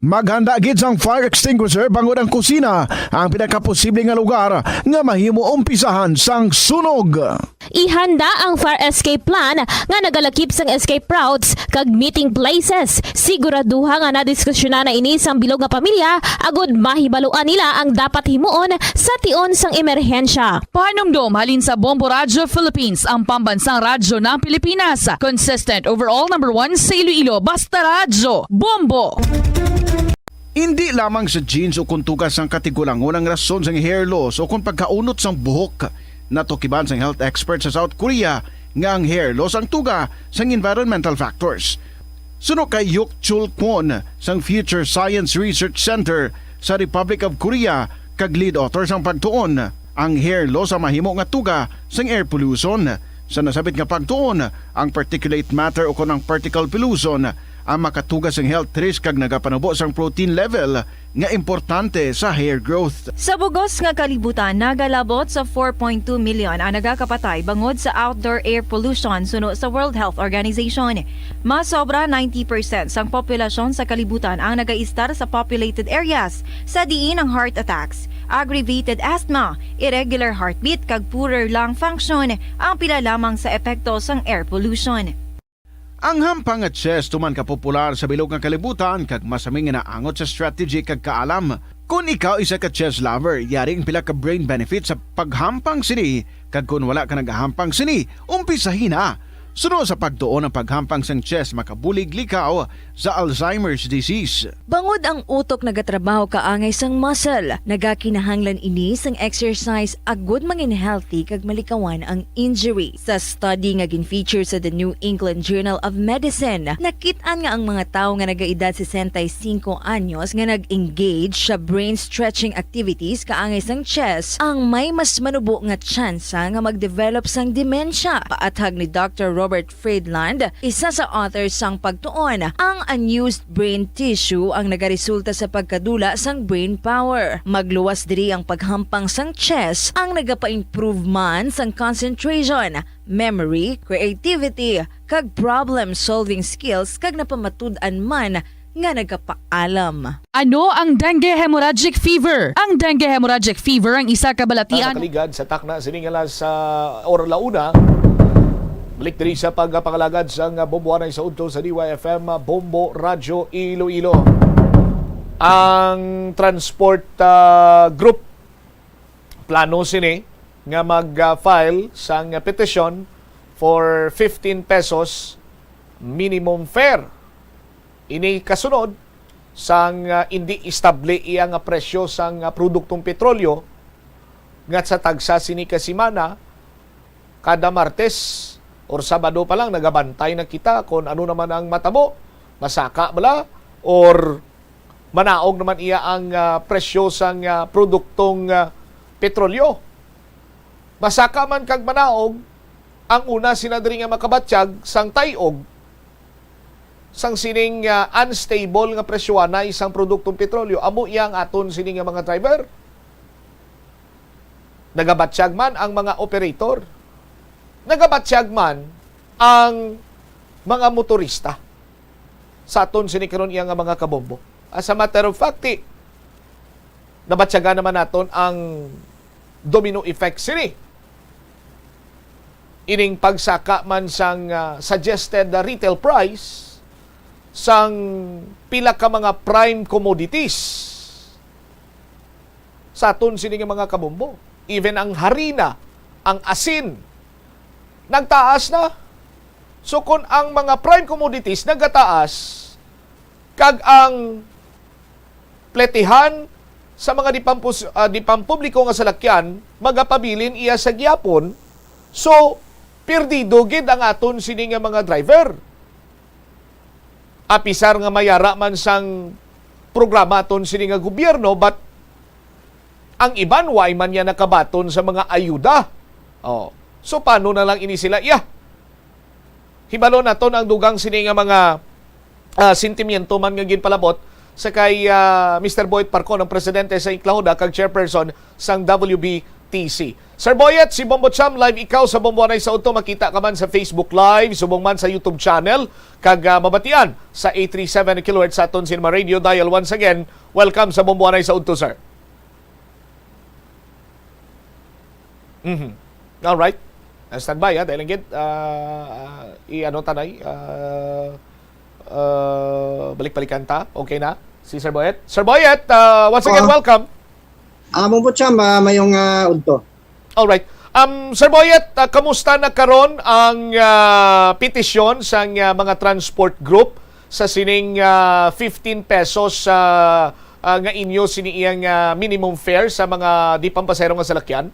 Maghanda gid sang fire extinguisher bangod ang kusina ang pinakaposible nga lugar nga mahimo umpisahan sang sunog. Ihanda ang fire escape plan nga nagalakip sang escape routes kag meeting places. Siguraduha nga nadiskusyunan na ini sang bilog nga pamilya agud mahibaluan nila ang dapat himuon sa tion sang emerhensya. Pahanumdom halin sa Bombo Radyo Philippines, ang pambansang radyo ng Pilipinas. Consistent overall number one sa Iloilo. Basta Radyo, Bombo! Indi lamang sa genes o kon tuga sang katigulangon ang rason sang hair loss o kon pagkaunot sang buhok. Natukiban sang health expert sa South Korea nga ang hair loss ang tuga sang environmental factors. Suno kay Yuk Chul Kwon sang Future Science Research Center sa Republic of Korea kag lead author sang pagtuon, ang hair loss ang mahimo nga tuga sang air pollution. Sa nasabit nga pagtuon, ang particulate matter o kon ang particle pollution ang makatuga sang health risk kag nagapanubo sang protein level nga importante sa hair growth. Sa bugos nga kalibutan, nagalabot sa four point two million ang nagakapatay bangod sa outdoor air pollution suno sa World Health Organization. Mas sobra ninety percent sang populasyon sa kalibutan ang nagaistar sa populated areas, sa diin ang heart attacks, aggravated asthma, irregular heartbeat, kag poorer lung function ang pila lamang sa epekto sang air pollution. Ang hampang nga chest tuman ka popular sa bilog nga kalibutan kag masami nga naangot sa strategy kag kaalam. Kon ikaw isa ka chess lover, yari ang pila ka brain benefits sa paghampang sini, kag kon wala ka nagahampang sini, umpisahi na. Suno sa pagtuon, ang paghampang sang chess makabulig likaw sa Alzheimer's disease. Bangod ang utok nagatrabaho kaangay sang muscle, nagakinahanglan ini sang exercise agud mangin healthy kag malikawan ang injury. Sa study nga gin-feature sa The New England Journal of Medicine, nakit-an nga ang mga tawo nga nagaedad sesenta y cinco anyos nga nag-engage sa brain stretching activities kaangay sang chess ang may mas manubo nga tsansa nga mag-develop sang dementia. Paathag ni Doctor Robert Friedland, isa sa author sang pagtuon, ang unused brain tissue ang nagaresulta sa pagkadula sang brain power. Magluwas diri ang paghampang sang chess ang nagapa-improve man sang concentration, memory, creativity, kag problem-solving skills, kag napamatud-an man nga nagapaalam. Ano ang dengue hemorrhagic fever? Ang dengue hemorrhagic fever ang isa ka balatian. Nakaligad sa takna sining alas, ah, or launa. Balik diri sa pagpangalagad sang Bombo Anay sa Udto sa D Y F M, Bombo Radyo Iloilo. Ang transport, ah, group plano sini nga mag-file sang petisyon for fifteen pesos minimum fare. Ini kasunod sang, ah, indi estable iya nga presyo sang, ah, produktong petrolyo, nga sa tagsa sini ka semana, kada Martes or Sabado pa lang nagabantay na kita kon ano naman ang matabo, masaka bala or manaog naman iya ang, ah, presyo sang, ah, produktong, ah, petrolyo. Masaka man kag manaog, ang una sina diri nga makabatyag sang tay-og sang sining, ah, unstable nga presyohanay sang produktong petrolyo, amo iya ang aton sini nga mga driver. Nagabatyag man ang mga operator. Nagabatyag man ang mga motorista sa aton sini karon iya nga mga kabombo. As a matter of fact, eh, nabatyagan naman naton ang domino effect sini. Ining pagsaka man sang, ah, suggested, ah, retail price sang pila ka mga prime commodities sa aton sini nga mga kabombo. Even ang harina, ang asin, nagtaas na. So, kung ang mga prime commodities nagataas, kag ang pletihan sa mga di pampus-, ah, di pampubliko nga salakyan, magapabilin iya sa gihapon. So, perdido gid ang aton sini nga mga driver. Apisar nga may ara man sang programa aton sini nga gobyerno, but ang iban way man niya nakabaton sa mga ayuda. Oh. So, paano na lang ini sila iya? Hibalo naton ang dugang sini nga mga, ah, sentimiento man nga ginpalabot sa kay, ah, Mister Boyet Parcon, ang presidente sa Inclahuda kag chairperson sang W B T C. Sir Boyet, si Bombo Cham, live ikaw sa Bombo Anay sa Udto. Makita ka man sa Facebook Live, subong man sa YouTube channel, kag, ah, mabatian sa eight three seven kilohertz sa aton sini nga radio dial. Once again, welcome sa Bombo Anay sa Udto, sir. Mhm. All right. Ah, standby, ha, dahil lang gid, ah, ah, i-ano ta, Nay, ah, ah, balik-balikan ta. Okay na? Si Sir Boyet. Sir Boyet, ah, once again, Oo. welcome. Ah, Bombo Cham, ah, mayong, ah, udto. All right. Um, Sir Boyet, ah, kamusta na karon ang, ah, petisyon sang, ah, mga transport group sa sining, ah, fifteen pesos, ah, ah, nga inyo sini iyang, ah, minimum fare sa mga di pampasahero nga salakyan?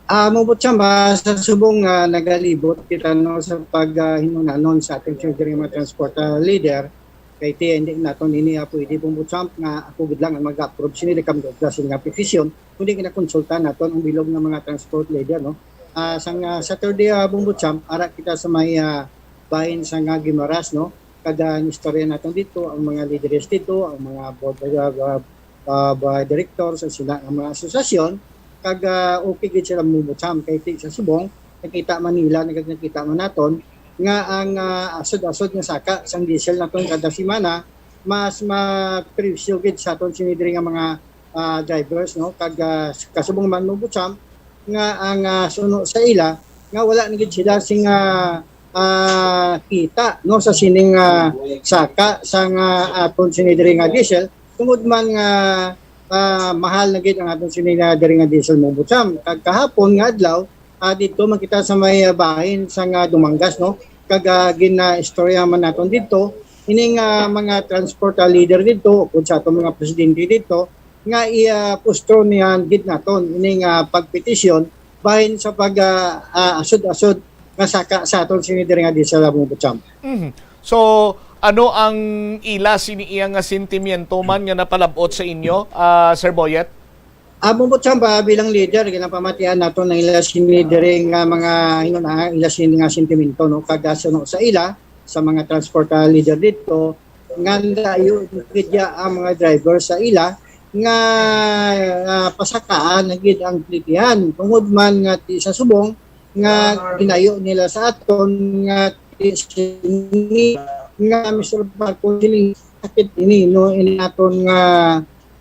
Ah, Bombo Cham, ah, sa subong, ah, nagalibot kita, no, sa pag, ah, hinunanon sa ating siyempre mga transport, ah, leader, kay ti, hindi naton ini, ah, pwede, Bombo Cham, nga ako gid lang ang mag-approve sini, di kami gid sini nga petisyon, kundi ginakonsulta naton ang bilog nga mga transport leader, no. Ah, sang, ah, Saturday, ah, Bombo Cham, ara kita sa may, ah, bahin sa nga Guimaras, no, kag, ah, istorya naton dito ang mga leaders dito, ang mga board, ah, ah, ah, ba, director sa sila nga mga asosasyon, kag, ah, okay gid sila, Bombo Cham, kay ti sa subong nakita man nila, nag-, nakita man naton nga ang, ah, asod-asod nga saka sang diesel naton kada semana mas mapresyo gid sa aton sini diri nga mga, ah, drivers, no, kag, ah, kasubong man, Bombo Cham, nga ang, ah, suno sa ila nga wala na gid sila sing, ah, ah, kita, no, sa sining, ah, saka sang, ah, aton sini diri nga diesel, tungod man nga, ah, mahal na gid ang aton sini nga diri nga diesel, Bombo Cham. Kag kahapon nga adlaw, ah, dito man kita sa may, ah, bahin sa nga Dumangas, no, kag, ah, ginaistorya man naton dito ining, ah, mga transport, ah, leader dito, kung sa aton mga presidente dito, nga i-, ah, pustro niyan gid naton ining, ah, pagpetisyon bahin sa pag, ah, ah, asod-asod nga saka sa aton sini diri nga di sa Labong Butcham. Mhm. So, ano ang ila sini iya nga sentimiento man nga napalab-ot sa inyo, ah, Sir Boyet? Ah, Bombo Cham, ah, bilang leader, ginapamatian nato na ila sini diri nga mga, ingon na, ila sini nga sentimento, no? Kag, ah, suno sa ila, sa mga transport, ah, leader dito, nga dayo gid ya ang mga driver sa ila nga, ah, pasakaan na gid ang plitihan. Tungod man nga ti sa subong nga ginayo nila sa aton nga ti sini nga Mister Marcos, siling sakit ini, no, ini aton nga,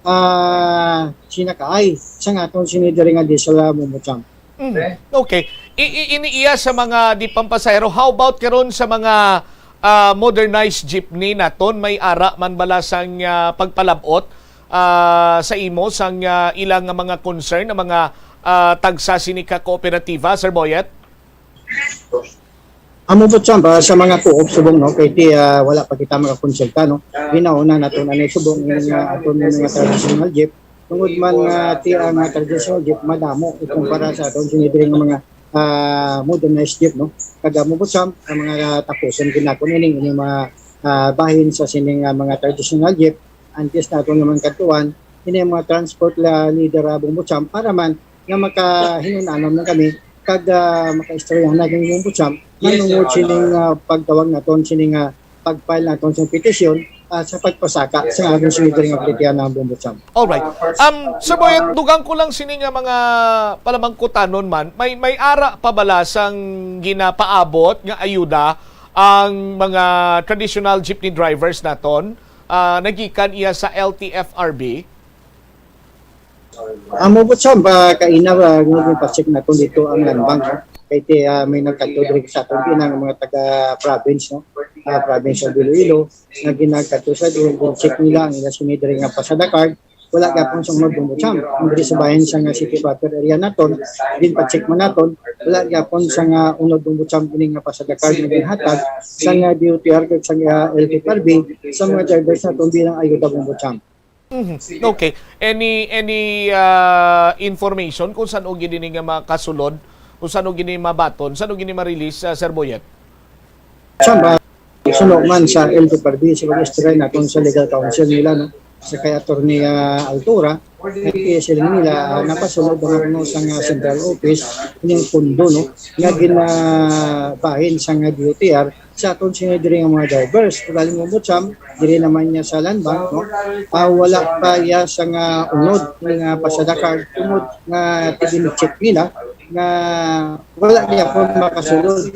ah, sinakaay sa aton sini diri nga di sa Bombo Cham. Mm. Okay. I, i, ini iya sa mga di pampasahero. How about karon sa mga, ah, modernized jeepney naton? May ara man bala sang, ah, pagpalab-ot, ah, sa imo sang, ah, ilang nga mga concern, ang mga, ah, tagsa sini ka kooperatiba, Sir Boyet? Amo po, Champ, ah, sa mga co-op subong, no, kay ti, ah, wala pa kita makakonsulta, no. Ginauna naton ani subong nga aton mga traditional jeep. Tungod man nga ti ang, ah, traditional jeep madamo ikumpara sa aton sini diri nga mga, ah, modernized jeep, no. Kag amo po, Champ, ang mga tapuson ginakon ini, ini mga, ah, bahin sa sining, ah, mga traditional jeep, antes naton naman kadtuan, ini ang mga transport la leader, ah, Bombo Cham, para man nga makahinun-anon lang kami kag, ah, makaistorya na kami, Ombudsman, manungod sining, ah, pagtawag naton sining, ah, pag-file naton sa petisyon, ah, sa pagpasaka sa aton sinidri nga plitihan na, Ombudsman. Alright. Um, Sir Boyet, dugang ko lang sini nga mga palamangkutanon man, may, may ara pa bala sang ginapaabot nga ayuda ang mga traditional jeepney drivers naton, ah, nagikan iya sa L T F R B? Amo po siya, ba, kaina, ba, nung gipacheck naton dito ang land bank, no? Kay ti, ah, may nagkadto diri sa aton, pinang mga taga-province, no? Ah, province of Iloilo, nga ginagkadto sa doon, check nila ang ila sinidri nga pasada card, wala gyapon sa unod, Ombudsman. Ang diri sa bahin sa nga city proper area naton, din pa-check man naton, wala gyapon sa nga unod, Ombudsman, ini nga pasada card nga ginhatag sa nga D O T R kag sa nga L T F R B sa mga drivers naton bilang ayuda, Ombudsman. Mhm. Okay. Any, any, ah, information kung saan-o gid ini nga makasulod, kung saan-o gini mabaton, saan-o gini ma-release, ah, Sir Boyet? Sa ba, suno man sa L T F R B, sa pag-istorya naton sa legal counsel nila, no? Sa kay Attorney, ah, Altura, nagkisiling nila, ah, napasulod na kuno sa nga central office, yung pundo, no? Nga ginabahin sa nga D O T R, sa aton sini diri nga mga drivers. Kung galing mo, Sam, diri naman niya sa land bank, no? Ah, wala pa iya sa nga unod nga pasada card, tungod nga tigin-check nila nga wala niya po makasulod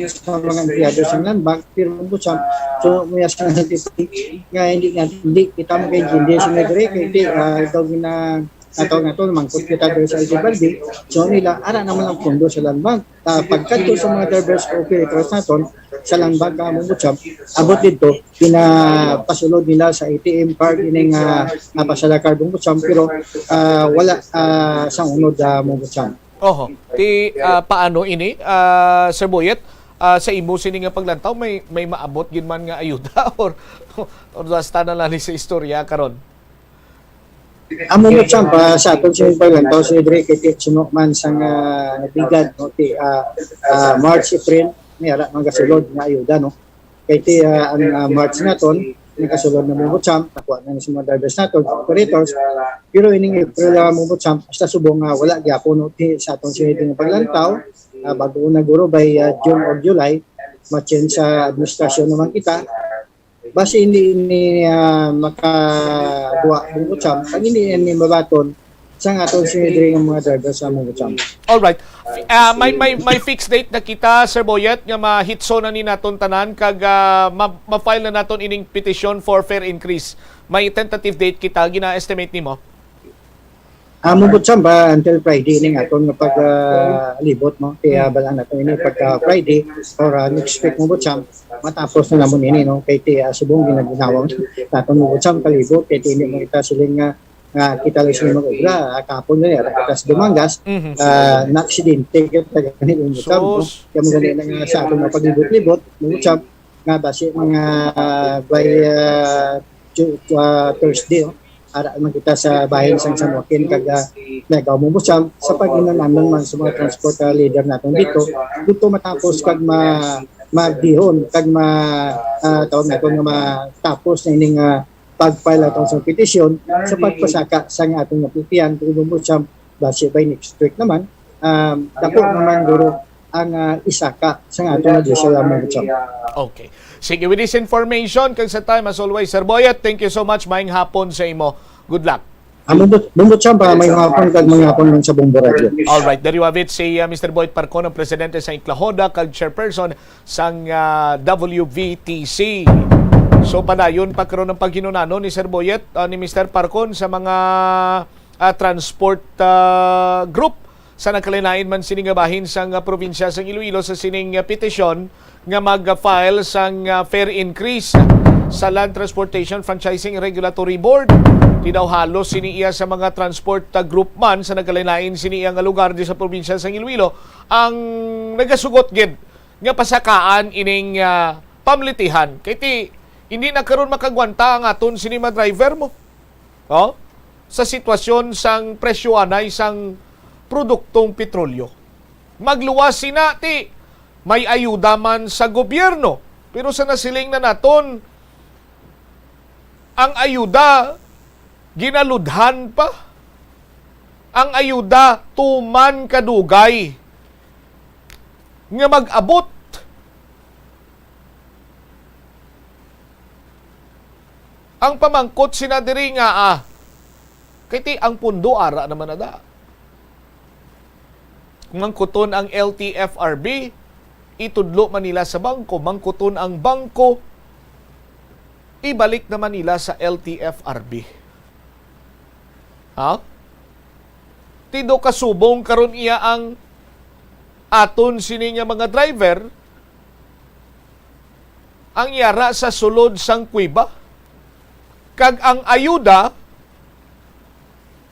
sa mga empleyado sa land bank, pero mo, Sam, so, mo iya sa nga, nga hindi nga, hindi kita makaintindi sa nga diri, kay di, ah, daw gina-, ato nga to, mangkot kita diri sa L T F R B. So, nila, ara naman ang pundo sa land bank. Ah, pagkadto sa mga drivers operators naton, sa land bank, ah, Ombudsman, abot dito, pinapasulod nila sa A T M card, ining, ah, ah, pasada card, Ombudsman, pero, ah, wala, ah, sa unod, ah, Ombudsman. Oho. Ti, ah, paano ini, ah, Sir Boyet? Ah, sa imo sini nga paglantaw, may, may maabot gid man nga ayuda or, or basta na lang ni sa istorya karon? Amo mo, Sam, pa, sa aton sa paglantaw, si Dre, kay ti suno man sa nga nabigad, no, ti, ah, ah, March, April, may ara mga kasulod nga ayuda, no? Kay ti, ah, ang, ah, March naton, nagkasulod na mo, Sam, nakuha na ni sa mga drivers naton, operators. Pero ining April, ah, mo, Sam, hasta subong nga wala gyapon, no, ti, sa aton sa nga paglantaw, ah, bago na guro by, ah, June or July, ma-change sa administrasyon naman kita. Basi hindi ini, ah, makabuwa, Ombudsman, pag hindi ini mabaton sa nga aton sinidri nga mga driver sa Ombudsman. Alright. Fi-, ah, may, may, may fixed date na kita, Sir Boyet, nga mahitso na ni naton tanan kag, ah, ma-, ma-file na naton ining petition for fare increase. May tentative date kita, gina-estimate nimo? Amo gud, Sam, ba, until Friday ning aton nga pag, ah, libot, no? Kaya, hmm, balaan nato ini pagka Friday or, ah, next week mo gud, Sam, matapos na namon ini, no? Kay ti, ah, subong ginaginawang naton mo gud, Sam, kalibot, kay ti hindi mo kita siling nga, nga kita lang sila mag-obra, ah, kahapon na yan, kita sa Dumangas, mhm, ah, naaksidente kita gani mo gud, Sam, no? Sus. Kaya mo gani na nga sa aton nga paglibot-libot, mo gud, Sam, nga basi mga, ah, by, ah, Tu-, ah, Thursday, oh. Ara man kita sa bahin sang San Joaquin kag, ah, Miagao mo gud, Sam, sa pag-inanamon man sa mga transport, ah, leader naton dito, dito matapos kag ma-, mabihon kag ma-, ah, tawag naton nga matapos na ining, ah, pag-file naton sa petisyon sa pagpasaka sa nga aton nga plitihan, kung mo gud, Sam, basi by next week naman, um, dako naman guro ang, ah, isaka sa nga aton nga diesel, ah, mo gud, Sam. Okay. Sige, with this information, kag sa time, as always, Sir Boyet, thank you so much. Maayong hapon sa imo. Good luck. Ah, mo gud, mo gud, Sam, pa, maayong hapon kag maayong hapon man sa Bombo Radio. Alright, diri wavit si, ah, Mister Boyet Parcon, ang presidente sa Inclahoda kag chairperson sang, ah, W V T C. So, padayon pa karon ang paghinunano ni Sir Boyet, ah, ni Mister Parcon sa mga, ah, transport, ah, group sa nagkalain-lain man sini nga bahin sang, ah, probinsya sang Iloilo sa sining, ah, petisyon nga mag-file sang, ah, fare increase sa Land Transportation Franchising Regulatory Board. Ti daw halos sini iya sa mga transport, ah, group man sa nagkalain-lain sini iya nga lugar di sa probinsya sang Iloilo ang nagasugot gid nga pasakaan ining, ah, pamlitihan. Kay ti, hindi na karon makagwanta ang aton sini mga driver mo. Oh? Sa sitwasyon sang presyo anay sang produktong petrolyo. Magluwas sina ti may ayuda man sa gobyerno. Pero sa nasiling na naton, ang ayuda ginaludhan pa. ang ayuda tuman kadugay nga mag-abot. Ang pamangkot sina diri nga, ah, kay ti ang pundo ara naman na da. Mangkuton ang L T F R B, itudlo man nila sa bangko, mangkuton ang bangko, ibalik naman nila sa L T F R B. Ha? Ti do kasubong karon iya ang aton sini nga mga driver, ang yara sa sulod sang kuweba, kag ang ayuda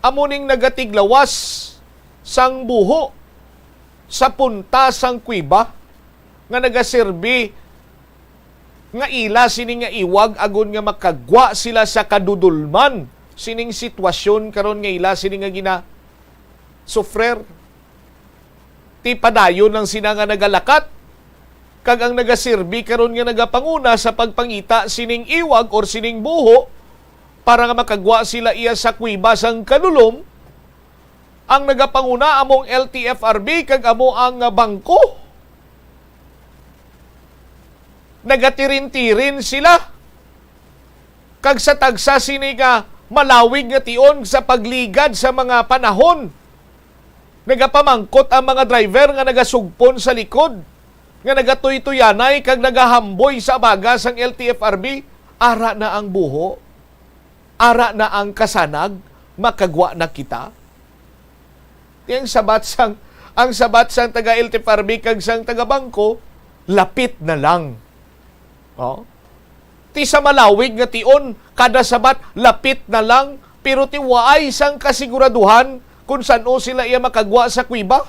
amo ning nagatiglawas sang buho sa punta sang kuweba nga nagaserbi nga ila sini nga iwag agod nga makagwa sila sa kadudolman sining sitwasyon karon nga ila sini nga ginasufrer. Ti padayon lang sina nga nagalakat, kag ang nagaserbi karon nga nagapanguna sa pagpangita sining iwag or sining buho para nga makagwa sila iya sa kuweba sang kadulom, ang nagapanguna among L T F R B kag amo ang bangko. Nagatirintirin sila. Kag sa tagsa sini nga malawig nga tion sa pagligad sa mga panahon, nagapamangkot ang mga driver nga nagasugpon sa likod, nga nagatuytuyanay kag nagahamboy sa abaga sang L T F R B, "Ara na ang buho, ara na ang kasanag, makagwa na kita." Ti ang sabat sang, ang sabat sang taga L T F R B kag sang taga bangko, "Lapit na lang." Oh. Ti sa malawig nga tion, kada sabat, "Lapit na lang," pero ti waay sang kasiguraduhan kung san-o sila iya makagwa sa kuweba.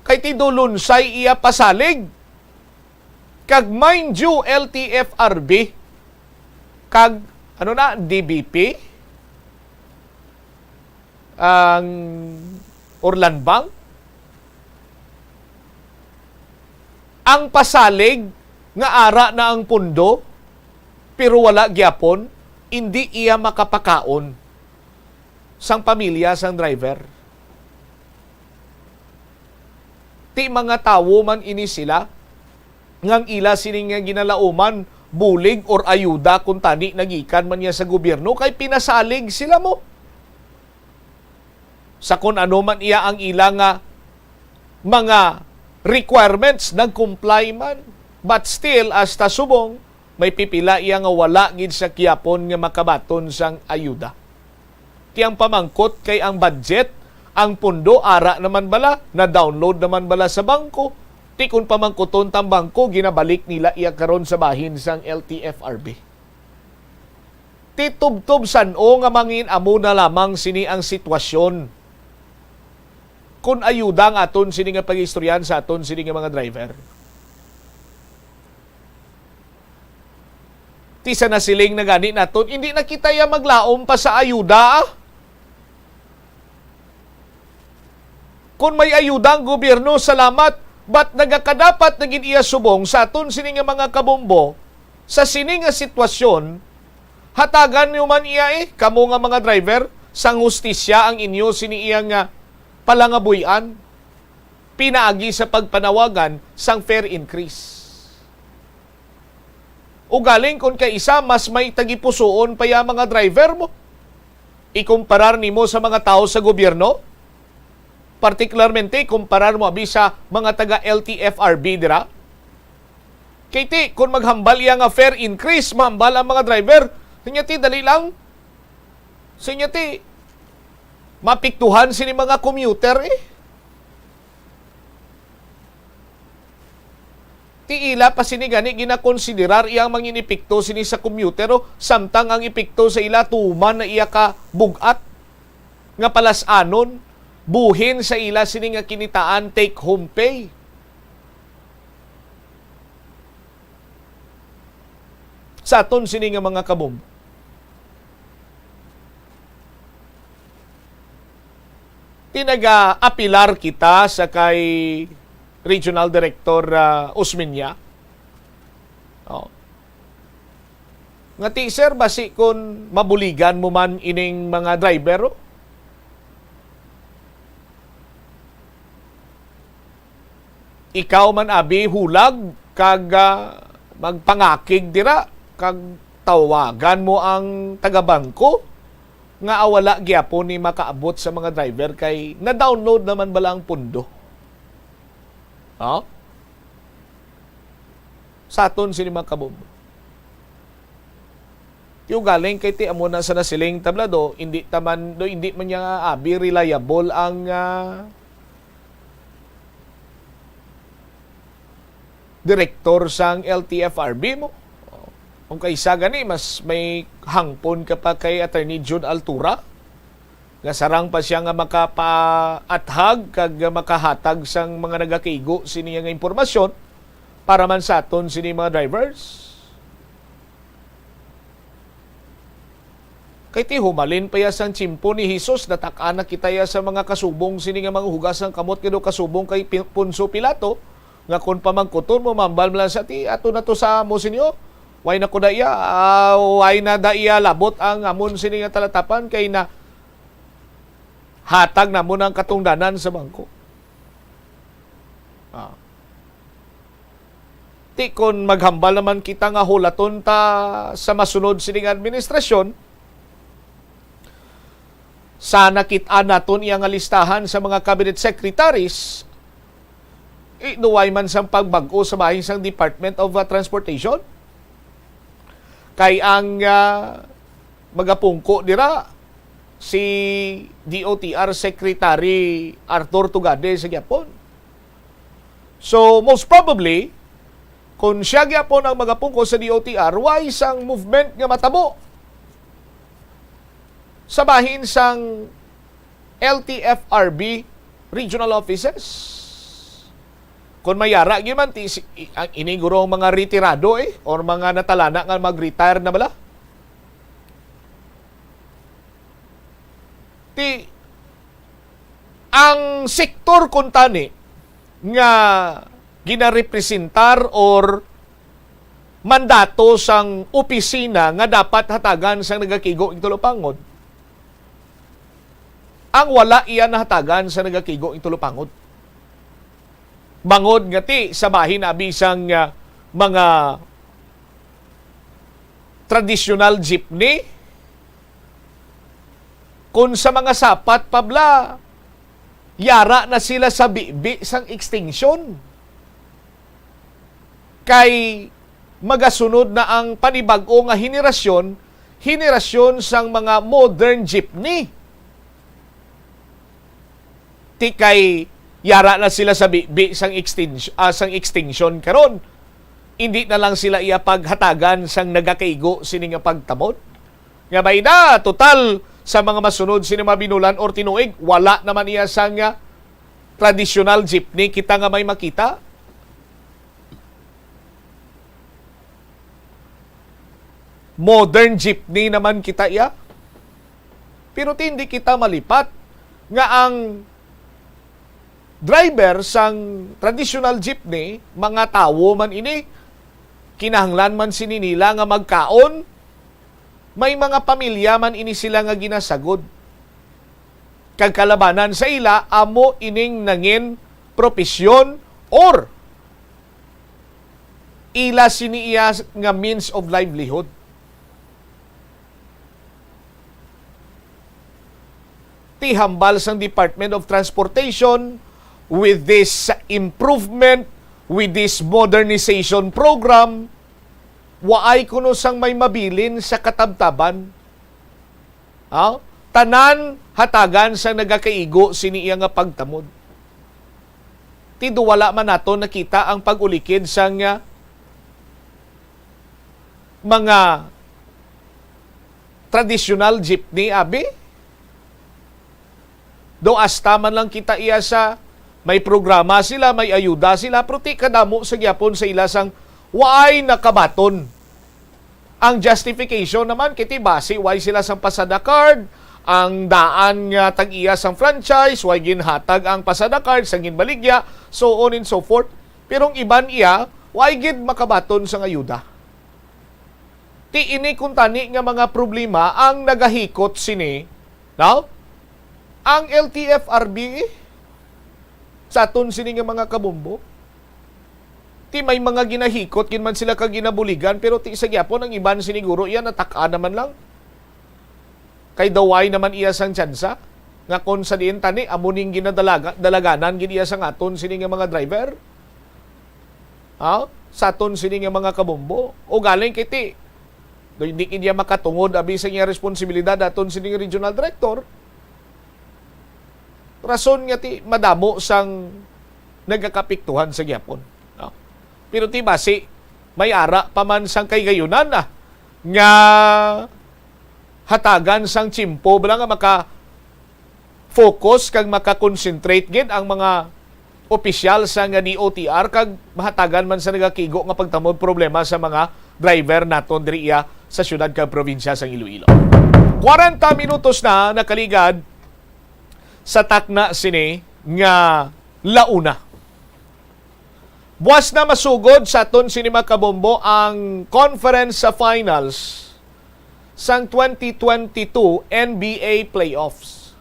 Kay ti do lunsay iya pasalig. Kag mind you, L T F R B, kag, ano na, D B P, ang Orlanbang, ang pasalig nga ara na ang pundo, pero wala gyapon, indi iya makapakaon sang pamilya sang driver. Ti mga tawo man ini sila, nga ang ila sini nga ginalauman, bulig or ayuda, kung tani nagikan man niya sa gobyerno, kay pinasalig sila mo. Sa kun ano man iya ang ila nga mga requirements, nag-comply man. But still, hasta subong, may pipila iya nga wala gid sa kiyapon nga makabaton sang ayuda. Ti ang pamangkot kay ang budget, ang pondo, ara naman bala, na-download naman bala sa bangko. Ti kon pamangkuton tang bangko, ginabalik nila iya karon sa bahin sang L T F R B. Ti tubtob san-o nga mangin-amo na lamang sini ang sitwasyon kon ayuda ang aton sini nga pag-istoryahan sa aton sini nga mga driver? Ti sa nasiling na gani naton, indi na kita ya maglaom pa sa ayuda, ah. Kon may ayuda ang gobyerno, salamat, but nagakadapat na gid iya subong sa aton sini nga mga kabombo, sa sini nga sitwasyon, hatagan niyo man iya, eh, kamo nga mga driver, sang hustisya ang inyo sini iya nga palangabuy-an, pinaagi sa pagpanawagan sang fare increase. Ugaling kon kay isa, mas may tagipusoon pa ya mga driver mo. Ikumparar nimo sa mga tawo sa gobyerno, partikularmente ikumparar mo abi sa mga taga L T F R B dira. Kay ti, kon maghambal iya nga fare increase, mahambal ang mga driver. Sa inyo ti, dali lang. Sa inyo ti, mapiktuhan sini mga commuter, eh. Ti ila pa sini gani ginakonsiderar iyang mangin epekto sini sa commuter, oh, samtang ang epekto sa ila tuman na iya ka bug-at nga palas-anon, buhin sa ila sini nga kinitaan, take home pay. Sa aton sini nga mga kabombo. Ti naga-apilar kita sa kay Regional Director, ah, Osmeña. Oh. Nga ti, sir, basi kun mabuligan mo man ining mga driver, oh. Ikaw man, abi, hulag kag, ah, magpangakig dira kag tawagan mo ang taga-bangko nga wala gyapon ni makaabot sa mga driver kay na-download naman bala ang pondo. Ha? Sa aton sini, mga kabombo. Ti ugaling kay ti amo na sa nasiling tablado, hindi taman, do, hindi man niya abi reliable ang, ah, direktor sang L T F R B mo. Kung kaysa gani, mas may hangpon ka pa kay Attorney Jun Altura, nga sarang pa siya nga makapaathag kag makahatag sang mga nagakaigo sini nga impormasyon para man sa aton sini mga drivers. Kay ti humalin pa ya sang tiyempo ni Jesus, natak-an na kita ya sa mga kasubong sini nga manghugas sang kamot nga daw kasubong kay Pi-, Poncio Pilato, nga kon pamangkuton mo, mambal man lang sa ti, "Ato na to sa amo sinyo. Way na ko da iya, ah, way na da iya labot ang amon sini nga talatapan kay na hatag namon ang katungdanan sa bangko." Ah. Ti kon maghambal naman kita nga hulaton ta sa masunod sining administrasyon, sa nakit-an naton iya nga listahan sa mga cabinet secretaries, eh, nuway man sang pagbag-o sa bahin sang Department of, uh, Transportation. Kay ang, uh, magapungko dira si D O T R Secretary Arthur Tugade sa gyapon. So, most probably, kung siya gyapon ang magapungko sa D O T R, why sang movement nga matabo sa bahin sang L T F R B regional offices? Kung mayara gyud man, ti, si, i-, ang ini guro ang mga retirado, eh, or mga natalana nga mag-retire na bala. Ti, ang sektor kuntani nga ginarepresentar or mandato sang opisina nga dapat hatagan sang nagakigo ing tulupangod, ang wala iya nahatagan sa nagakigo ing tulupangod. Bangod nga ti sa bahin abi sang, ah, mga traditional jeepney, kun sa mga sapat pa bala, yara na sila sa bibi sang extinction. Kay magasunod na ang panibag-o nga henerasyon, henerasyon sang mga modern jeepney. Ti kay yara na sila sa bibi sang extinction, ah, sang extinction karon. Indi na lang sila iya paghatagan sang nagakaigo sini nga pagtamod. Nga bay na, total, sa mga masunod sini mabinulan or tinuig, wala naman iya sang, ah, traditional jeepney kita nga may makita. Modern jeepney naman kita iya. Pero ti hindi kita malipat nga ang driver sang traditional jeepney, mga tawo man ini, kinahanglan man sini nila nga magkaon, may mga pamilya man ini sila nga ginasagod. Kag kalabanan sa ila, amo ining nangin propesyon or ila sini iya nga means of livelihood. Ti hambal sang Department of Transportation, with this improvement, with this modernization program, waay kuno sang may mabilin sa katabtaban. Ha? Tanan hatagan sang nagakaigo sini iya nga pagtamod. Ti do wala man nato nakita ang pag-ulikid sang, ah, mga traditional jeepney, abi? Do asta man lang kita iya sa may programa sila, may ayuda sila, pero ti kadamo sa gyapon sa ila sang waay nakabaton. Ang justification naman, kay ti basi way sila sang pasada card, ang daan nga tag-iya sang franchise, way ginhatag ang pasada card sang ginbaligya, so on and so forth. Pero ang iban iya, way gid makabaton sang ayuda. Ti ini kuntani nga mga problema ang nagahikot sini, no? Ang L T F R B sa aton sini nga mga kabombo. Ti may mga ginahikot gid man sila kag ginabuligan, pero ti sa gyapon ang iban siniguro iya natak-an naman lang. Kay daway naman iya sang tsansa nga kon sa diin tani amo ning ginadalaga-, dalaganan gid iya sang aton sini nga mga driver. Ha? Sa aton sini nga mga kabombo. O galing kay ti do hindi kid iya makatungod abi sa iya responsibilidad aton sini nga regional director. Rason nga ti madamo sang nagakapiktuhan sa gyapon. No? Pero ti basi may ara pa man sang kaygayunan na nga hatagan sang tiyempo bala nga maka-focus kag maka-concentrate gid ang mga opisyal sa nga D O T R kag mahatagan man sa nagakigo nga pagtamod problema sa mga driver naton diri iya sa siyudad kag probinsya sang Iloilo. Kwarenta minutos na nakaligad sa takna sini nga launa. Buwas na masugod sa aton sini mga kabombo ang conference sa finals sang twenty twenty-two N B A playoffs.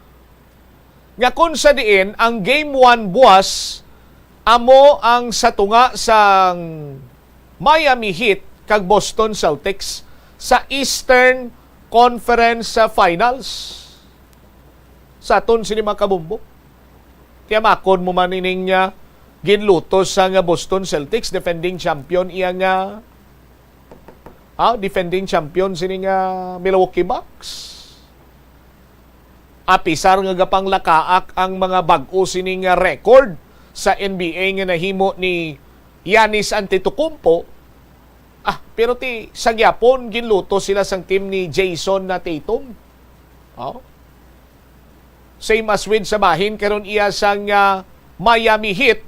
Nga kung sa diin ang game one buwas amo ang sa tunga sang Miami Heat kag Boston Celtics sa Eastern Conference Finals. Sa aton sini mga kabombo. Tiyamakon mo man ining, ah, ginlutos sa nga Boston Celtics, defending champion iya nga, ah, defending champion sini nga Milwaukee Bucks. Apisar nga gapanglakaak ang mga bag-o sini nga record sa N B A nga nahimo ni Giannis Antetokounmpo, ah, pero ti sa gyapon ginluto sila sang team ni Jason na Tatum. Oh. Same as with sa bahin karon iya sang, ah, Miami Heat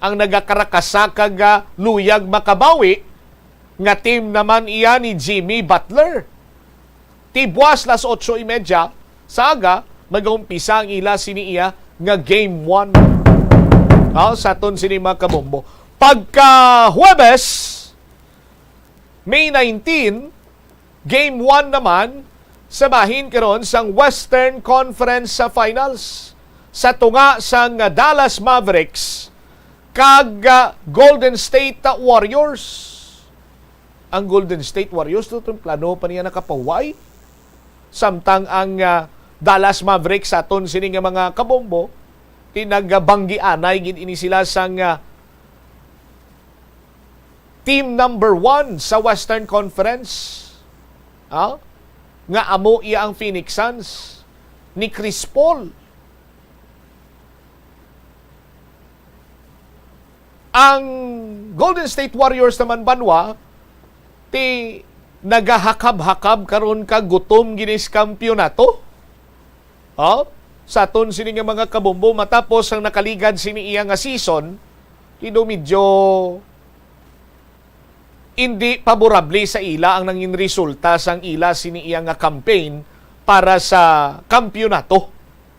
ang nagakarakasa kag, ah, luyag makabawi nga team naman iya ni Jimmy Butler. Ti buwas las otso y media sa aga, magaumpisa ang ila sini iya nga game one. Ah, sa aton sini mga kabombo. Pagka Huwebes, May nineteen, game one naman sa bahin karon sang Western Conference sa Finals sa tunga sang Dallas Mavericks kag, ah, Golden State Warriors. Ang Golden State Warriors, to, to, plano pa niya nakapahuway. Samtang ang, ah, Dallas Mavericks sa aton sini nga mga kabombo, ti nagabanggianay gid ini sila sang, ah, team number one sa Western Conference. Ah? Nga amo iya ang Phoenix Suns ni Chris Paul. Ang Golden State Warriors naman, banwa, ti nagahakab-hakab karon ka gutom ginis kampiyonato. Oh? Sa aton sini nga mga kabombo, matapos ang nakaligad sini iya nga season, ti do medyo indi paborable sa ila ang nangin resulta sang ila sini iya nga campaign para sa kampiyonato.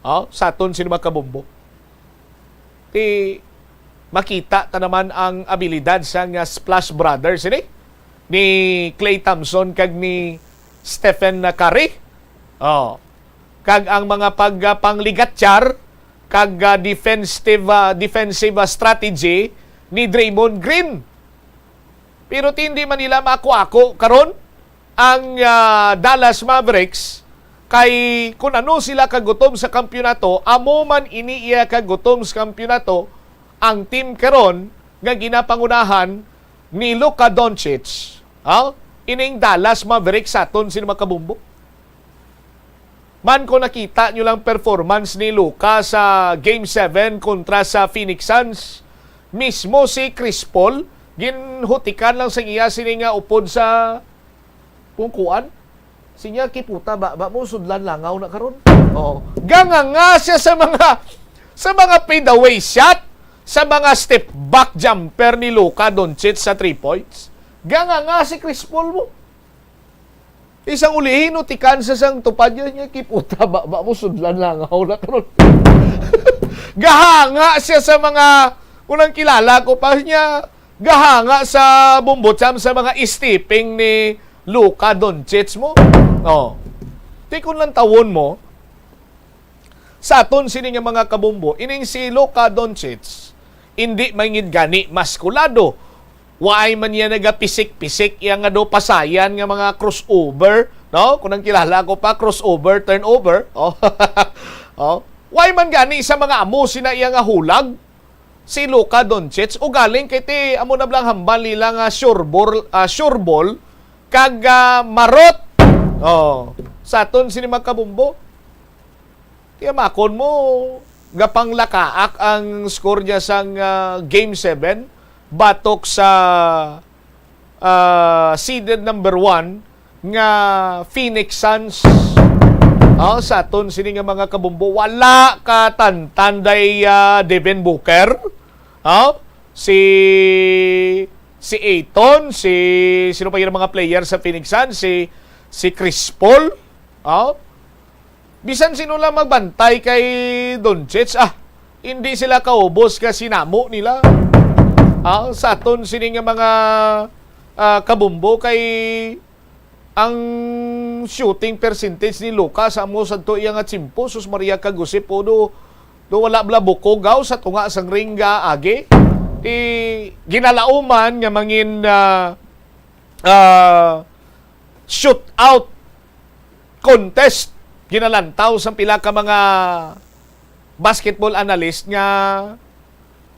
Oh? Sa aton sini mga kabombo. Ti makita ta naman ang abilidad sa nga Splash Brothers ini ni Klay Thompson kag ni Stephen Curry. Oh. Kag ang mga pag, ah, pangligatsyar kag, ah, defensive, ah, defensive, ah, strategy ni Draymond Green. Pero ti hindi man nila maako-ako karon ang, ah, Dallas Mavericks, kay kun ano sila kagutom sa kampiyonato, amo man ini iya kagutom sa kampiyonato ang team karon nga ginapangunahan ni Luka Doncic. Ha? Ining Dallas Mavericks sa aton sini mga kabombo. Man, kung nakita nyo lang performance ni Luka sa Game seven kontra sa Phoenix Suns, mismo si Chris Paul, ginhutikan lang sa iya sini nga upod sa kung kuan. Sinya, "Kiputa, ba, ba mo sudlan langaw na karon?" Oh. Ganga nga siya sa mga, sa mga fadeaway shot, sa mga step back jumper ni Luka Doncic sa three points. Ganga nga si Chris Paul mo. Isang ulihin, no, tikan sa sang tupad niya, niya, "Kiputa, ba, ba mo sudlan langaw na karon?" Gahanga siya sa mga, unang kilala ko pa niya, gahanga sa bumbutsam sa mga stepping ni Luka Doncic mo? Oh. Ti kon lantawon mo, sa aton sini nga mga kabumbo, ining si Luka Doncic, hindi man gid gani maskulado. Why man niya nagapisik-pisik iya nga do pasayan nga mga crossover, no? Kung ang kilala ko pa, crossover, turnover. Oh. Oh. Why man gani sa mga amo sina iya nga hulag? Si Luka Doncic, ugaling kay ti amo na blang hambal nila nga sure ball, ah, sure ball, kag, ah, marot. Oh, sa aton sini mga kabumbo. Ti amakon mo, gapanglakaak ang score niya sang, ah, Game seven batok sa, ah, seeded number one nga Phoenix Suns. Ah, sa aton sini nga mga kabumbo, wala ka tantan day, ah, Devin Booker. Ah, si, si Ayton, si, sino pa yung mga player sa Phoenix Suns? Si, si Chris Paul. Ah, bisan sino lang magbantay kay Doncic, ah, hindi sila kaubos ka sinamo nila. Ah, sa aton sini nga mga, ah, kabumbo kay ang shooting percentage ni Luka sa amo sadto iya nga tiyempo, sus Maria, kag Jose, po do, do wala bla bukogaw sa tunga sang ring agi. Ti ginalauman nga mangin, ah, ah, shoot out contest, ginalantaw sang pila ka mga basketball analyst nga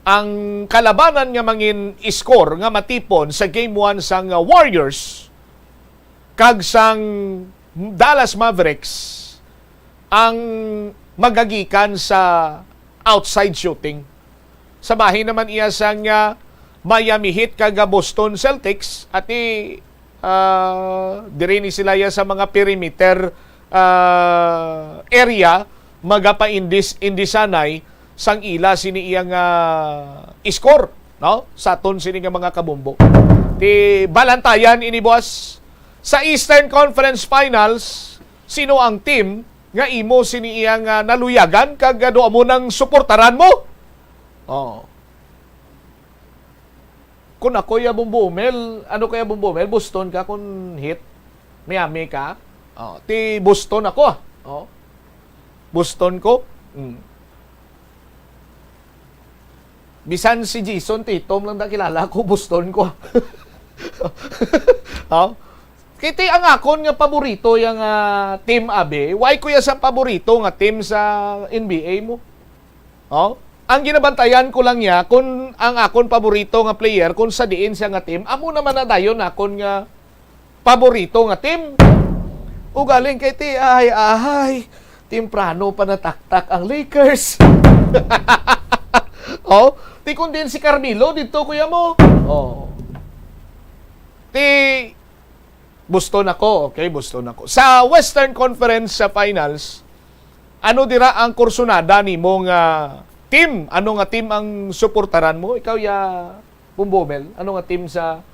ang kalabanan nga mangin score nga matipon sa game one sang Warriors kag sang Dallas Mavericks ang magagikan sa outside shooting. Sa bahin naman iya sang, ah, Miami Heat kag, ah, Boston Celtics, ati, ah, diri ni sila ya sa mga perimeter, ah, area, magapaindis-indisanay sang ila sini iya nga score, no? Sa aton sini nga mga kabumbo. Ti balantayan ini, boss. Sa Eastern Conference Finals, sino ang team nga imo sini iya nga naluyagan kag, ah, do amo nang suportaran mo? Oh. Kun ako ya Bumbo Mel, ano kaya Bumbo Mel? Boston ka kun Heat? Miami ka? Oh, ti Boston ako, ah. Oh. Boston ko. Mm. Bisan si Jason Tatum lang na kilala ko, Boston ko. Oh. Kiti ang akon nga paborito yang, ah, team, abi. Why ko ya sa paborito nga team sa N B A mo? Oh? Ang ginabantayan ko lang niya kung ang akon paborito nga player, kung sa diin siya nga team, amo naman na dayon akon nga paborito nga team. Ugaling kay ti, ay, ay, temprano pa nataktak ang Lakers. Oh, ti kung din si Carmelo dito, kuya mo. Oh. Ti Boston ako, okay, Boston ako. Sa Western Conference sa Finals, ano dira ang kursunada nimo nga team? Ano nga team ang suportaran mo? Ikaw ya, Bumbomel, ano nga team sa,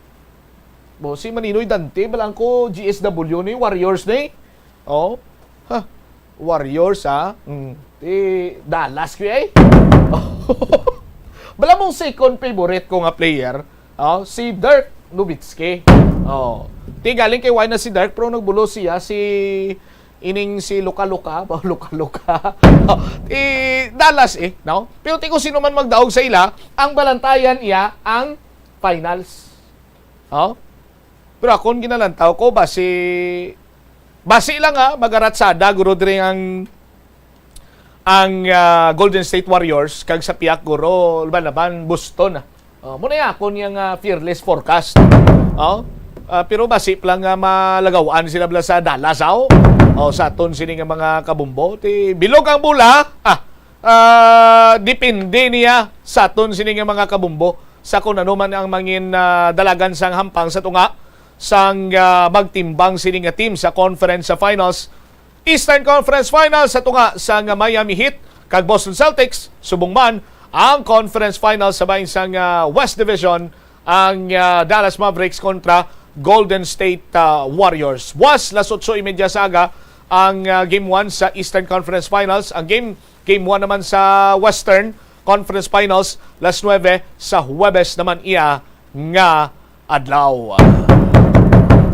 bo, si Maninoy Dante, balang ko G S W ni, Warriors ni. Oh, ha, Warriors, ha? Mm. Ti Dallas ko, eh. Bala mong second favorite ko nga player, oh, si Dirk Nowitzki. Oh. Ti galing kay why na si Dirk, pero nagbulo siya si ining si Luka Luka, ba Luka Luka. Ti Dallas, eh, no? Pero ti kung sino man magdaog sa ila, ang balantayan iya ang finals. Oh? Pero akon ginalantaw ko, basi, basi lang, ha, magaratsada guro diri ang, ang, ah, Golden State Warriors kag sa piyak guro laban-laban Boston, ah. Oh, muna ya akon yang, ah, fearless forecast. Oh? Ah, pero basi pa lang nga malagawan sila bala sa Dallas, aw. Oh, sa aton sini nga mga kabumbo, ti bilog ang bola. Ah, ah, depende niya sa aton sini nga mga kabumbo sa kung ano man ang mangin, ah, dalagan sang hampang sa tunga sang, ah, magtimbang sini nga team sa conference sa finals. Eastern Conference Finals sa tunga sang Miami Heat kag Boston Celtics, subong man ang Conference Finals sa bahin sang, ah, West Division, ang, ah, Dallas Mavericks kontra Golden State, ah, Warriors. Was las otso y media sa aga ang, ah, Game one sa Eastern Conference Finals. Ang game, Game one naman sa Western Conference Finals, las nuebe sa Huwebes naman iya nga adlaw.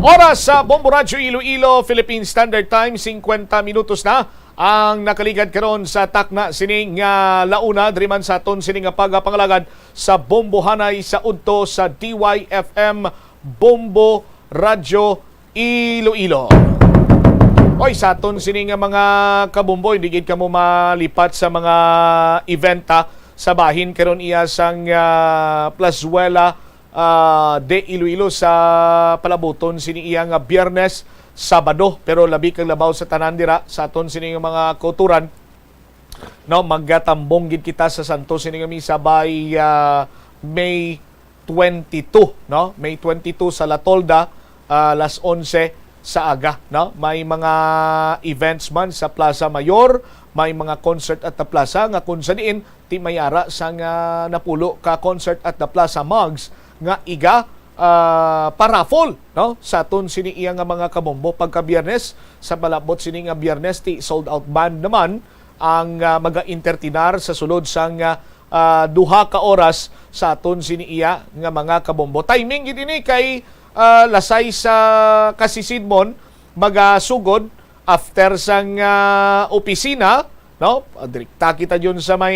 Oras sa Bombo Radyo Iloilo, Philippine Standard Time, singkwenta minutos na ang nakaligad karon sa takna sining, ah, launa, diri man sa aton sini nga pagapangalagad sa Bombohanay sa udto sa D Y F M Bombo Radyo Iloilo. Oy, sa aton sini nga mga kabombo, hindi gid kamo malipat sa mga event, ha, sa bahin karon iya sang, ah, Plazuela, ah, de Iloilo sa palabuton sini iya nga Biyernes, Sabado, pero labi kag labaw sa tanan dira sa aton sini nga mga kauturan, no, magatambong gid kita sa Santo sini nga Misa by, ah, May twenty-two, no? May twenty-two sa La Tolda, ah, alas onse sa aga, no? May mga events man sa Plaza Mayor, may mga concert at the plaza nga kung sa diin ti may ara sang, ah, napulo ka concert at the plaza mugs nga iga, ah, paraffle, no? Sa aton sini iya nga mga kabombo pagka Biyernes, sa palabot sini nga Biyernes ti sold out band naman ang, ah, maga-entertainar sa sulod sang, ah, ah, duha ka oras sa aton sini iya nga mga kabombo. Timing gid ini kay, ah, lasay sa kasisidmon magasugod after sang, ah, opisina, no? Direkta kita dyan sa may,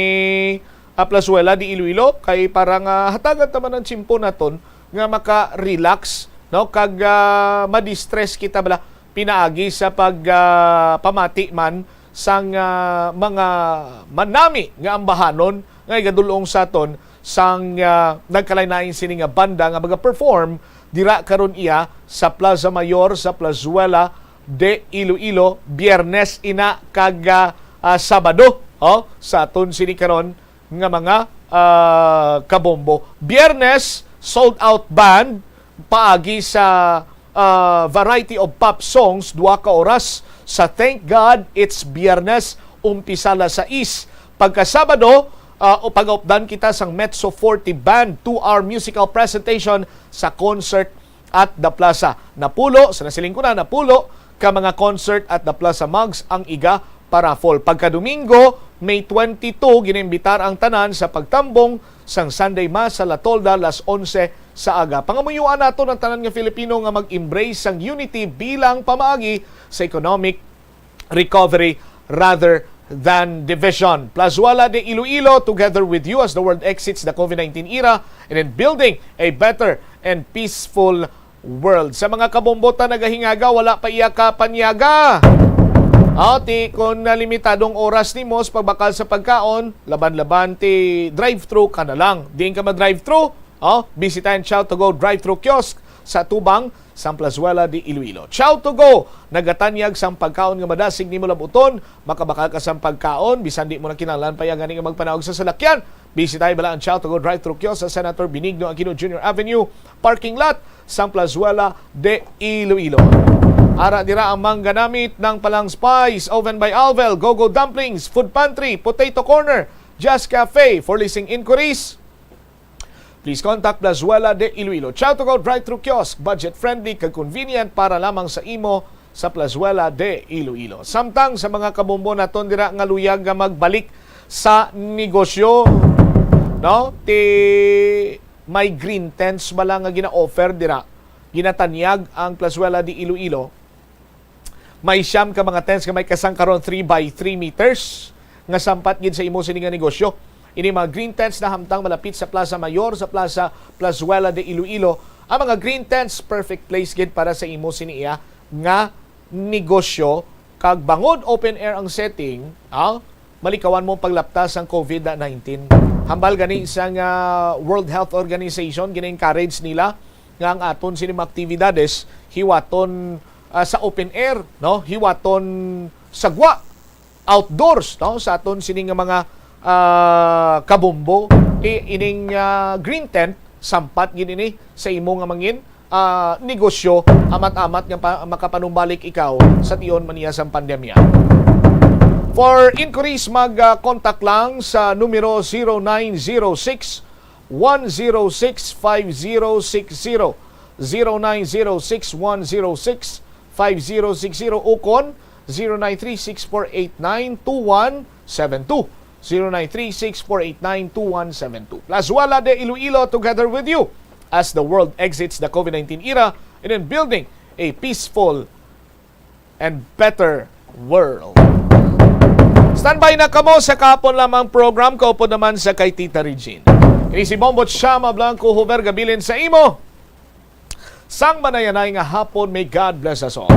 ah, Plazuela de Iloilo kay para nga hatagan ta man ang tiyempo naton nga maka-relax, no? Kag, ah, ma-distress kita bala pinaagi sa pag, ah, pamati man sang, ah, mga manami nga ambahanon nga igadulong sa aton sang, ah, nagkalain-lain sini nga banda nga maga-perform dira karon iya sa Plaza Mayor sa Plazuela de Iloilo, Biyernes ina kag, ah, ah, Sabado, oh, sa aton sini karon nga mga, ah, kabombo. Biyernes, sold out band paagi sa, ah, variety of pop songs, duha ka oras sa Thank God It's Biyernes, umpisa alas sais. Pagka Sabado, ah, o pag-updan kita sang Mezzo Forte Band two-hour musical presentation sa concert at the Plaza. Napulo, sa nasiling ko na, napulo ka mga concert at the Plaza mugs ang iga paraffle. Pagka Domingo, May twenty-two, ginaimbitar ang tanan sa pagtambong sang Sunday Mass sa La Tolda, alas onse sa aga. Pangamuyuan nato ang tanan nga Filipino nga mag-embrace sang unity bilang pamaagi sa economic recovery rather than division. Plazuela de Iloilo, together with you as the world exits the COVID nineteen era and in building a better and peaceful world. Sa mga kabombo ta nagahingaga, wala pa iya ka panyaga. Aw, ti kon limitadong oras nimo sa pagbakal sa pagkaon, laban-laban ti drive-thru ka na lang. Diin ka ma-drive-thru? Oh, bisitahin Chow to Go drive-thru kiosk sa tubang sang Plazuela de Iloilo. Chow to Go, nagatanyag sang pagkaon nga madasig nimo labuton. Makabakal ka sang pagkaon bisan di mo na kinahanglan pa iya gani nga magpanaog sa salakyan. Bisitahi bala ang Chow to Go drive-thru kiosk sa Senator Benigno Aquino Junior Avenue parking lot sang Plazuela de Iloilo. Ara dira ang mangganamit ng Palang Spice, Oven by Alvel, Go-Go Dumplings, Food Pantry, Potato Corner, Jazz Cafe. For leasing inquiries, please contact Plazuela de Iloilo. Chow to Go drive-thru kiosk, budget-friendly kag convenient para lamang sa imo sa Plazuela de Iloilo. Samtang sa mga kabombo naton dira nga luyag nga magbalik sa negosyo, no? Ti may green tents bala nga gina-offer dira. Ginatanyag ang Plazuela de Iloilo. May siyam ka mga tents nga may kasangkaron three by three meters nga sampat gid sa imo sini nga negosyo. Ini mga green tents nahamtang malapit sa Plaza Mayor, sa Plaza Plazuela de Iloilo. Ang mga green tents, perfect place gid para sa imo sini iya nga negosyo. Kag bangod open air ang setting, ah, malikawan mo paglapta sang COVID nineteen. Hambal gani sang, ah, World Health Organization, gina-encourage nila nga ang aton sini mga aktibidades hiwaton, ah, sa open air, no? Hiwaton sa gwa, outdoors, no? Sa aton sini nga mga, ah, kabombo, i-, ining, ah, green tent, sampat gid ini sa imo nga mangin, ah, negosyo, amat-amat nga pa-, makapanumbalik ikaw sa tion man niya sang pandemya. For inquiries, mag, ah, contact lang sa numero zero nine zero six, one zero six, five zero six zero, zero nine zero six, one zero six, five zero six zero, ukon zero nine three six four eight nine two one seven two, zero nine three six four eight nine two one seven two. Plazuela de Iloilo, together with you as the world exits the COVID nineteen era and in building a peaceful and better world. Standby na kamo sa kahapon lamang program, kaupod naman sa kay Tita Regine. Kini si Bombot Shama Blanco Huber gabilin sa imo. Sang manayanay nga hapon, may God bless us all.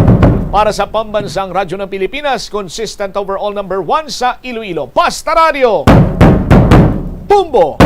Para sa Pambansang Radyo ng Pilipinas, consistent overall number one sa Iloilo, Basta Radio, Bumbo!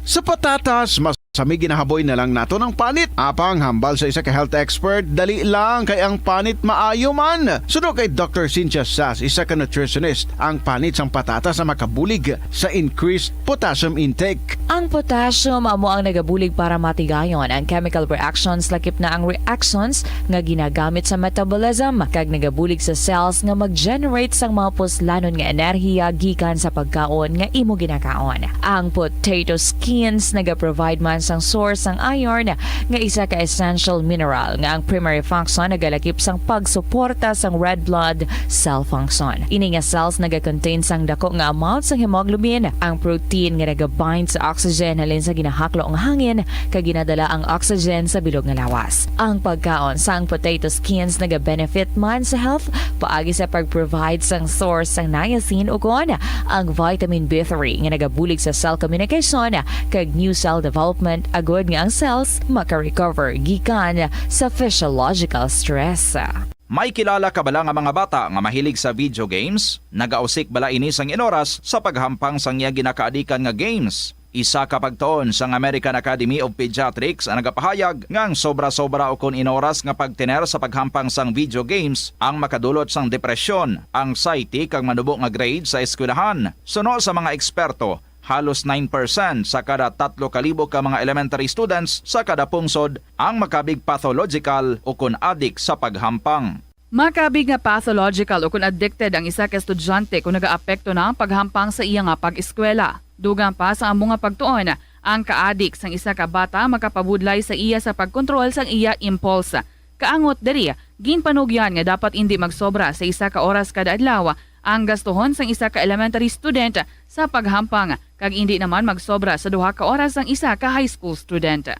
Sa patatas, mas kami ginahaboy na lang nato ng panit. Apang hambal sa isa ka health expert, dali lang kay ang panit maayo man. Suno kay Doctor Cynthia Sas, isa ka nutritionist, ang panit sang patatas ang makabulig sa increased potassium intake. Ang potassium amo ang nagabulig para matigayon ang chemical reactions, lakip na ang reactions nga ginagamit sa metabolism, kag nagabulig sa cells nga mag-generate sang mga puslanon nga enerhiya gikan sa pagkaon nga imo ginakaon. Ang potato skins nagaprovide man sang source sang iron, nga isa ka essential mineral nga ang primary function nagalakip sang pagsuporta sang red blood cell function. Ini nga cells nagakontain sang dako nga amount sang hemoglobin, ang protein nga nagabind sa oxygen halin sa ginahaklo nga hangin, kag ginadala ang oxygen sa bilog nga lawas. Ang pagkaon sang potato skins nagabenefit man sa health paagi sa pag-provide sang source sang niacin ukon ang vitamin B three nga nagabulig sa cell communication kag new cell development, agod nga ang cells maka-recover gikan sa physiological stress. May kilala ka bala nga mga bata nga mahilig sa video games? Nagausik bala ini sang inoras sa paghampang sang iya ginakaadikan nga games? Isa ka pagtuon sang American Academy of Pediatrics ang nagapahayag nga ang sobra-sobra ukon inoras nga pagtener sa paghampang sang video games ang makadulot sang depresyon, anxiety, kag manubo nga grade sa eskwelahan. Suno sa mga eksperto, halos nine percent sa kada tatlo ka libo ka mga elementary students sa kada pungsod ang makabig pathological ukon adik sa paghampang. Makabig nga pathological ukon addicted ang isa ka estudyante kon nagaapekto na ang paghampang sa iya nga pag-eskwela. Dugang pa sa amo nga pagtuon, ang kaadik sang isa ka bata makapabudlay sa iya sa pagkontrol sang iya impulse. Kaangot diri, ginpanugyan nga dapat indi magsobra sa isa ka oras kada adlaw ang gastuhon sang isa ka elementary student sa paghampang, kag indi naman magsobra sa duha ka oras ang isa ka high school student.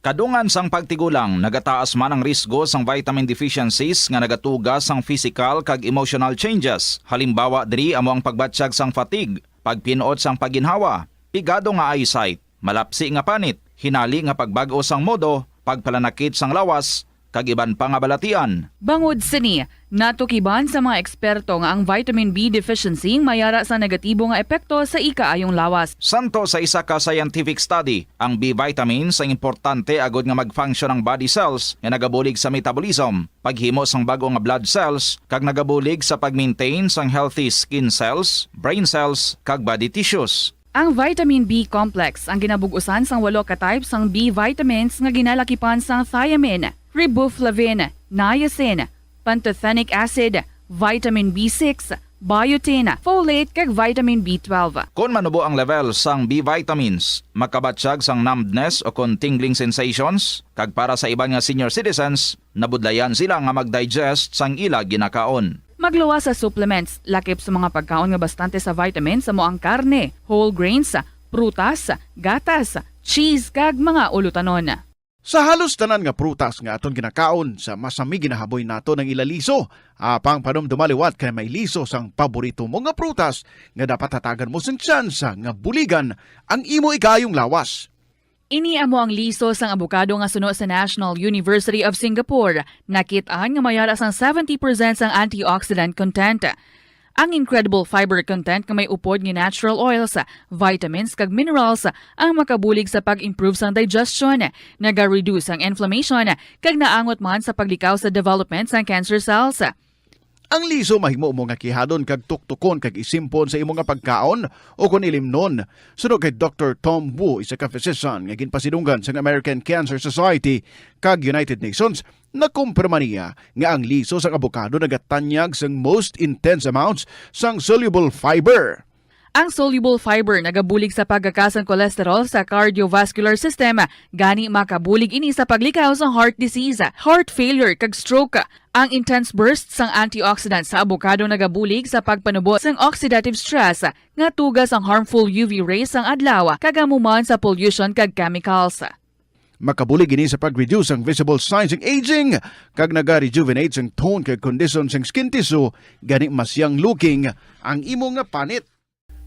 Kadungan sang pagtigulang, nagataas man ang risgo sang vitamin deficiencies nga nagatuga sang physical kag emotional changes. Halimbawa diri amo ang pagbatsyag sang fatigue, pagpin-ot sang pagginhawa, pigado nga eyesight, malapsi nga panit, hinali nga pagbag-o sang modo, pagpalanakit sang lawas, kag iban pa nga balatian. Bangod sini, natukiban sa mga eksperto nga ang vitamin B deficiency may ara sa negatibo nga epekto sa ikaayong lawas. Santo sa isa ka scientific study, ang B vitamins ang importante agod nga mag-function ang body cells nga nagabulig sa metabolism, paghimo sang bag-o nga blood cells, kag nagabulig sa pag-maintain sang healthy skin cells, brain cells, kag body tissues. Ang vitamin B complex ang ginabug-usan sang walo ka type sang B vitamins nga ginalakipan sang thiamine, riboflavin, niacin, pantothenic acid, vitamin B six, biotin, folate, kag vitamin B twelve. Kon manubo ang level sang B vitamins, makabatsyag sang numbness o kon tingling sensations, kag para sa iban nga senior citizens, nabudlayan sila nga mag-digest sang ila ginakaon. Magluwas sa supplements, lakip sa mga pagkaon nga bastante sa vitamins amo ang karne, whole grains, prutas, gatas, cheese, kag mga ulutanon. Sa halos tanan nga prutas nga aton ginakaon, sa masami ginahaboy nato ang ila liso. Apang panumdoma liwat kay may liso sang paborito mo nga prutas nga dapat hatagan mo sing tsansa nga buligan ang imo ikaayong lawas. Ini amo ang liso sang abokado nga suno sa National University of Singapore. Nakit-an nga may ara sang seventy percent sang antioxidant content. Ang incredible fiber content nga may upod nga natural oils, vitamins, kag minerals ang makabulig sa pag-improve sang digestion, naga-reduce ang inflammation, kag naangot man sa paglikaw sa development sang cancer cells. Ang liso mahimo mo nga kihadon kag tuktukon kag isimpon sa imo nga pagkaon o kon ilimnon. Suno kay Doctor Tom Wu, isa ka physician nga ginpasidunggan sang American Cancer Society kag United Nations, nakumpirma niya nga ang liso sang abokado nagatanyag sang most intense amounts sang soluble fiber. Ang soluble fiber nagabulig sa pagkaka sang cholesterol sa cardiovascular system, gani makabulig ini sa paglikaw sa heart disease, heart failure, kag stroke. Ang intense burst sang antioxidant sa abokado nagabulig sa pagpanubo sang oxidative stress nga tuga sang harmful U V rays sang adlaw, kag amo man sa pollution kag chemicals. Makabulig ini sa pag-reduce ang visible signs sang aging kag naga-rejuvenate sang tone kag kondisyon sang skin tissue, gani mas young looking ang imo nga panit.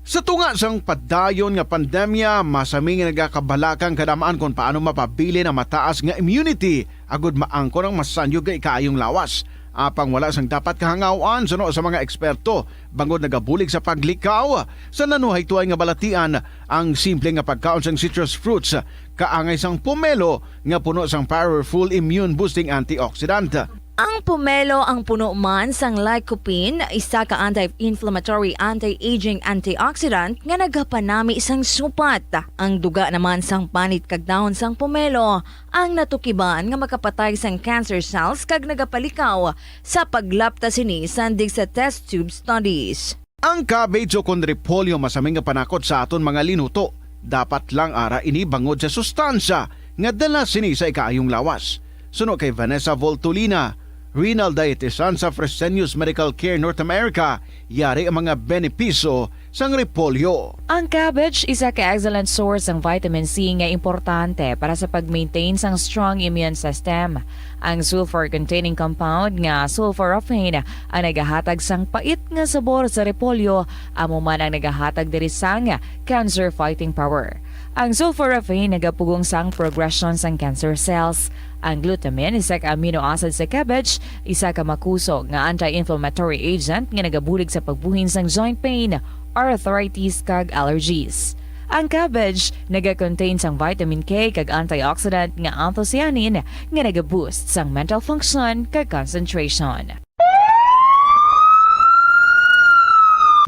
Sa tunga sang padayon nga pandemya, masami nga nagakabalaka ang kadam-an kon paano mapabilin ang mataas nga immunity agud maangkon ang masanyog nga ikaayong lawas. Apang wala sang dapat kahangaw-an suno sa mga eksperto, bangod nagabulig sa paglikaw sa nanuhaytoay nga balatian ang simple nga pagkaon sang citrus fruits, kaangay sang pomelo nga puno sang powerful immune-boosting antioxidant. Ang pomelo ang puno man sang lycopene, isa ka anti-inflammatory, anti-aging antioxidant nga nagapanami sang supat. Ang duga naman sang panit kag dahon sang pomelo ang natukiban nga makapatay sang cancer cells kag nagapalikaw sa paglapta sini sandig sa test tube studies. Ang cabbage o kon repolyo masami nga panakot sa aton mga linuto. Dapat lang ara ini bangod sa sustansya nga dala sini sa ikaayong lawas. Suno kay Vanessa Voltolina, renal dietitian sa Fresenius Medical Care North America, yari ang mga benepisyo sang repolyo. Ang cabbage isa ka excellent source sang vitamin C nga importante para sa pag-maintain sang strong immune system. Ang sulfur-containing compound nga sulforaphane ang nagahatag sang pait nga sabor sa repolyo, amo man ang nagahatag diri sang cancer fighting power. Ang sulforaphane nagapugong sang progresyon sang cancer cells. Ang glutamine, isa ka amino acid sa cabbage, isa ka makusog nga anti-inflammatory agent nga nagabulig sa pagbuhin sang joint pain, arthritis, kag allergies. Ang cabbage naga-contain sang vitamin K kag antioxidant nga anthocyanin nga naga-boost sang mental function kag concentration.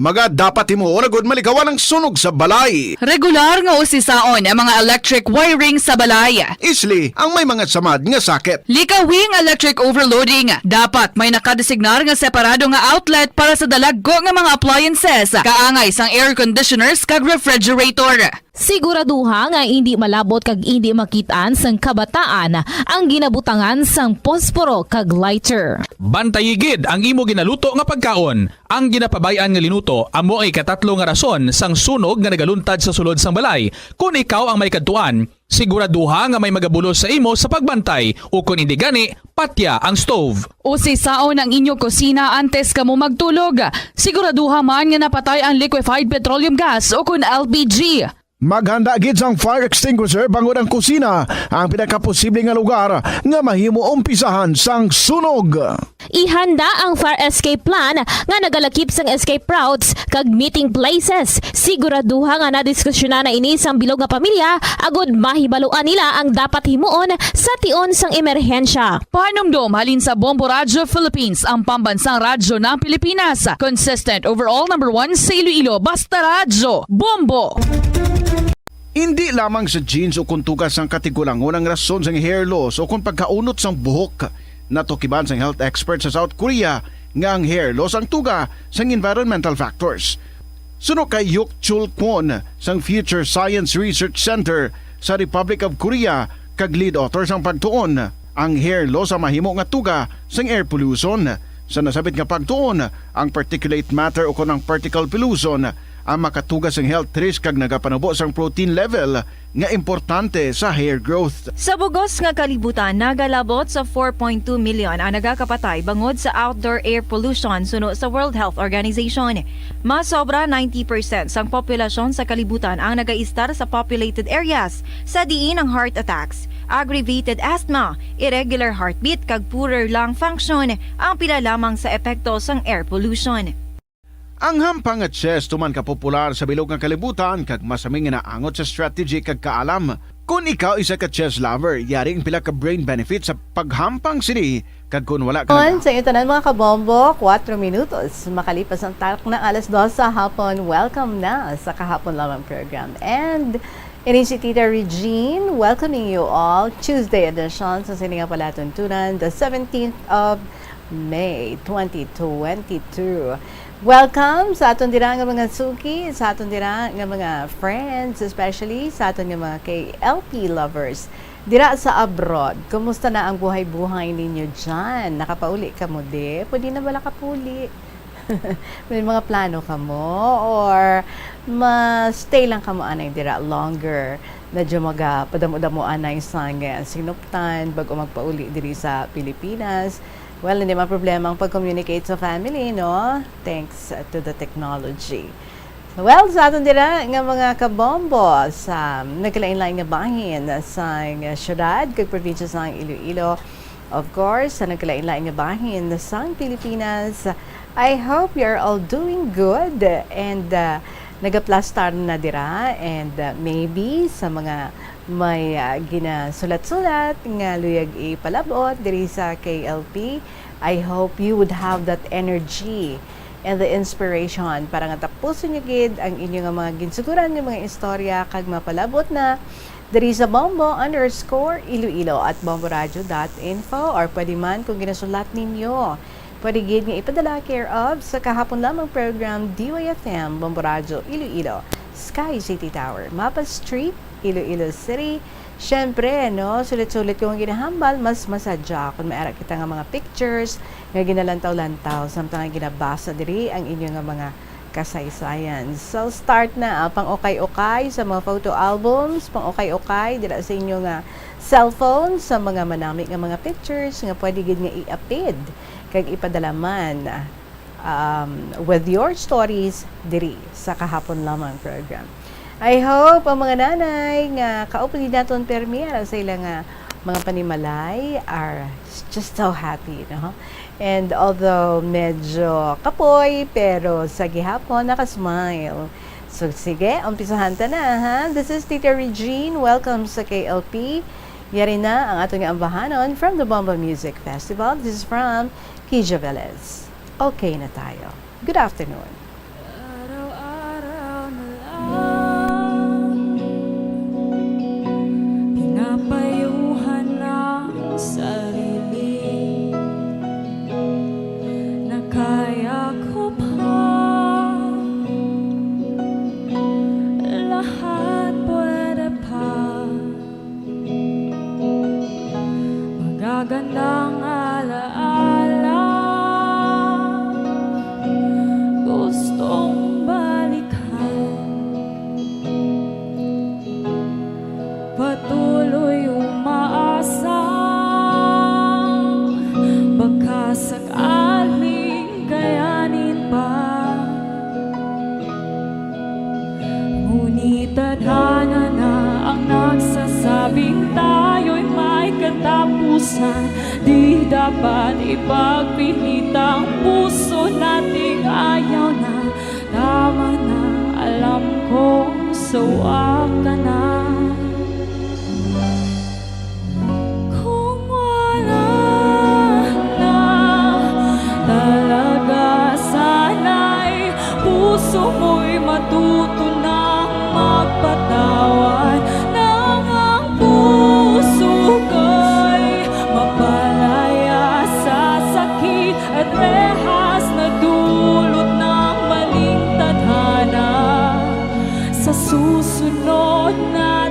Mga dapat himuon agud malikawan ang sunog sa balay. Regular nga usisaon ang mga electric wiring sa balay. Isli ang may mga samad nga sakit. Likawi ang electric overloading. Dapat may nakadesignar nga separado nga outlet para sa dalagko nga mga appliances, kaangay sang air conditioners kag refrigerator. Siguraduha nga indi malabot kag indi makit-an sang kabataan ang ginabutangan sang posporo kag lighter. Bantayi gid ang imo ginaluto nga pagkaon. Ang ginapabay-an nga linuto amo ang ikatatlo nga rason sang sunog nga nagaluntad sa sulod sang balay. Kon ikaw ang may kadtuan, siguraduha nga may magabulos sa imo sa pagbantay, ukon indi gani, patya ang stove. Usisaon ang inyo kusina antes kamo magtulog. Siguraduha man nga napatay ang liquefied petroleum gas ukon L P G. Maghanda gid sang fire extinguisher bangod ang kusina ang pinakaposible nga lugar nga mahimo umpisahan sang sunog. Ihanda ang fire escape plan nga nagalakip sang escape routes kag meeting places. Siguraduha nga nadiskusyunan na ini sang bilog nga pamilya agud mahibaluan nila ang dapat himuon sa tion sang emerhensya. Pahanumdom halin sa Bombo Radyo Philippines, ang pambansang radyo ng Pilipinas. Consistent overall number one sa Iloilo, basta radyo, Bombo! Indi lamang sa genes o kon tuga sang katigulangon ang rason sang hair loss o kon pagkaunot sang buhok. Natukiban sang health expert sa South Korea nga ang hair loss ang tuga sang environmental factors. Suno kay Hyuk Chul Kwon sang Future Science Research Center sa Republic of Korea kag lead author sang pagtuon, ang hair loss ang mahimo nga tuga sang air pollution. Sa nasabit nga pagtuon, ang particulate matter ukon ang particle pollution ang makatuga sang health risk kag nagapanubo sang protein level nga importante sa hair growth. Sa bugos nga kalibutan, nagalabot sa four point two million ang nagakapatay bangod sa outdoor air pollution suno sa World Health Organization. Mas sobra ninety percent sang populasyon sa kalibutan ang nagaistar sa populated areas, sa diin ang heart attacks, aggravated asthma, irregular heartbeat, kag poorer lung function ang pila lamang sa epekto sang air pollution. Ang hampang nga chess tuman ka popular sa bilog nga kalibutan kag masami nga naangot sa strategy kag kaalam. Kon ikaw isa ka chess lover, yari ang pila ka brain benefits sa paghampang sini, kag kon wala ka On naga- sa inyo tanan, mga kabombo, kuwatro minutos makalipas ang takna alas dos sa hapon. Welcome na sa Kahapon Lamang program. And ini si Tita Regine, welcoming you all, Tuesday edition sa sini nga palatuntunan, the seventeenth of May twenty twenty-two. Welcome sa aton dira nga mga suki, sa aton dira nga mga friends, especially sa aton nga mga K L P lovers dira sa abroad. Kumusta na ang buhay-buhay ninyo diyan? Nakapauli kamo di? Pwede na bala kapauli? May mga plano kamo or ma-stay lang kamo anay dira longer? Medyo magapadamo-damoan na sang, eh, sinuptan bago magpauli diri sa Pilipinas. Well, hindi man problema ang pag-communicate sa family, no? Thanks to the technology. Well, sa aton dira nga mga kabombo sa nagkalain-lain nga bahin sang syudad kag probinsya sang Iloilo, of course, sa nagkalain-lain nga bahin sang Pilipinas, I hope you are all doing good and, uh, nagaplastar na dira and, uh, maybe sa mga may, uh, ginasulat-sulat nga luyag ipalab-ot diri sa K L P, I hope you would have that energy and the inspiration para nga tapuson niyo gid ang inyo nga mga ginsuguran nga mga istorya kag mapalab-ot na diri sa bombo underscore iloilo at bomboradio dot info, or pwede man kung ginasulat ninyo, pwede gid nga ipadala care of sa kahapon lamang program, D Y F M, Bombo Radyo Iloilo, Sky City Tower, Mapa Street, Iloilo City. Siyempre, no, sulit-sulit kung ginahambal, mas masadya kung may ara kita nga mga pictures nga ginalantaw-lantaw, samtang nga ginabasa diri ang inyo nga mga kasaysayan. So, start na ang pang-ukay-ukay sa mga photo albums, pang-ukay-ukay dira sa inyo nga cellphone, sa mga manami nga mga pictures nga pwede gid nga iapid kag ipadala man, um, with your stories diri sa kahapon lamang program. I hope ang mga nanay nga kaupod naton permi ara sa ila nga mga panimalay are just so happy, no? And although medyo kapoy, pero sa gihapon, nakasmile. So, sige, umpisahan ta na, ha? This is Tita Regine. Welcome sa K L P. Yari na ang aton nga ambahanon from the Bombo Music Festival. This is from Kija Velez. Okay na tayo. Good afternoon. Araw-araw na lang pinapayuhan ang sarili na kaya ko pa lahat, pwede pa. Magagandang alaala gustong balikan. Patuloy umaasa, baka sakaling kayanin pa. Ngunit tadhana na ang nagsasabing tayo'y may katapusan. Di dapat ipagpilit ang puso nating ayaw na. Tama na, alam kong sawa ka na. Kung wala na talaga, sana'y puso mo'y matuto nang magpatawad. Nang ang puso ko'y mapalaya sa sakit at rehas na dulot ng maling tadhana. Sa susunod na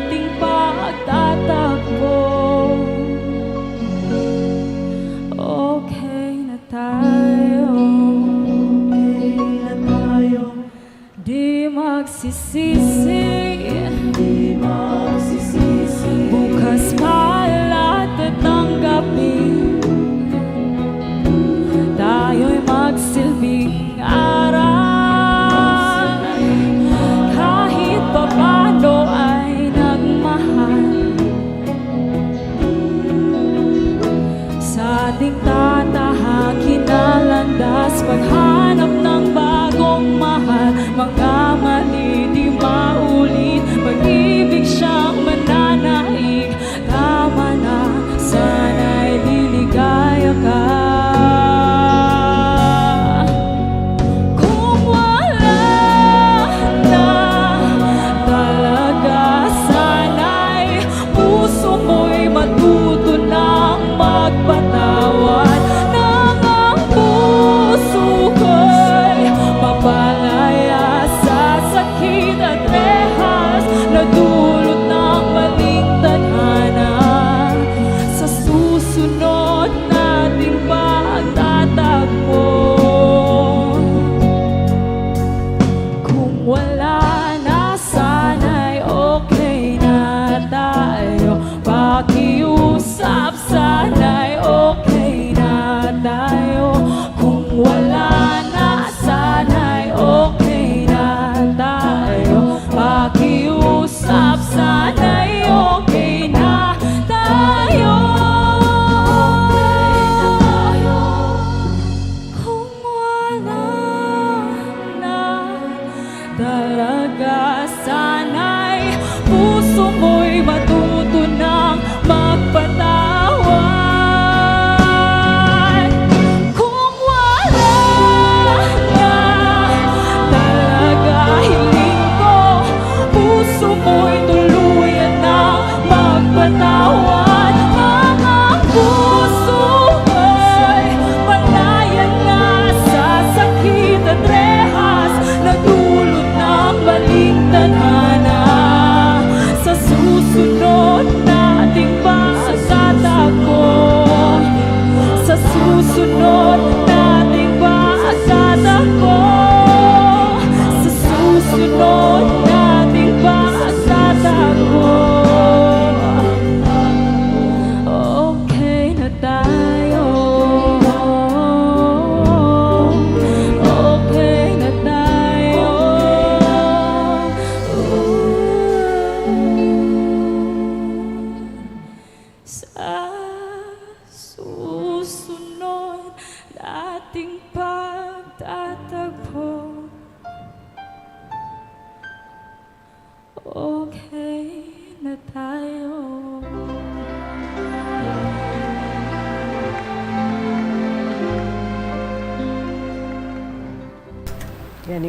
Gani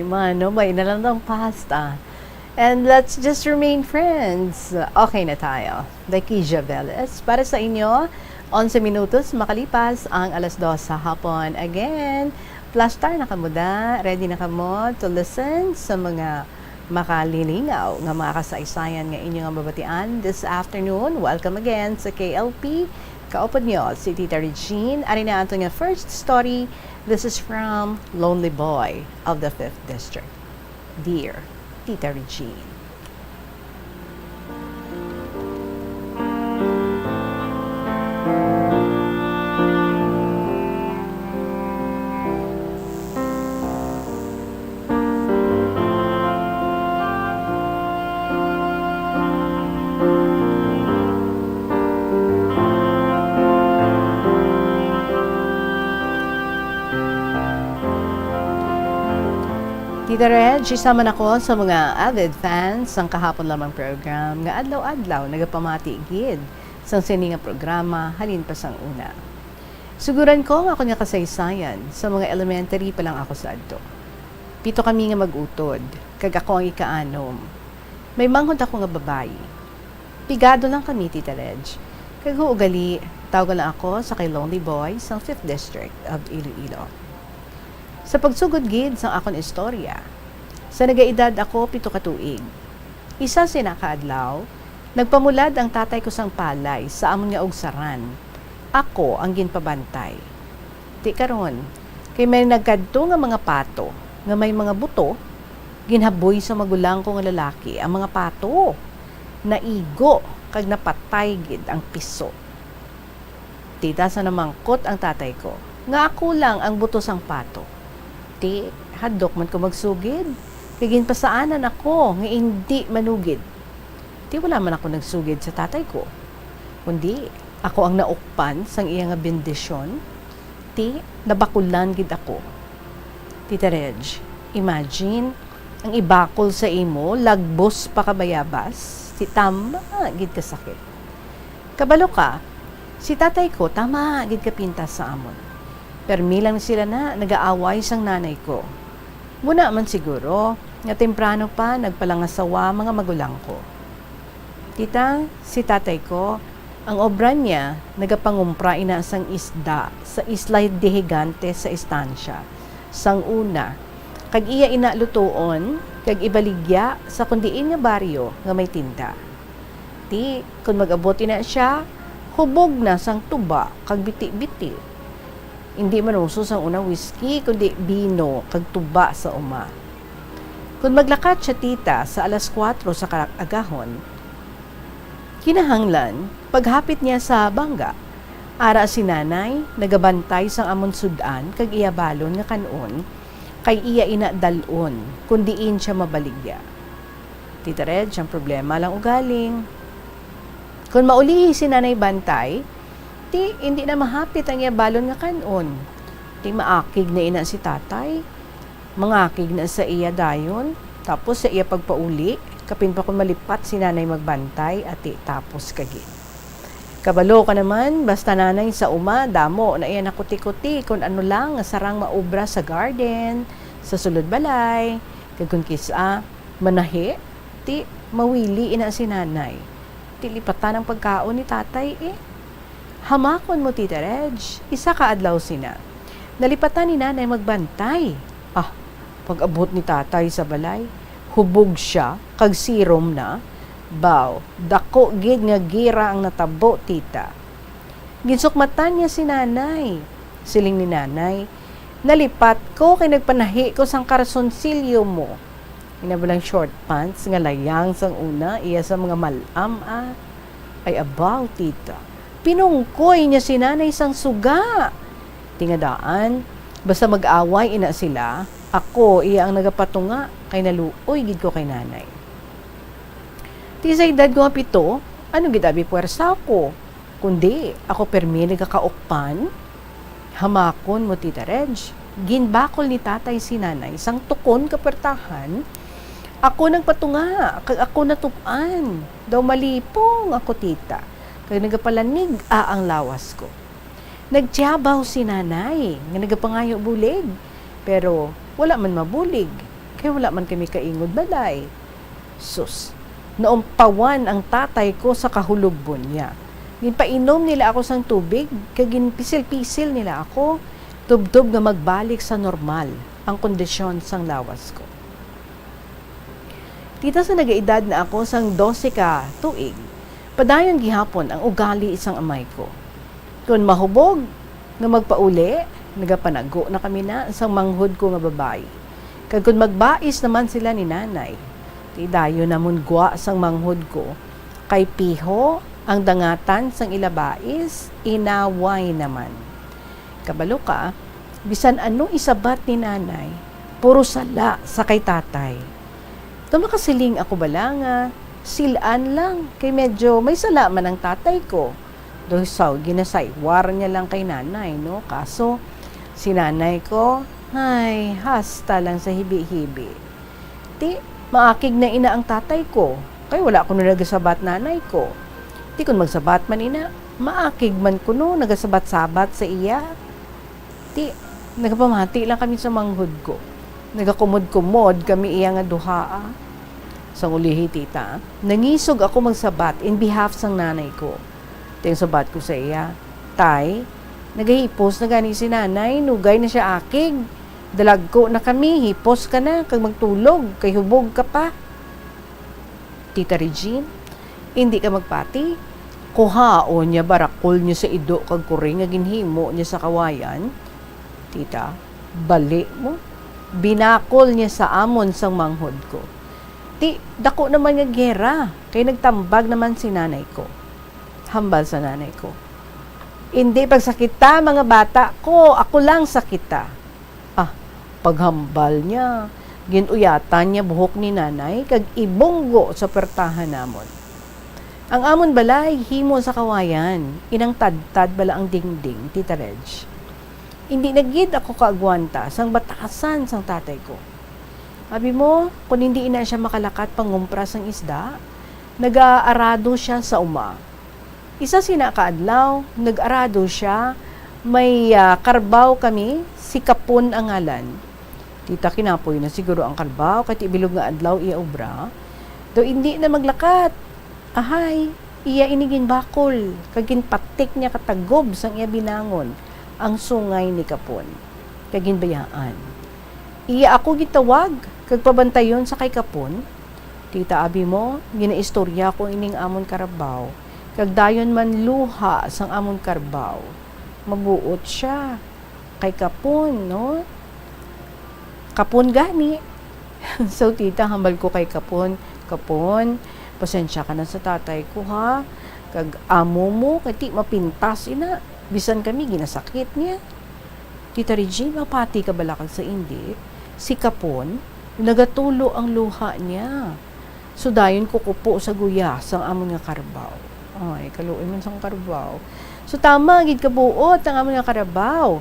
man, no? May na lang ng pasta. And let's just remain friends. Okay na tayo. By Kija Velez. Para sa inyo, onse minutos makalipas ang alas dos sa hapon. Again, plastar na kamo da. Ready na kamo to listen sa mga makalilingaw nga mga kasaysayan nga inyo nga mabatian this afternoon. Welcome again sa K L P. Kaupod nyo si Tita Regine. Ari na ato nga first story. This is from Lonely Boy of the fifth District. Dear Tita Regine. Tita Reg, isa man ako sa mga avid fans sang kahapon lamang program nga adlaw-adlaw nagapamati gid sang sini nga programa halin pa sang una. Suguran ko nga akon nga kasaysayan, sa mga elementary pa lang ako sa adto. Pito kami nga mag-utod, kag ako ang ikaanom. May manghod ako nga babayi. Pigado lang kami, Tita Reg. Kag huo gali, tawga lang ako sa kay Lonely Boy sang fifth District of Iloilo. Sa pagsugod gid sang akon istorya, sa nagaedad ako pito ka tuig, isa sina ka adlaw, nagpamulad ang tatay ko sang palay sa amon nga ugsaran. Ako ang ginpabantay. Ti karon, kay may nagkadto nga mga pato nga may mga buto, ginhaboy sa magulang ko nga lalaki ang mga pato. Naigo kag napatay gid ang piso. Ti ta sa namangkot ang tatay ko nga ako lang ang buto sang pato. Ti, hadlok man ko magsugid, kay ginpasaanan ako nga indi manugid. Ti wala man ako nagsugid sa tatay ko, kundi ako ang naukpan sang iya nga bendisyon. Ti, nabakulan gid ako. Tita Reg, imagine, ang ibakol sa imo lagbos pa ka bayabas. Ti, tama gid ka sakit. Kabalo ka, si tatay ko tama gid ka pintas sa amon. Permi lang sila na nagaaway sang nanay ko. Muna man siguro nga temprano pa nagpalangasawa mga magulang ko. Tita, si tatay ko, ang obra niya nagapangumpra ina sang isda sa Isla de Gigante sa Estancia sang una, kag iya ina lutuon kag ibaligya sa kon diin nga baryo nga may tinda. Ti, kon mag-abot ina sia, hubog na sang tuba kag biti-biti. Indi man uso sang una whisky, kundi bino kag tuba sa uma. Kon maglakat sia, tita, sa alas kuwatro sa kaagahon, kinahanglan paghapit niya sa bangga. Ara si nanay nagabantay sang amon sud-an kag iya balon nga kan-on, kay iya ina dal-on kon diin sia mabaligya. Tita Reg, ang problema lang ugaling, kon maulihi si nanay bantay, ti indi na mahapit ang iya balon nga kan-on. Ti maakig na ina si tatay. Mangakig na sa iya dayon, tapos sa iya pagpauli, kapin pa kon malipat si nanay magbantay, ati tapos ka gid. Kabalo ka naman, basta nanay sa uma, damo na iya nakuti-kuti kon ano lang nga sarang maobra sa garden, sa sulod balay, kag kon kis-a manahi, ti mawili ina si nanay. Ti lipatan ang pagkaon ni tatay, eh. Hamakon mo, Tita Reg, isa ka adlaw sina, nalipatan ni nanay magbantay. Ah, pag-abot ni tatay sa balay, hubog sia kag sirom na. Baw, dako gid nga gira ang natabo, tita. Ginsukmatan niya si nanay. Siling ni nanay, "Nalipat ko kay nagpanahi ko sang karasonsilyo mo." Ina ba lang short pants nga layang sang una, iya sa mga mal-am, ah. Ay, abaw, tita. Pinungkoy niya si nanay sang suga. Ti nga daan, basta mag-away ina sila, ako iya ang nagapatunga, kay naluoy gid ko kay nanay. Ti sa edad ko nga pito, ano gid abi puwersa ko? Kundi ako permi nagakaukpan. Hamakon mo, Tita Reg, ginbakol ni tatay si nanay sang tukon ka puwertahan, Ako nagpatunga, kag ako natub-an. Daw malipong ako, tita, kag nagapalanig-a ang lawas ko. Nagtiyabaw si nanay nga nagapangayo bulig, pero wala man mabulig, kay wala man kami kaingod balay. Sus, naumpawan ang tatay ko sa kahulogbon niya. Ginpainom nila ako sang tubig, kag ginpisil-pisil nila ako, tubtob nga magbalik sa normal ang kondisyon sang lawas ko. Tita, sa nagaedad na ako sang dose ka tuig, padayon gihapon ang ugali sang amay ko. Kon mahubog nga magpauli, nagapanago na kami na sang manghod ko nga babayi. Kag kon magbais naman sila ni nanay, ti dayon namon gwa sang manghod ko, kay piho ang dangatan sang ila bais, inaway naman. Kabalo ka, bisan ano isabat ni nanay, puro sala sa kay tatay. Daw makasiling ako bala nga sil-an lang, kay medyo may sala man ang tatay ko. Daw sa ginasaywar niya lang kay nanay, no? Kaso, si nanay ko, ay, hasta lang sa hibi-hibi. Ti, maakig na ina ang tatay ko, kay wala kuno nagasabat nanay ko. Ti, kon magsabat man ina, maakig man kuno nagasabat-sabat sa iya. Ti, nagapamati lang kami sa manghod ko. Nagakumod-kumod kami iya nga duhaa. Sang ulihi, tita, nangisog ako magsabat in behalf sang nanay ko. Ti, ang sabat ko sa iya, "Tay, nagahipos na gani si nanay, nugay na sia akig. Dalagko na kami, hipos ka na, kag magtulog, kay hubog ka pa." Tita Regine, indi ka magpati. Kuhaon niya barakol niya sa ido kag kuring nga ginhimo niya sa kawayan. Tita, bali mo. Binakol niya sa amon sang manghod ko. Ti, dako naman nga gera, kay nagtambag naman si nanay ko. Hambal sa nanay ko, "Indi pagsakita, mga bata ko, ako lang sakita." Ah, paghambal niya, gin-uyatan niya buhok ni nanay kag ibunggo sa puwertahan namon. Ang amon balay himo sa kawayan, inang tadtad bala ang dingding, Tita Reg. Indi na gid ako kaagwanta sang batasan sang tatay ko. Abi mo, kon indi ina siya makalakat pangumpra sang isda, nagaarado sia sa uma. Isa sina ka adlaw, nag-arado sia, may, ah, karbaw kami, si Kapon ang ngalan. Tita, kinapoy na siguro ang karbaw, kay ti bilog nga adlaw iya obra. Daw indi na maglakat. Ahay, iya ini ginbakol, kag ginpatik niya katagob sang iya binangon ang sungay ni Kapon, kag ginbayaan. Iya ako gitawag, kag pabantayon sa kay Kapon. Tita, abi mo, ginaistorya ko ining amon karbaw, kag dayon manluha sang amon karbaw. Mabuot sia. Kay Kapon, no? Kapon gani. So, tita, hambal ko kay Kapon, "Kapon, pasensya ka na sa tatay ko, ha? Kag amo mo, kay ti mapintas ina. Bisan kami, ginasakit niya." Tita Regine, mapati ka bala kag sa indi, si Kapon, nagatulo ang luha niya. So, dayon ko kupo sa guya sang amon nga karbaw. Ay, kaluoy man sang karbaw. So, tama gid kabuot ang amon nga karbaw.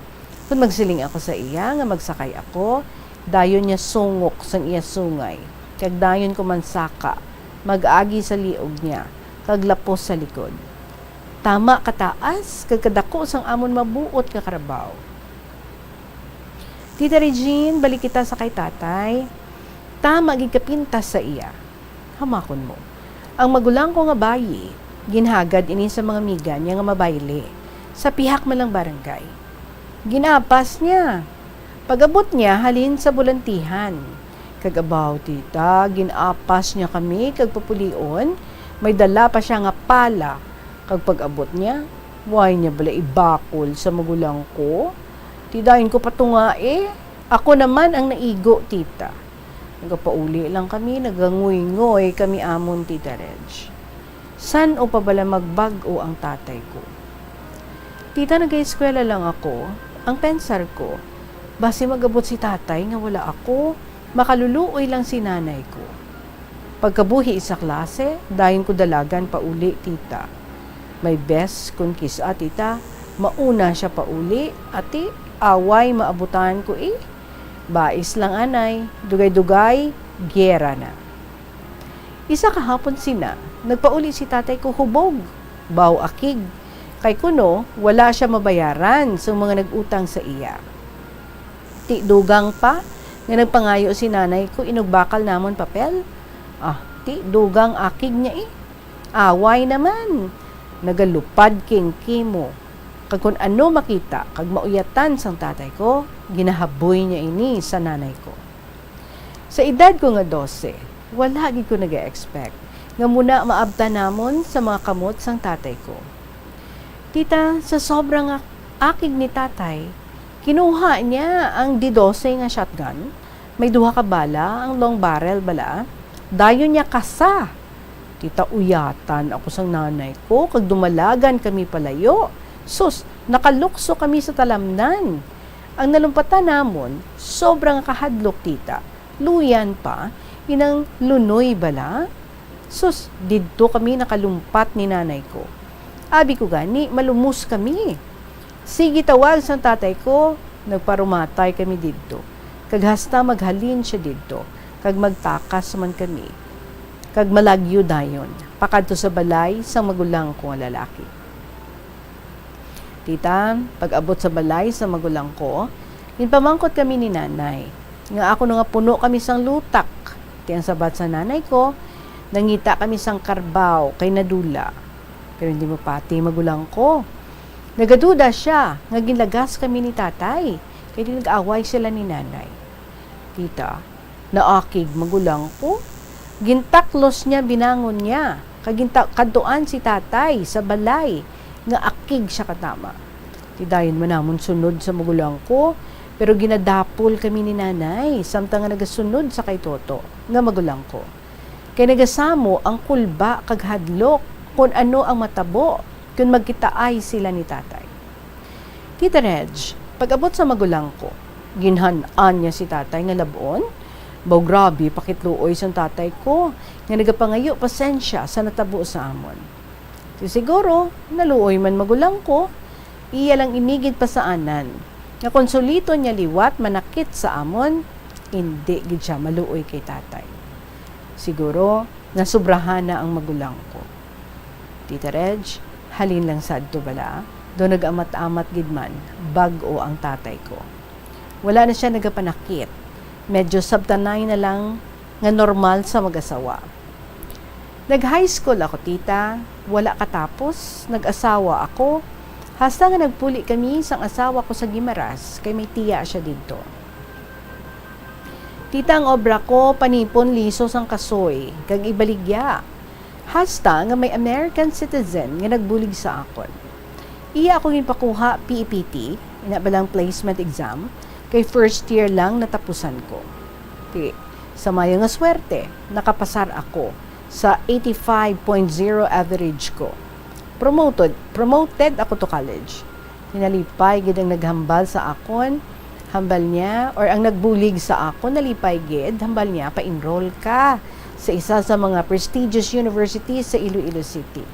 Kon magsiling ako sa iya nga magsakay ako, dayon niya sungok sang iya sungay, kag dayon ko mansaka, mag-agi sa liog niya, kag lapos sa likod. Tama kataas kag kadako sang amon mabuot nga karbaw. Tita Regine, balik kita sa kay tatay. Tama gid kapintas sa iya. Hamakon mo. Ang magulang ko nga bayi, ginhagad ini sa mga amiga niya nga mabayli, sa pihak man lang barangay. Ginapas niya. Pag-abot niya halin sa bulantihan. Kag abaw, tita, gin-apas niya kami kag papulion, may dala pa sia nga pala, kag pag-abot niya, way niya bala ibakol sa magulang ko. Ti dayon ko patungai, ako naman ang naigo, tita. Nagapauli lang kami, naganguyngay kami amon, Tita Reg. San-o pa bala magbag-o ang tatay ko? Tita, nag-eskwela lang ako. Ang pensar ko, basi mag-abot si tatay nga wala ako, makaluluoy lang si nanay ko. Pagkabuhi sa klase, dayon ko dalagan pauli, tita. May bes kon kis-a, tita, mauna sia pauli, ati, away maabutan ko, eh. Bais lang anay, dugay-dugay, giyera na. Isa ka hapon sina, nagpauli si tatay ko hubog, baw akig, kay kuno wala sia mabayaran sang mga nag-utang sa iya. Ti dugang pa nga nagpangayo si nanay ko inugbakal namon papel. Ah, ti dugang akig niya eh. Away naman. Nagalupad king kimo. Kag kun ano makita kag mauyatan sang tatay ko, ginahaboy niya ini sa nanay ko. Sa edad ko nga dose, wala gid ko naga-expect nga muna maabtan namon sa mga kamot sang tatay ko. Tita, sa sobra nga akig ni tatay, kinuha niya ang D dose nga shotgun. May duha ka bala, ang long barrel bala. Dayon niya kasa. Tita, uyatan ako sang nanay ko, kag dumalagan kami palayo. Sus, nakalukso kami sa talamnan. Ang nalumpatan namon, sobra nga kahadlok, tita. Luyan pa, inang lunoy bala. Sus, didto kami nakalumpat ni nanay ko. Abi ko gani, malumos kami. Sige tawag sang tatay ko, nagparumatay kami didto. Kag hasta maghalin sia didto, kag magtakas man kami. Kag malagyo dayon, pakadto sa balay sang magulang ko nga lalaki. Tita, pag-abot sa balay sa magulang ko, ginpamangkot kami ni nanay, nga ako nga puno kami sang lutak. Ti ang sabat sa nanay ko, nangita kami sang karbaw kay nadula. Pero hindi mapati magulang ko. Nagaduda sia nga ginlagas kami ni tatay, kay di nag-away sila ni nanay. Tita, naakig magulang ko. Gintaklos niya, binangon niya, kag ginta-, kadtuan si tatay sa balay nga akig siya katama. Ti dayon man namon sunod sa magulang ko, pero ginadapol kami ni nanay, samtang nga nagasunod sa kay Toto nga magulang ko. Kay nagasamo ang kulba kag hadlok kun ano ang matabo kon magkitaay sila ni tatay. Tita Reg, pag-abot sa magulang ko, ginhan-an niya si tatay nga lab-on. Baw grabe pakitluoy sang tatay ko nga nagapangayo pasensya sa natabo sa amon. Ti siguro, naluoy man magulang ko, iya lang ini gid pasaanan nga kon suliton niya liwat manakit sa amon, indi gid sia maluoy kay tatay. Siguro, nasobrahan na ang magulang ko. Tita Reg, halin lang sadto bala, daw nag-amat-amat gid man, bag-o ang tatay ko. Wala na sia nagapanakit. Medyo sabtanay na lang nga normal sa mag-asawa. Nag-high school ako, tita. Wala katapos, nag-asawa ako. Hasta nga nagpuli kami sang asawa ko sa Guimaras, kay may tiya sia didto. Tita, ang obra ko, panipon liso sang kasoy, kag ibaligya. Hasta nga may American citizen nga nagbulig sa akon. Iya ako ginpakuha P E P T, ina balang placement exam, kay first year lang natapusan ko. Ti, sa mayo nga swerte, nakapasar ako sa eighty-five point zero average ko. Promoted, promoted ako to college. Nalipay gid ang naghambal sa akon, hambal niya, or ang nagbulig sa akon, nalipay gid, hambal niya, "Pa-enroll ka sa isa sa mga prestigious university sa Iloilo City."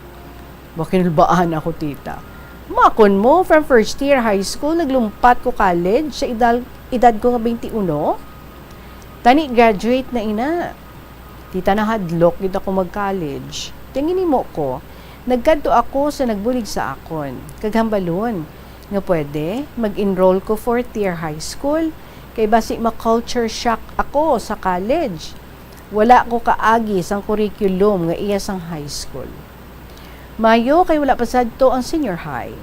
Makinulbaan ako, tita. Makon mo, from first year high school, naglumpat ko college sa edad, edad ko nga twenty-one. Tani, graduate na ina. Tita, nahadlok gid ako mag-college. Ti ang ginhimo ko, nagkadto ako sa nagbulig sa akon, kag hambalon nga pwede mag-enroll ko fourth year high school, kay basi ma-culture shock ako sa college. Wala ko kaagi sang curriculum nga iya sang high school. Mayo kay wala pa sadto ang senior high.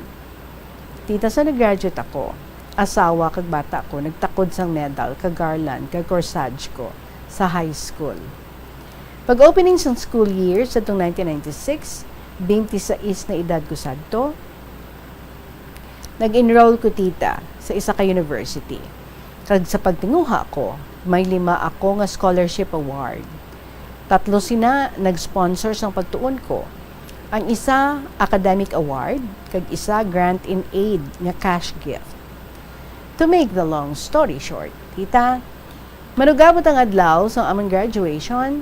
Tita, sa nag-graduate ako, asawa kag bata ko nagtakod sang medal kag garland kag corsage ko sa high school. Pag-opening sang school year sadtong nineteen ninety-six, twenty-sais na edad ko sadto, nag-enroll ko, tita, sa isa ka university. Kag sa pagtinguha ko, may lima ako nga scholarship award. Tatlo sina nag-sponsor sang pagtuon ko. Ang isa, academic award, kag isa, grant in aid nga cash gift. To make the long story short, tita, manugabot ang adlaw sang amon graduation,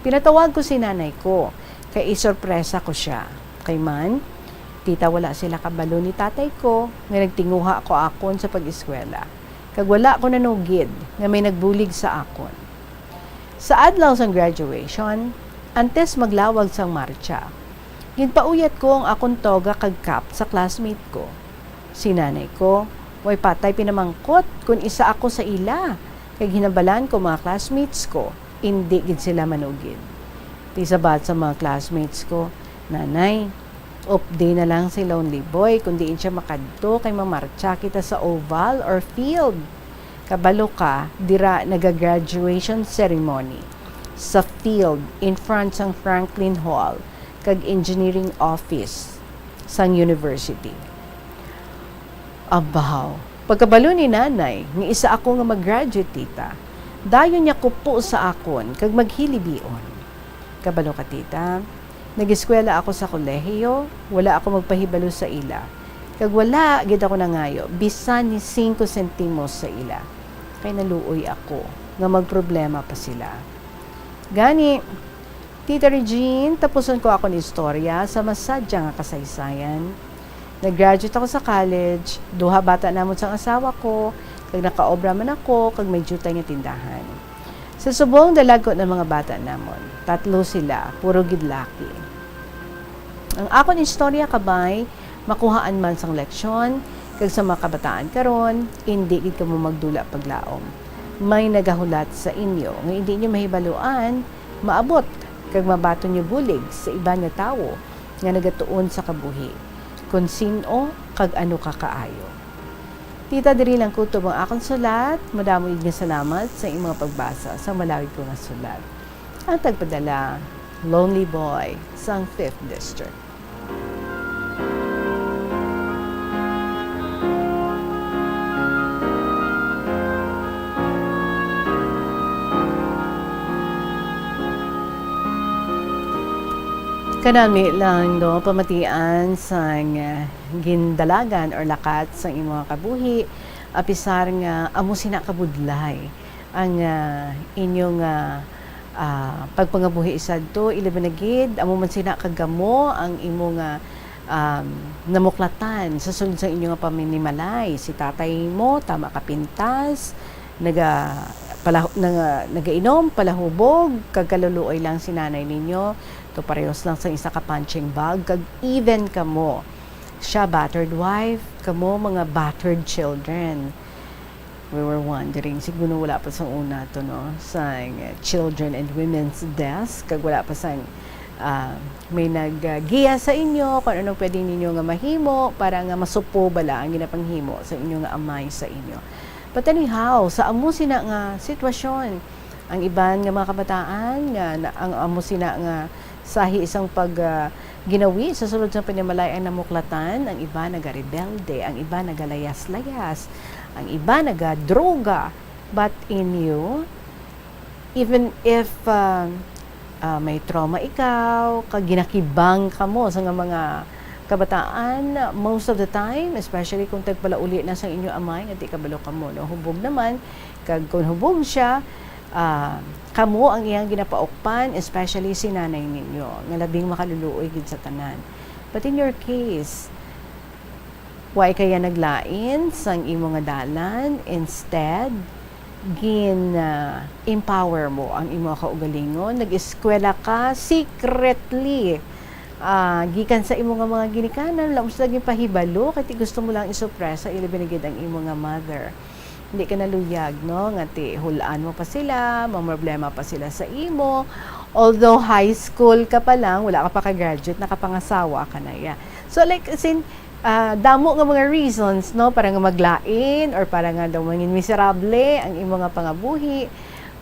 pinatawag ko si nanay ko, kay isorpresa ko sia. Kay man, tita, wala sila kabalo ni tatay ko nga nagtinguha ko akon sa pag-eskwela, kag wala ko nanugid nga may nagbulig sa akon. Sa adlaw sang graduation, Antes maglawag sang martsa, ginpauyat ko ang akon toga kag cap sa classmate ko. Si nanay ko, way patay pinamangkot kon isa ako sa ila, kag hinabalan ko mga classmates ko, indi gid sila manugid. Ti sabat sa mga classmates ko, "Nanay, off day na lang si Lonely Boy, kung diin siya makadto kay mamartsa kita sa oval or field." Kabalo ka, dira naga-graduation ceremony sa field in front sang Franklin Hall kag engineering office sang university. Abaw, pagkabalo ni nanay nga isa ako nga mag-graduate, tita, dayon niya kupo sa akon kag maghilibion. Kabalo ka, tita, nag-eskwela ako sa kolehiyo, wala ako magpahibalo sa ila, kag wala gid ako nangayo bisan ni singko sentimos sa ila, kay naluoy ako nga magproblema pa sila. Gani, Tita Regine, tapuson ko akon istorya sa masadya nga kasaysayan. Nag-graduate ako sa college, duha bata namon sang asawa ko, kag nakaobra man ako kag may diutay nga tindahan. Sa subong, dalagko ang mga bata namon. Tatlo sila, puro gid laki. Ang akon istorya, kabay, makuhaan man sang leksyon, kag sa mga kabataan karon, indi gid kamo magdula paglaom. May nagahulat sa inyo nga indi inyo mahibaluan, maabot, kag mabaton nyo bulig sa iban nga tawo nga nagatuon sa kabuhi, kon sin-o kag ano ka kaayo. Tita, diri lang kutob ang akon sulat. Madamo gid nga salamat sa imong pagbasa sa malawig ko nga sulat. Ang tagpadala, Lonely Boy, sang Fifth District. Kanami lang, no, pamatian sang, ah, gindalagan or lakat sang imo nga kabuhi, apisar nga amo sina kabudlay ang, ah, inyo nga, ah, pagpangabuhi sadto, ilabi na gid amo man sina kagamo ang imo nga, um, namuklatan sa sulod sang inyo nga pamanimalay. Si tatay mo, tama ka pintas, naga-, pala-, naga-, nagainom, palahubog, kag kaluluoy lang si nanay ninyo. To parehos lang sang isa ka punching bag, kag even kamo, siya battered wife, kamo mga battered children. We were wondering, siguro wala pa sang una to, no? Sang Children and Women's Desk, kag wala pa sang, ah, may naggiya sa inyo kung anong pwede ninyo nga mahimo para nga masupo bala ang ginapanghimo sa inyo nga amay sa inyo. But anyhow, sa amo sina nga sitwasyon, ang iban nga mga kabataan nga na, ang amo sina nga sahi sang pag, ah, ginawi sa sulod sang panimalay ang namuklatan, ang iba nagarebelde, ang iba nagalayas-layas, ang iba nagadroga. But in you, even if, ah, ah, may trauma ikaw, kag ginakibang kamo sa nga mga kabataan, most of the time, especially kung tagpalauli na sang inyo amay, nga di kabalo kamo, no? Hubog naman, kag kung hubog siya, ah, kamo ang iyang ginapaukpan, especially si nanay ninyo, nga labing makaluluoy gid sa tanan. But in your case, wa kaya naglain sang imo nga dalan, instead, gin, ah, empower mo ang imo kaugalingon, nag-eskwela ka secretly, ah, gikan sa imo nga mga ginikanan, wala mo sila ginpahibalo, kay ti gusto mo lang isupresa, ilabi na gid ang imo nga mother. Hindi ka naluyag, no? Nga ti, hul-an mo pa sila, mamroblema pa sila sa imo. Although high school ka pa lang, wala ka pa ka-graduate, nakapangasawa ka na, yeah. So, like, sin-, ah, damo nga mga reasons, no? Para nga maglain or para nga daw mangin miserable ang imo nga pangabuhi.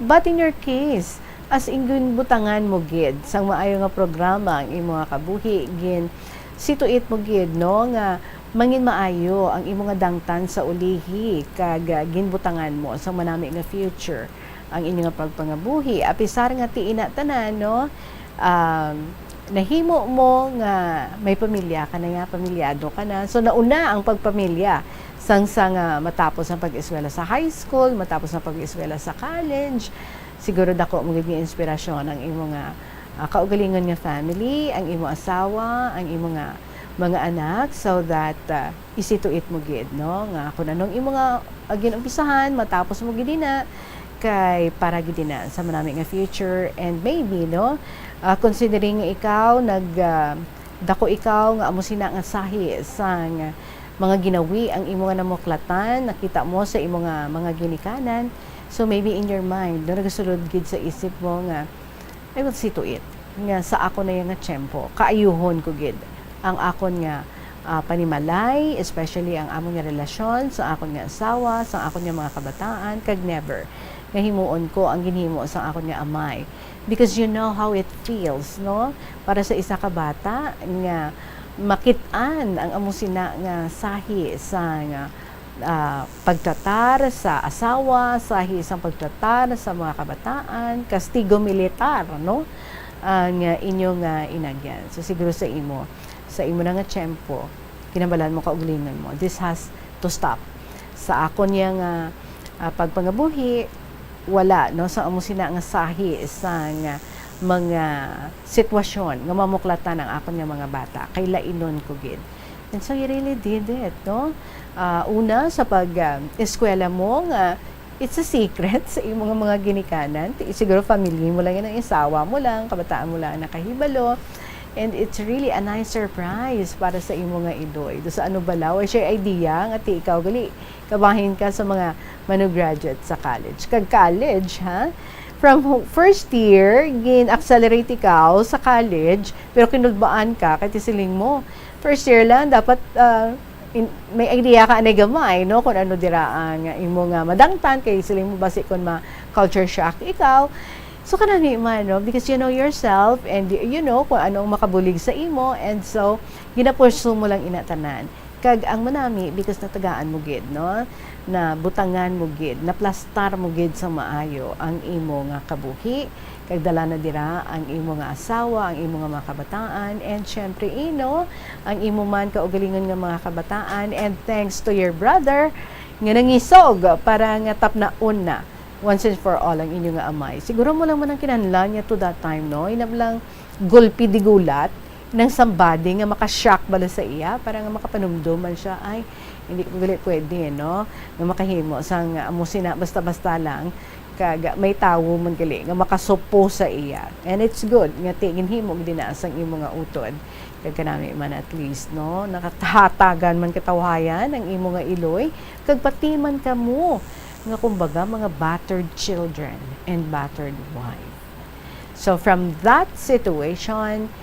But in your case, as in ginbutangan mo gid sang maayo nga programa ang imo nga kabuhi, gin-situate mo gid, no? Nga mangin maayo ang imo nga dangtan sa ulihi, kag, ah, ginbutangan mo sang manami nga future ang inyo nga pagpangabuhi. Apisar nga ti ina tanan, no, um, nahimo mo nga may pamilya ka na, nga pamilyado ka na. So, nauna ang pagpamilya sang, sang, ah, matapos ang pag-eskwela sa high school, matapos ang pag-eskwela sa college. Siguro dako mo gid nga inspirasyon ang imo nga, ah, kaugalingon nga family, ang imo asawa, ang imo nga mga anak, so that, ah, isituit mo gid, no, nga kung anong imo nga, ah, ginumpisahan, matapos mo gid ina, kay para gid na sa manami nga future, and maybe, no, ah, considering nga ikaw nag, ah, dako ikaw nga amo sina nga sahi sang mga ginawi ang imo nga namuklatan, nakita mo sa imo nga mga ginikanan. So maybe in your mind, no, nagasulod gid sa isip mo nga, "I will see to it nga sa akon na iya nga tiyempo, kaayuhon ko gid ang akon nga, ah, panimalay, especially ang amon nga relasyon, sa akon nga asawa, sa akon nga mga kabataan, kag never nga himuon ko ang ginhimo sa akon nga amay." Because you know how it feels, no? Para sa isa ka bata nga makit-an ang amo sina nga sahi sa nga, ah, pagtratar sa asawa, sahi sang pagtratar sa mga kabataan, kastigo militar, no? Ang, ah, inyo nga inagyan. So, siguro sa imo, sa imo na nga tiyempo, kinahanglan mo, kaugalingon mo, this has to stop. Sa akon niya nga, ah, pagpangabuhi, wala, no? Sa amo sina nga sahi sa nga mga sitwasyon nga mamuklatan ang akon nga mga bata, kay lainon ko gid. And so you really did it, no? Ah, una, sa pag, ah, eskwela mo nga it's a secret sa imo nga mga ginikanan. Ti-, siguro family mo lang yan, ang asawa mo lang, kabataan mo lang ang nakahibalo. And it's really a nice surprise para sa imo nga iloy. Do sa ano bala, wa siya idea nga ti ikaw gali kabahin ka sa mga manu-graduate sa college. Kag college, ha? From ho-, first year, gin-accelerate ikaw sa college, pero kinulbaan ka, kay ti siling mo, first year lang, dapat, ah, in-, may idea ka anay gamay, no, kung ano dira ang imo nga madangtan, kay siling mo basi kung ma-culture shock ikaw. So, kanami man, no, because you know yourself and y-, you know kung ano ang makabulig sa imo, and so, ginapursue mo lang ina tanan. Kag ang manami, because natagaan mo gid, no, nabutangan mo gid, naplastar mo gid sa maayo ang imo nga kabuhi, kag dala na dira ang imo nga asawa, ang imo nga mga kabataan, and syempre, ino, ang imo man kaugalingon nga mga kabataan, and thanks to your brother nga nangisog para nga tapnaon na once and for all ang inyo nga amay. Siguro mo lang man ang kinahanglan niya to that time, no? Inam lang gulpi di gulat ng somebody nga makashock bala sa iya, para nga makapanumdum man siya, "Ay, hindi ko gali pwede, no? Nga makahimo sang amo sina basta-basta lang, kag may tawo man gali nga makasupo sa iya." And it's good nga ti-, ginhimo gid na sang imo nga utod. Kag kanami man at least, no? Nakahatagan man katawhayan ang imo nga iloy, kag pati man kamo nga kumbaga mga battered children and battered wife. So from that situation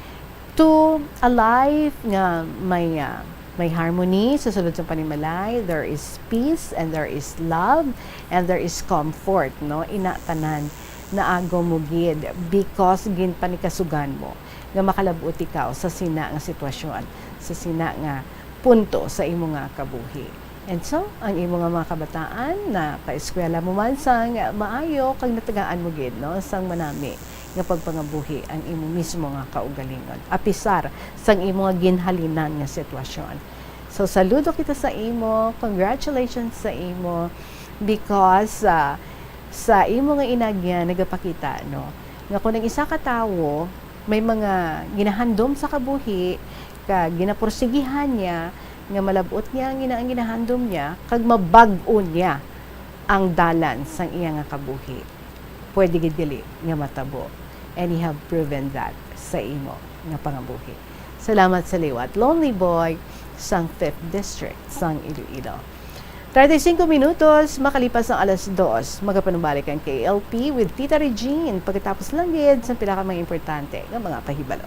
to a life nga may, ah, may harmony sa sulod sa panimalay, there is peace and there is love and there is comfort, no? Ina tanan naagom mo gid because ginpanikasugan mo nga makalab-ot ikaw sa sina nga sitwasyon, sa sina nga punto sa imo nga kabuhi. And so, ang imo nga mga kabataan, napaeskwela mo man sang maayo kag natagaan mo gid, no, sang manami nga pagpangabuhi ang imo mismo nga kaugalingon, apisar sang imo nga ginhalinan nga sitwasyon. So, saludo kita sa imo, congratulations sa imo, because, ah, sa imo nga inagyan nagapakita, no, nga kung ang isa ka tawo may mga ginahandom sa kabuhi, kag ginapursigihan niya nga malab-ot niya ang ina-, ang ginahandom niya, kag mabag-o niya ang dalan sang iya nga kabuhi. Pwede gid gali nga matabo. And you have proven that sa imo nga pangabuhi. Salamat sa liwat, Lonely Boy, sang Fifth District sang Iloilo. Treinta y cinco minutos makalipas ang alas dos, magapanumbalik ang K L P with Tita Regine pagkatapos lang gid sa pila ka mga importante nga mga pahibalo.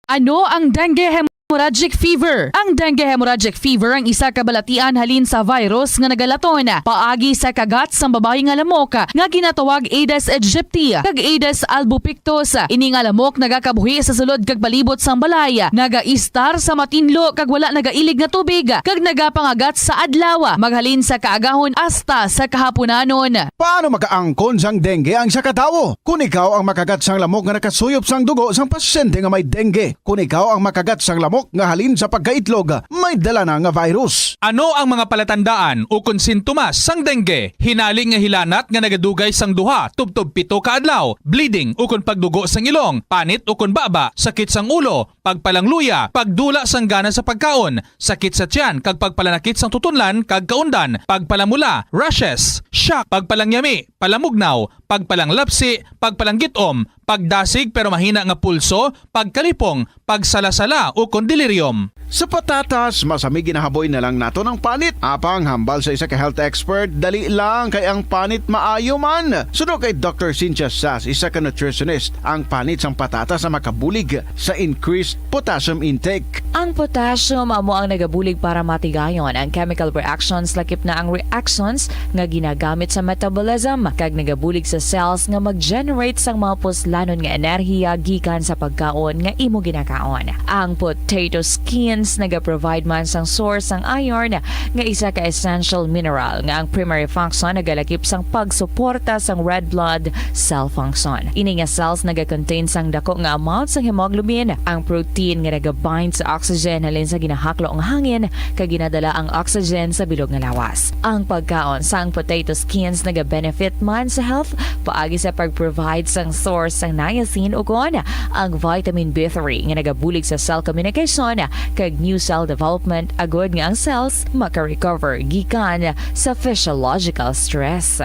Ano ang dengue hemorrhagic fever? Ang dengue hemorrhagic fever ang isa ka balatian halin sa virus nga nagalaton paagi sa kagat sang babayi nga lamok nga ginatawag Aedes aegypti kag Aedes albopictus. Ini nga lamok nagakabuhi sa sulod kag palibot sang balay, nagaistar sa matinlo kag wala nagailig nga tubig, kag nagapangagat sa adlaw, maghalin sa kaagahon hasta sa kahapunanon. Paano makaangkon sang dengue ang isa ka tawo? Kon ikaw ang makagat sang lamok nga nakasuyop sang dugo sang pasyente nga may dengue, kon ikaw ang makagat sang lamok nga halin sa pagkaitlog, may may dala na nga virus. Ano ang mga palatandaan ukon sintomas sang dengue? Hinali nga hilanat nga nagadugay sang duha tubtob pito ka adlaw, bleeding ukon pagdugo sang ilong, panit ukon baba, sakit sang ulo, pagpalangluya, pagdula sang gana sa pagkaon, sakit sa tiyan kag pagpalanakit sang tutunlan kag kaundan, pagpalamula, rashes, shock, pagpalangyami, palamugnaw, pagpalanglapsi, pagpalanggit-om, pagdasig pero mahina nga pulso, pagkalipong, pagsalasala ukon delirium. Sa patatas, mas hami ginahaboy na lang naton ang panit. Apang hambal sa isa ka health expert, dali lang kay ang panit maayo man. Suno kay Doctor Cynthia Sass, isa ka nutritionist, ang panit sang patatas ang makabulig sa increased potassium intake. Ang potassium amo ang nagabulig para matigayon ang chemical reactions, lakip na ang reactions nga ginagamit sa metabolism, kag nagabulig sa cells nga mag-generate sang mga puslanon nga enerhiya gikan sa pagkaon nga imo ginakaon. Ang potato skins nagaprovide man sang source sang iron, nga isa ka essential mineral nga ang primary function nagalakip sang pagsuporta sang red blood cell function. Ini nga cells nagacontain sang dako nga amount sang hemoglobin, ang protein nga nagabind sa oxygen halin sa ginahaklo nga hangin kag ginadala ang oxygen sa bilog nga lawas. Ang pagkaon sang potato skins nagabenefit man sa health paagi sa pag-provide sang source sang niacin ukon ang vitamin B three nga nagabulig sa cell communication kag new cell development agud nga ang cells maka-recover gikan sa physiological stress.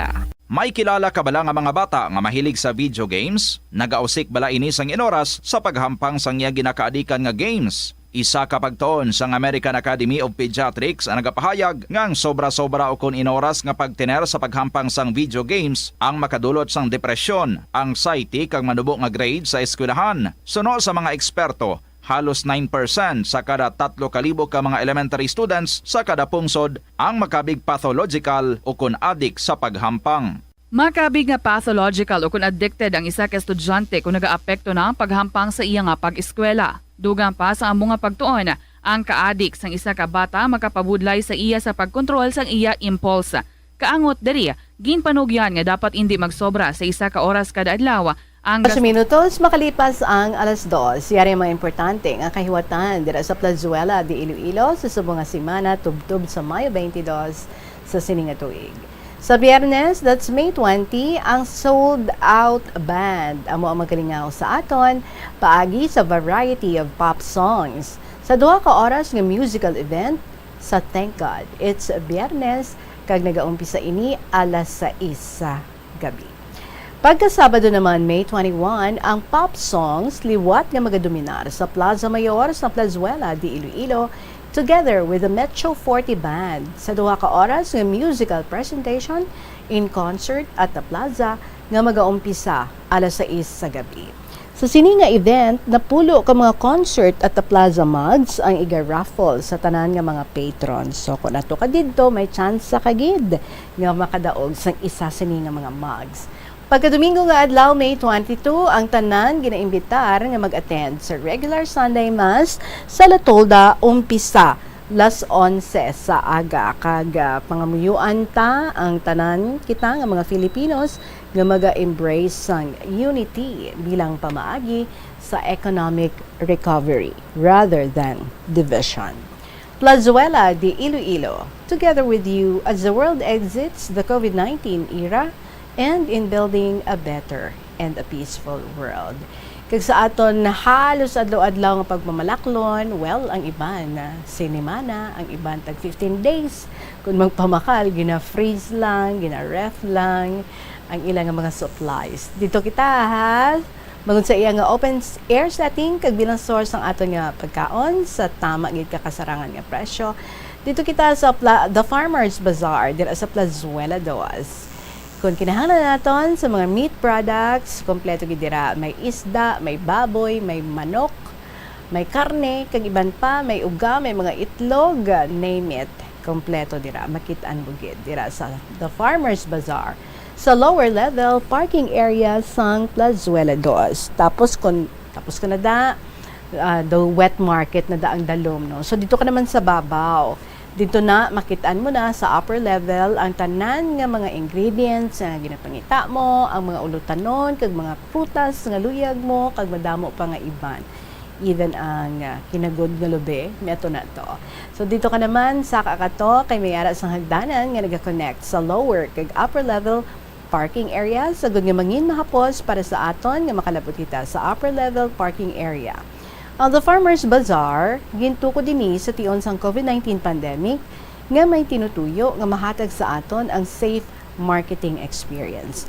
May kilala ka bala nga mga bata nga mahilig sa video games? Nagausik bala ini sang inoras sa paghampang sang iya ginakaadikan nga games? Isa ka pagtuon sang American Academy of Pediatrics ang nagapahayag nga ang sobra-sobra ukon inoras nga pagtener sa paghampang sang video games ang makadulot sang depresyon, anxiety, kag manubo nga grade sa eskwelahan. Suno sa mga eksperto, halos nine percent sa kada tatlo ka libo ka mga elementary students sa kada pungsod ang makabig pathological ukon adik sa paghampang. Makabig nga pathological ukon addicted ang isa ka estudyante kon nagaapekto na ang paghampang sa iya nga pag-eskwela. Dugang pa sa amo nga pagtuon, ang kaadik sang isa ka bata makapabudlay sa iya sa pagkontrol sang iya impulse. Kaangot diri, ginpanugyan nga dapat indi magsobra sa isa ka oras kada adlaw ang Ocho minutos makalipas ang alas dos, yari ang mga importante nga kahiwatan dira sa Plazuela de Iloilo sa subong nga semana tubtob sa Mayo twenty-two sa sini nga tuig. Sa Biyernes, that's May twenty, ang Sold Out Band amo ang magalingaw sa aton paagi sa variety of pop songs sa duha ka oras nga musical event sa Thank God It's Biyernes, kag nagaumpisa ini alas sais sa gabi. Pagka Sabado naman, May twenty-one, ang pop songs liwat nga magadominar sa Plaza Mayor sa Plazuela de Iloilo, together with the Metro forty Band, sa duha ka oras nga musical presentation in concert at the plaza nga magaumpisa alas sais sa gabi. Sa sini nga event, napulo ka mga concert at the plaza mugs ang iga-raffle sa tanan nga mga patrons. So, kung ato ka didto, may tsansa ka gid nga makadaog sang isa sini nga mga mugs. Pagka Domingo nga adlaw, May twenty-two, ang tanan ginaimbitar nga mag-attend sa regular Sunday Mass sa La Tolda, umpisa las onse sa aga. Kag, ah, pangamuyuan ta ang tanan kita nga mga Filipinos nga maga-embrace sang unity bilang pamaagi sa economic recovery rather than division. Plazuela de Iloilo, together with you as the world exits the COVID nineteen era and in building a better and a peaceful world. Kag sa aton halos adlaw-adlaw nga pagmamalaklon, well, ang iban, ah, sinimana, ang iban tag fifteen days. Kung magpamakal, gina-freeze lang, gina-ref lang ang ila nga mga supplies. Dito kita, ha? Bangod sa iya nga open s-, air setting kag bilang source ang aton nga pagkaon sa tama gid ka kasarangan nga presyo, dito kita sa Pla-, The Farmers Bazaar, dira sa Plazuela Dos. Kung kinahanglan naton sa mga meat products, kompleto gid dira. May isda, may baboy, may manok, may karne, kag iban pa, may uga, may mga itlog, name it. Kompleto dira. Makit-an mo gid dira sa The Farmers Bazaar. Sa lower level, parking area sang Plazuela Dos. Tapos kun, tapos kun na da, ah, the wet market na da ang dalom, no? So, dito ka naman sa babaw. Dito na, makit-an mo na sa upper level ang tanan nga mga ingredients nga ginapangita mo, ang mga ulutanon, kag mga prutas nga luyag mo, kag madamo pa nga iban. Even ang, ah, kinagod nga lubi, may ato na to. So, dito ka naman, saka ka to, kay may ara sang hagdanan nga naga-connect sa lower kag upper level parking area, sagod nga mangin mahapos para sa aton nga makalabot kita sa upper level parking area. Ang The Farmers Bazaar, gintukod ini sa tion sang covid nineteen pandemic nga may tinutuyo nga mahatag sa aton ang safe marketing experience.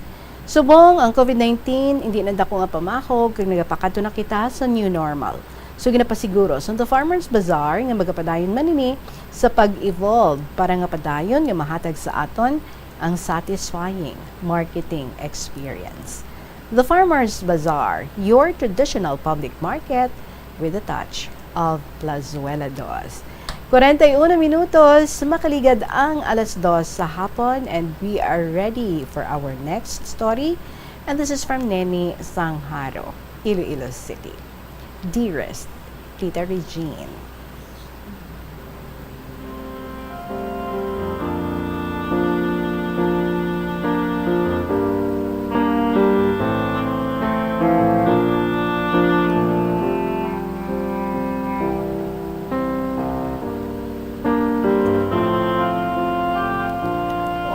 Subong ang covid nineteen, hindi na dako nga pamahog kag nagapakadto na kita sa new normal. So, ginapasiguro sa The Farmers Bazaar nga magapadayon man ini sa pag-evolve para nga padayon nga mahatag sa aton ang satisfying marketing experience. The Farmers Bazaar, your traditional public market with a touch of Plazuela Dos. Kwarenta y uno minutos, makaligad ang alas dos sa hapon, and we are ready for our next story. And this is from Neni Sangharo, Iloilo City. Dearest Tita Regine.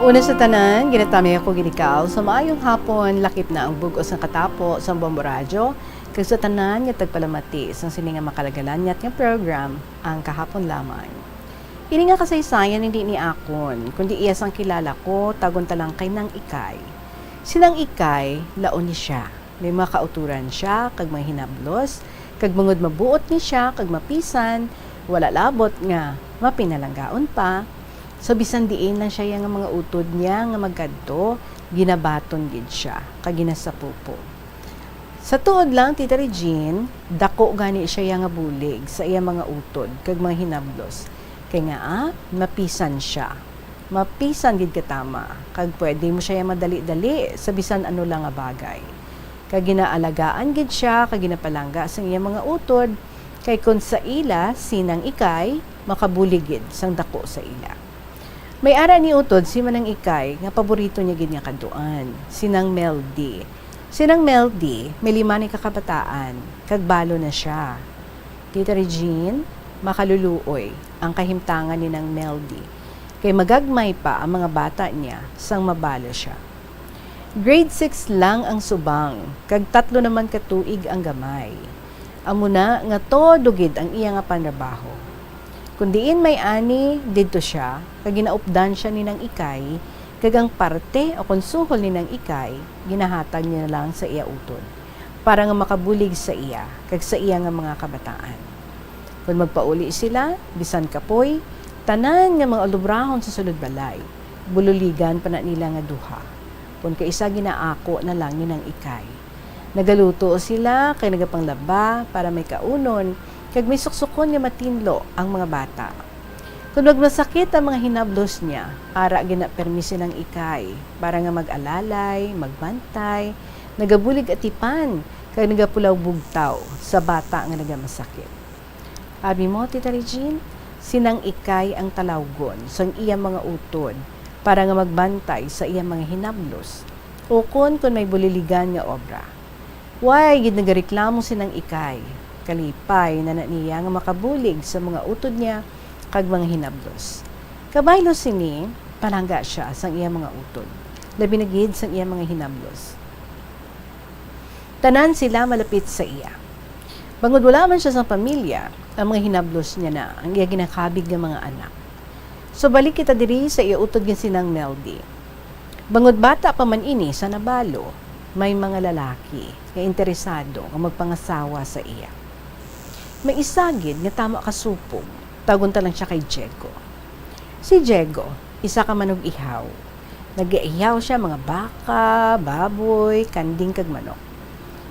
Una sa tanan, ginatamay ako gid ikaw sa maayong hapon, lakip na ang bug-os nga katapo sang Bombo Radyo, kag sa tanan nga tagpalamati sang sini nga makalagalangyat nga program, Ang Kahapon Lamang. Ini nga kasaysayan hindi ni akon, kundi iya sang kilala ko, tawgon ta lang kay Nang Ikay. Si Nang Ikay, laon ni sia. May mga kauturan sia kag mga hinablos, kag bangod mabuot ni sia kag mapisan, wala labot nga mapinalanggaon pa. So, bisan diin lang sia iya nga mga utod niya nga magkadto, ginabaton gid sia kag ginasapupo. Sa tuod lang, Tita Regine, dako gani sia iya nga bulig sa iya mga utod kag mga hinablos. Kay ngaa, mapisan sia. Mapisan gid katama, kag pwede mo sia madali-dali sa bisan ano lang nga bagay. Kag ginaalagaan gid sia kag ginapalangga sang iya mga utod, kay kon sa ila si Nang Ikay, makabulig gid sang dako sa ila. May ara ni utod si Manang Ikay nga paborito niya gid nga kadtuan, si Nang Meldy. Si Nang Meldy may lima ni ka kabataan, kag balo na sia. Tita Regine, makaluluoy ang kahimtangan ni Nang Meldy, kay magagmay pa ang mga bata niya sang mabalo sia. Grade six lang ang subang, kag tatlo naman ka tuig ang gamay. Amo na nga todo gid ang iya nga panrabaho. Kon diin may ani, didto sia, kag ginaupdan sia ni Nang Ikay, kag ang parte o kon suhol ni Nang Ikay, ginahatag niya lang sa iya utod, para nga makabulig sa iya kag sa iya nga mga kabataan. Kon magpauli sila, bisan kapoy, tanan nga mga ulubrahon sa sulod balay, bululigan pa na nila nga duha. Kon kaisa, ginaako na lang ni Nang Ikay. Nagaluto sila kay nagapanglaba para may kaunon, kag may suksukon nga matinlo ang mga bata. Kon magmasakit ang mga hinablos niya, ara ginapermi si Nang Ikay para nga mag-alalay, magbantay, nagabulig atipan, kag nagapulaw bugtaw sa bata nga nagamasakit. Abi mo, Tita Regine, si Nang Ikay ang talawgon sang iya mga utod para nga magbantay sa iya mga hinablos, ukon kon may buliligan nga obra. Way gid nagareklamo si Nang Ikay. Kalipay na na niya nga makabulig sa mga utod niya kag mga hinablos. Kabaylo sini, palangga sia sang iya mga utod, labi na gid sang iya mga hinablos. Tanan sila malapit sa iya. Bangod wala man sia sang pamilya, ang mga hinablos niya na ang iya ginakabig nga mga anak. So, balik kita diri sa iya utod nga si Nang Meldy. Bangod bata pa man ini sa nabalo, may mga lalaki nga interesado nga magpangasawa sa iya. May isa gid nga tama kasupog, tawgon ta lang sia kay Diego. Si Diego, isa ka manug-ihaw. Nagaihaw sia mga baka, baboy, kanding kag manok.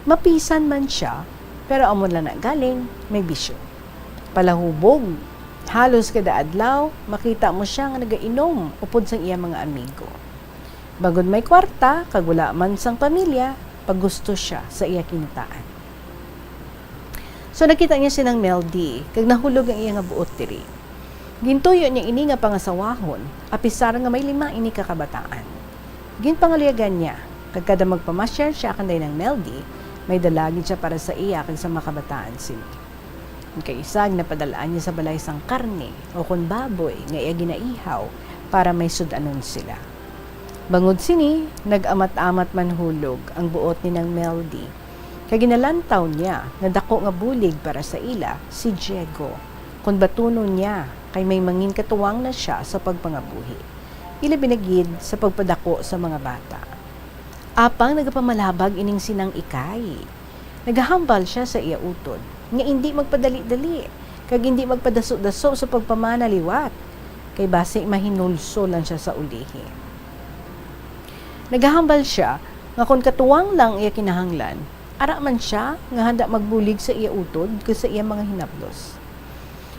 Mapisan man sia, pero amo lang na galing may bisyo. Palahubog, halos kada adlaw makita mo sia nga nagainom upod sang iya mga amigo. Bangod may kwarta kag wala man sang pamilya, pagusto sia sa iya kinitaan. So, nakita niya si Nang Meldy, kag nahulog ang iya nga buot diri. Gintuyo niya ini nga pangasawahon, apisar nga may lima ini ka kabataan. Ginpangaluyagan niya, kag kada magpamasyal sia kanday Nang Meldy, may dala gid sia para sa iya kag sa mga kabataan sini. Kay isa, ginapadal-an niya sa balay sang karne, o kon baboy, nga iya ginaihaw, para may sud-anon sila. Bangod sini, nag-amat-amat manhulog ang buot ni Nang Meldy, kag ginalantaw niya nga daku nga bulig para sa ila si Diego, kon batunon niya, kay may mangin katuwang na sia sa pagpangabuhi, ilabi na gid sa pagpadako sa mga bata. Apang nagapamalabag ining si Nang Ikay. Nagahambal sia sa iya utod nga indi magpadali-dali kag indi magpadaso-daso sa pagpamana liwat, kay basi mahinulsol lang sia sa ulihi. Nagahambal sia nga kon katuwang lang iya kinahanglan, ara man sia nga handa magbulig sa iya utod kag sa iya mga hinablos.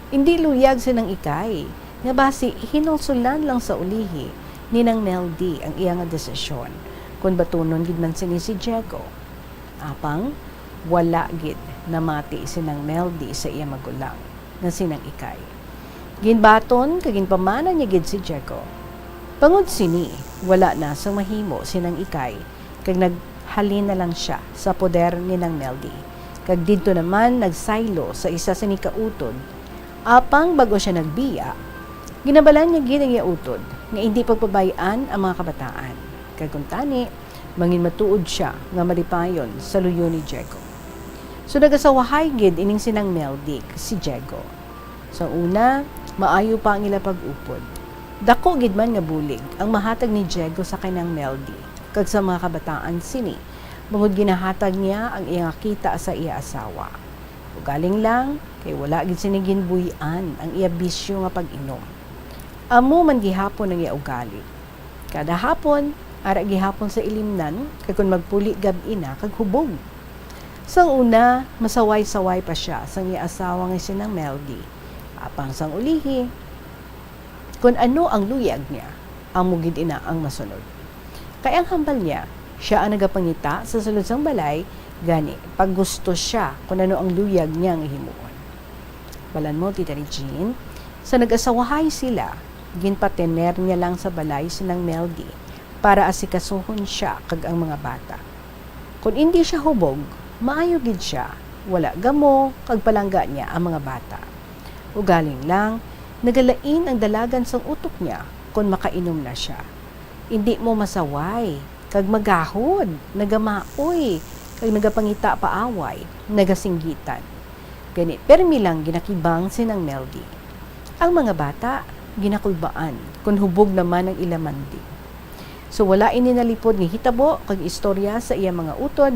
Indi luyag si Nang Ikay nga basi hinulsolan lang sa ulihi ni Nang Meldy ang iya nga desisyon, kon batunon gid man sini si Diego. Apang wala gid namati si Nang Meldy sa iya magulang nga si Nang Ikay. Ginbaton kag ginpamana niya gid si Diego. Bangod sini, wala na sang mahimo si Nang Ikay, kag naghalin na lang sia sa poder ni Nang Meldy, kag didto naman nagsaylo sa isa sini ka utod. Apang bag-o sia nagbiya, ginabalan niya gid ang iya utod nga indi pagpabay-an ang mga kabataan, kag kuntani, manginmatuod sia nga malipayon sa luyo ni Diego. So, nagasawahay gid ining si Nang Meldy kag si Diego. Sa una, maayo pa ang ila pag-upod. Daku gid man nga bulig ang mahatag ni Diego sa kay Nang Meldy kag sa mga kabataan sini, bangod ginahatag niya ang iya nga kita sa iya asawa. Ugaling lang, kay wala gid sini ginbuy-an ang iya bisyo nga pag-inom. Amo man gihapon ang iya ugali. Kada hapon, ara gihapon sa ilimnan, kag kon magpuli gab-i na kag hubog. Sang una, masaway-saway pa sia sang iya asawa nga si Nang Meldy. Apang sang ulihi, kon ano ang luyag niya, amo gid ina ang masunod. Kay ang hambal niya, sia ang nagapangita sa sulod sang balay, gani paggusto sia kon ano ang luyag niya nga himuon. Balan mo, Tita Regine, sa nag-asawahay sila, ginpatener niya lang sa balay si Nang Meldy para asikasuhon sia kag ang mga bata. Kon indi sia hubog, maayo gid sia, wala gamo, kag palangga niya ang mga bata. Ugaling lang, nagalain ang dalagan sang utok niya kon makainom na sia. Indi mo masaway, kag magahod, nagamaoy, kag nagapangita paaway, nagasinggitan. Gani, permi lang ginakibang si Nang Meldy. Ang mga bata, ginakulbaan kon hubog naman ang ila manding. So, wala ini nalipod nga hitabo kag istorya sa iya mga utod,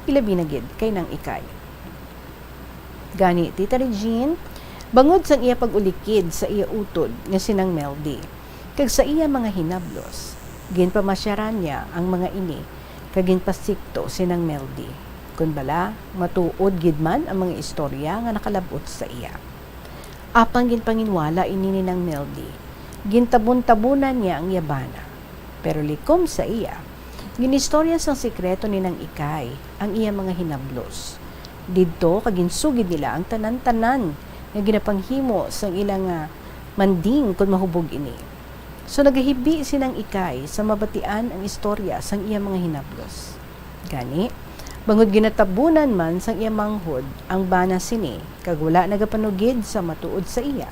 ilabi na gid kay Nang Ikay. Gani, Tita Regine, bangod sang iya pag-ulikid sa iya utod nga si Nang Meldy, kag sa iya mga hinablos, ginpamasyaran niya ang mga ini, kag ginpasikto si Nang Meldy, kon bala, matuod gid man ang mga istorya nga nakalab-ot sa iya. Apang ginpanginwala ini ni Nang Meldy, gintabon-tabunan niya ang iya bana. Pero likom sa iya, ginistorya sang sikreto ni Nang Ikay ang iya mga hinablos. Didto kag ginsugid nila ang tanan-tanan nga ginapanghimo sang ila nga manding kon mahubog ini. So, nagahibi si Nang Ikay sa mabatian ang istorya sang iya mga hinablos. Gani, bangod ginatabunan man sang iya manghod ang bana sini, kag wala nagapanugid sa matuod sa iya,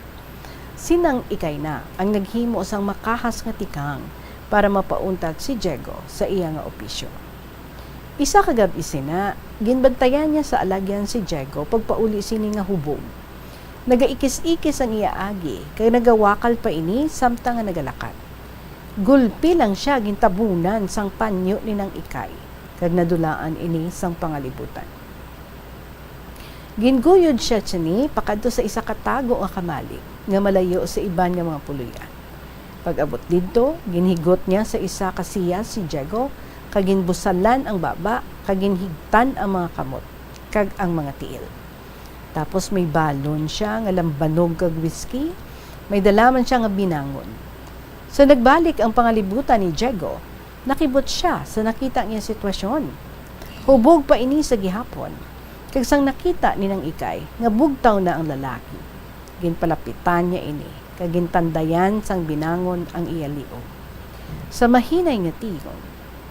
si Nang Ikay na ang naghimo sang makahas nga tikang para mapauntat si Diego sa iya nga opisyo. Isa ka gab-i sina, ginbantayan niya sa alagyan si Diego pagpauli sini nga hubog. Nagaikis-ikis ang iya agi, kag nagawakal pa ini samtang nga nagalakat. Gulpi lang sia gintabunan sang panyo ni Nang Ikay, kag nadulaan ini sang pangalibutan. Ginguyod sia sini pakadto sa isa ka tago nga kamali nga malayo sa iban nga mga puloy-an. Pag-abot didto, ginhigot niya sa isa ka siyas si Diego, kag ginbusalan ang baba, kag ginhigtan ang mga kamot kag ang mga tiil. Tapos may balon sia nga lambanog kag whisky, may dala man sia nga binangon. Sa nagbalik ang pangalibutan ni Diego, nakibot sia sa nakita niya sitwasyon. Hubog pa ini sa gihapon, kag sang nakita ni Nang Ikay nga bugtaw na ang lalaki, ginpalapitan niya ini kag gintandayan sang binangon ang iya liog. Sa mahinay nga tingog,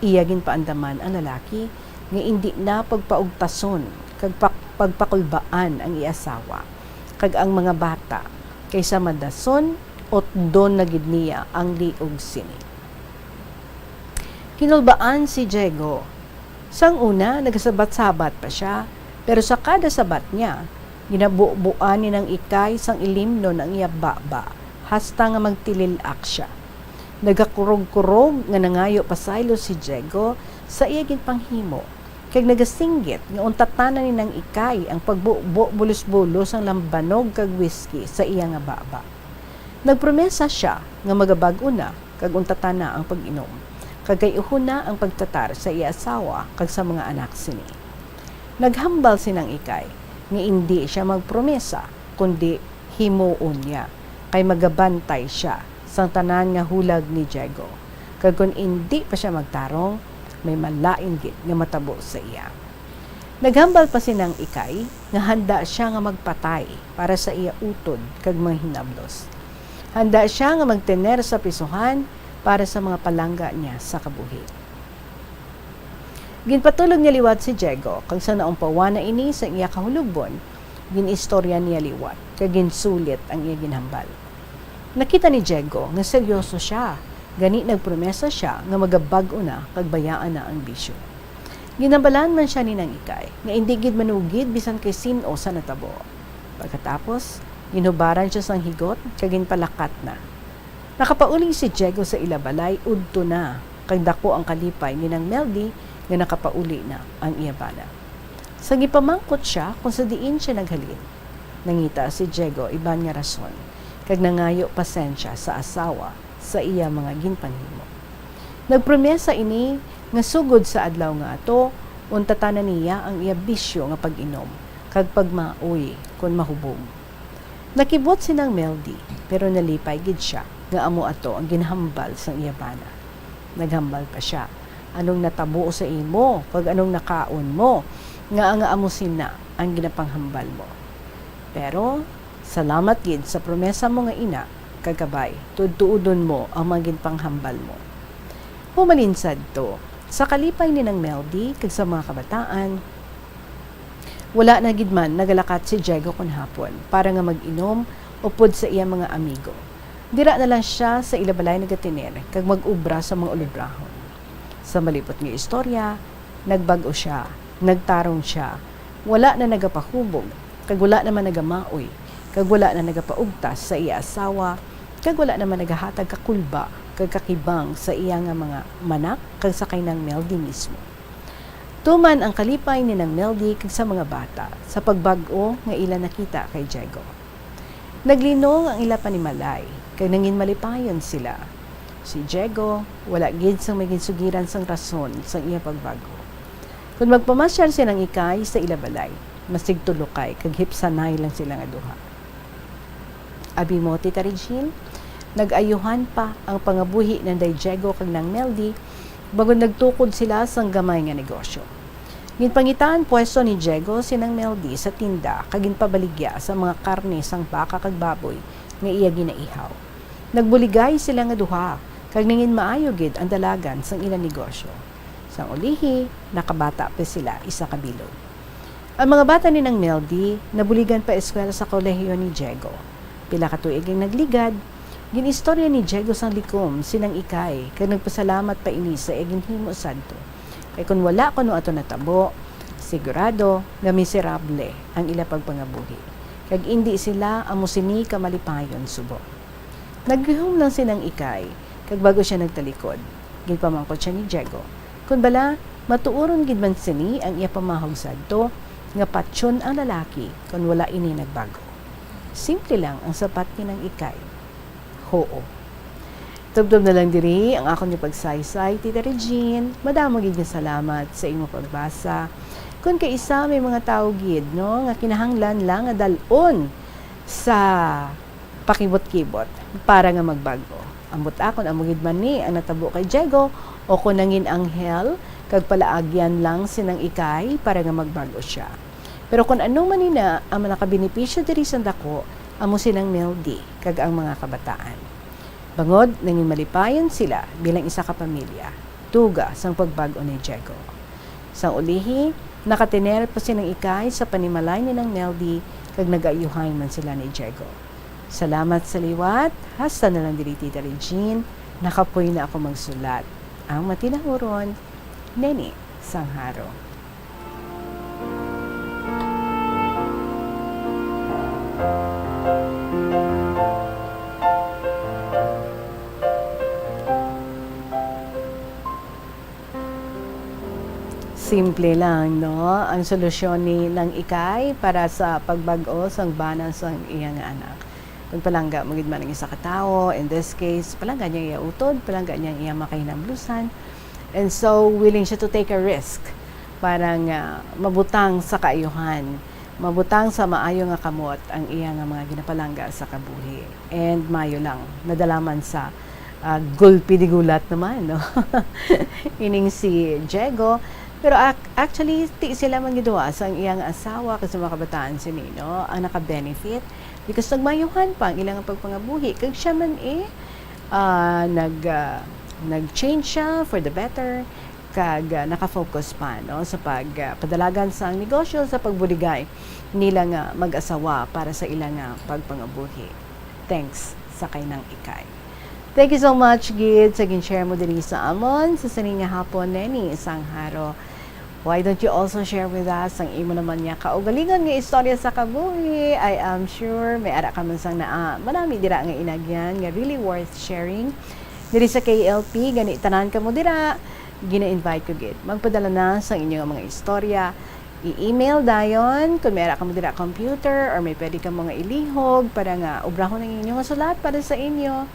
iya ginpaandaman ang lalaki nga indi na pagpaugtason kag pak-, pagpakulbaan ang iya asawa, kag ang mga bata, kaysa madason, utdon na gid niya ang liog sini. Hinulbaan si Diego. Sang una, nagasabat-sabat pa sia, pero sa kada sabat niya, ginabubuan ni Nang Ikay sang ilimnon ang iya baba, hasta nga magtilil-ak sia. Nagakurog-kurog nga nangayo pasaylo si Diego sa iya ginpanghimo, kag nagasinggit nga untatanan ni Nang Ikay ang pagbubo bulos-bulos sang lambanog kag whisky sa iya nga baba. Nagpromesa sia nga magabag-o na kag untatan na ang pag-inom, kag kay-uhon na ang pagtratar sa iya asawa kag sa mga anak sini. Naghambal si Nang Ikay nga indi sia magpromesa, kundi himuon niya, kay magabantay sia sang tanan nga hulag ni Diego, kag kon indi pa sia magtarong, may malain gid nga matabo sa iya. Naghambal pa si Nang Ikay nga handa sia nga magpatay para sa iya utod kag mga hinablos. Handa sia nga magtener sa prisuhan para sa mga palangga niya sa kabuhi. Ginpatulog niya liwat si Diego, kag sa naumpawan na ini sa iya kahulogbon, gin-istorya niya liwat kag ginsulit ang iya ginhambal. Nakita ni Diego nga seryoso sia, gani nagpromesa sia nga magabag-o na kag bayaan na ang bisyo. Ginhambalan man sia ni Nang Ikay nga indi gid manugid bisan kay sin-o sa natabo. Pagkatapos, ginhubaran sia sang higot kag ginpalakat na. Nakapauli si Diego sa ila balay udto na, kag daku ang kalipay ni Nang Meldy nga nakapauli na ang iya bana. Sang gipamangkot sia kon sa diin sia naghalin, nangita si Diego iban nga rason, kag nangayo pasensya sa asawa sa iya mga ginpanghimo. Nagpromesa ini nga sugod sa adlaw nga ato, untatanan niya ang iya bisyo nga pag-inom kag pagmaoy kon mahubog. Nakibot si Nang Meldy, pero nalipay gid sia nga amo ato ang ginhambal sang iya bana. Naghambal pa sia, "Anong natabo sa imo, kag anong nakaon mo, nga nga amo sina ang ginapanghambal mo? Pero salamat gid sa promesa mo nga ina, kag kabay, tuod-tuodon mo ang mga ginpanghambal mo." Humalin sadto, sa kalipay ni Nang Meldy kag sa mga kabataan, wala na gid man nagalakat si Diego kon hapon para nga mag-inom upod sa iya mga amigo. Dira na lang sia sa ila balay nagatener kag mag-obra sa mga ulobrahon. Sa malipot nga istorya, nagbag-o sia, nagtarong sia, wala na nagapahubog, kag wala na man nagamaoy, kag wala na nagapaugtas sa iya asawa, kag wala na man nagahatag kakulba kag kakibang sa iya nga mga manak kag sa kay Nang Meldy mismo. Tuman ang kalipay ni Nang Meldy kag sa mga bata sa pagbag-o nga ila nakita kay Diego. Naglinong ang ila panimalay, kag nangin malipayon sila. Si Diego, wala gid sang may ginsugiran sang rason sang iya pagbag-o. Kon magpamasyal si Nang Ikay sa ila balay, masigtulokay kag hipsanay lang sila nga duha. Abi mo, Tita Regine, nag-ayuhan pa ang pangabuhi nanday Diego kag Nang Meldy, bangod nagtukod sila sang gamay nga negosyo. Ginpangitaan pwesto ni Diego si Nang Meldy sa tinda kag ginpabaligya sa mga karne sang baka kag baboy nga iya ginaihaw. Nagbuligay sila nga duha, kag nangin maayo gid ang dalagan sang ila negosyo. Sang ulihi, nakabata pa sila isa ka bilog. Ang mga bata ni Nang Meldy nabuligan pa eskwela sa kolehiyo ni Diego. Pila ka tuig ang nagligad, gin-istorya ni Diego sang likom si Nang Ikay, kag nagpasalamat pa ini sa iya ginhimo sadto. Kay kon wala kuno ato natabo, sigurado nga miserable ang ila pagpangabuhi, kag indi sila amo sini ka malipayon subong. Naggihom lang si Nang Ikay, kag bago sia nagtalikod, ginpamangkot sia ni Diego kon bala matuoron gid man sini ang iya pamahog sadto nga patyon ang lalaki kon wala ini nagbago. Simple lang ang sabat ni Nang Ikay, "Huo." Tubtob na lang diri ang akon nga pagsaysay, Tita Regine. Madamo gid nga salamat sa imo pagbasa. Kon kaisa may mga tawo gid, no, nga kinahanglan lang nga dal-on sa pakibot-kibot para nga magbag-o. Ambot akon, amo gid man ni ang natabo kay Diego, o kon nangin anghel kag palaagyan lang si Nang Ikay para nga magbag-o sia. Pero kon ano man ina ang nakabenepisyo diri sang dako, amo si Nang Meldy kag ang mga kabataan. Bangod nangin malipayon sila bilang isa ka pamilya, tuga sang pagbag-o ni Diego. Sang ulihi, nakatener pa si Nang Ikay sa panimalay ni Nang Meldy kag nagaayuhay man sila ni Diego. Salamat sa liwat, hasta na lang diri, Tita Regine, nakapoy na ako magsulat. Ang matinahuron, Neni Sangharo. Simple lang, no? Ang solusyon ni Nang Ikay para sa pagbag-o sang bana sang iya nga anak. Kung palangga mo gid man ang isa ka tawo, in this case, palangga niya iya utod, palangga niya iya makahinablusan. And so, willing siya to take a risk para nga mabutang sa kaayuhan, mabutang sa maayo nga kamot ang iya nga mga ginapalangga sa kabuhi. And maayo lang, nadala man sa, ah, gulpi di gulat naman, no? Ining si Diego. Pero ac-, actually, ti sila man gid duha, sang iya nga asawa kag sa mga kabataan sini, no, ang naka-benefit. Because nagmaayuhan pa ang ilang pagpangabuhi. Kag siya man, eh, ah, nag, ah, nag-change siya for the better. Kag, ah, naka-focus pa, no, sa pag, ah, padalagan sang negosyo, sa pagbuligay nila nga mag-asawa para sa ila nga pagpangabuhi. Thanks sa kay Nang Ikay. Thank you so much gid sa gin-share mo diri sa amon sa sini nga hapon, Neni Sangharo. Why don't you also share with us ang imo naman nga kaugalingon nga istorya sa kabuhi? I am sure may ara ka man sang naa manami dira nga inagyan nga really worth sharing. Diri sa K L P, gani tanan kamo dira, gina-invite ko gid. Magpadala na sang inyo nga mga istorya. I-email dayon kung may ara kamo dira computer or may pwede kamo nga ilihog para nga obrahon ang inyo nga sulat para sa inyo.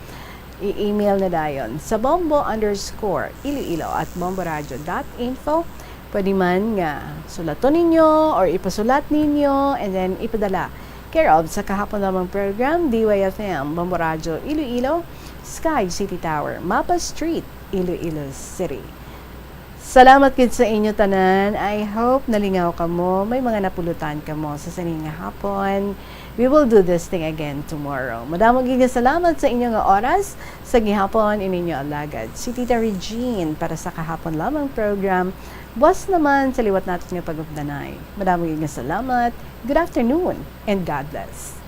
I-email na dayon sa bombo underscore iloilo at bomboradio dot info. Pwede man nga sulaton ninyo or ipasulat ninyo and then ipadala. Care of sa Kahapon Lamang Program, D Y F M, Bombo Radyo Iloilo, Sky City Tower, Mapa Street, Iloilo City. Salamat gid sa inyo tanan. I hope nalingaw kamo, may mga napulutan kamo sa sini nga hapon. We will do this thing again tomorrow. Madamo gid nga salamat sa inyo nga oras. Sa gihapon, ini inyo alagad, si Tita Regine para sa Kahapon Lamang Program. Buwas naman sa liwat naton nga pag-updanay. Madamo gid nga salamat. Good afternoon and God bless.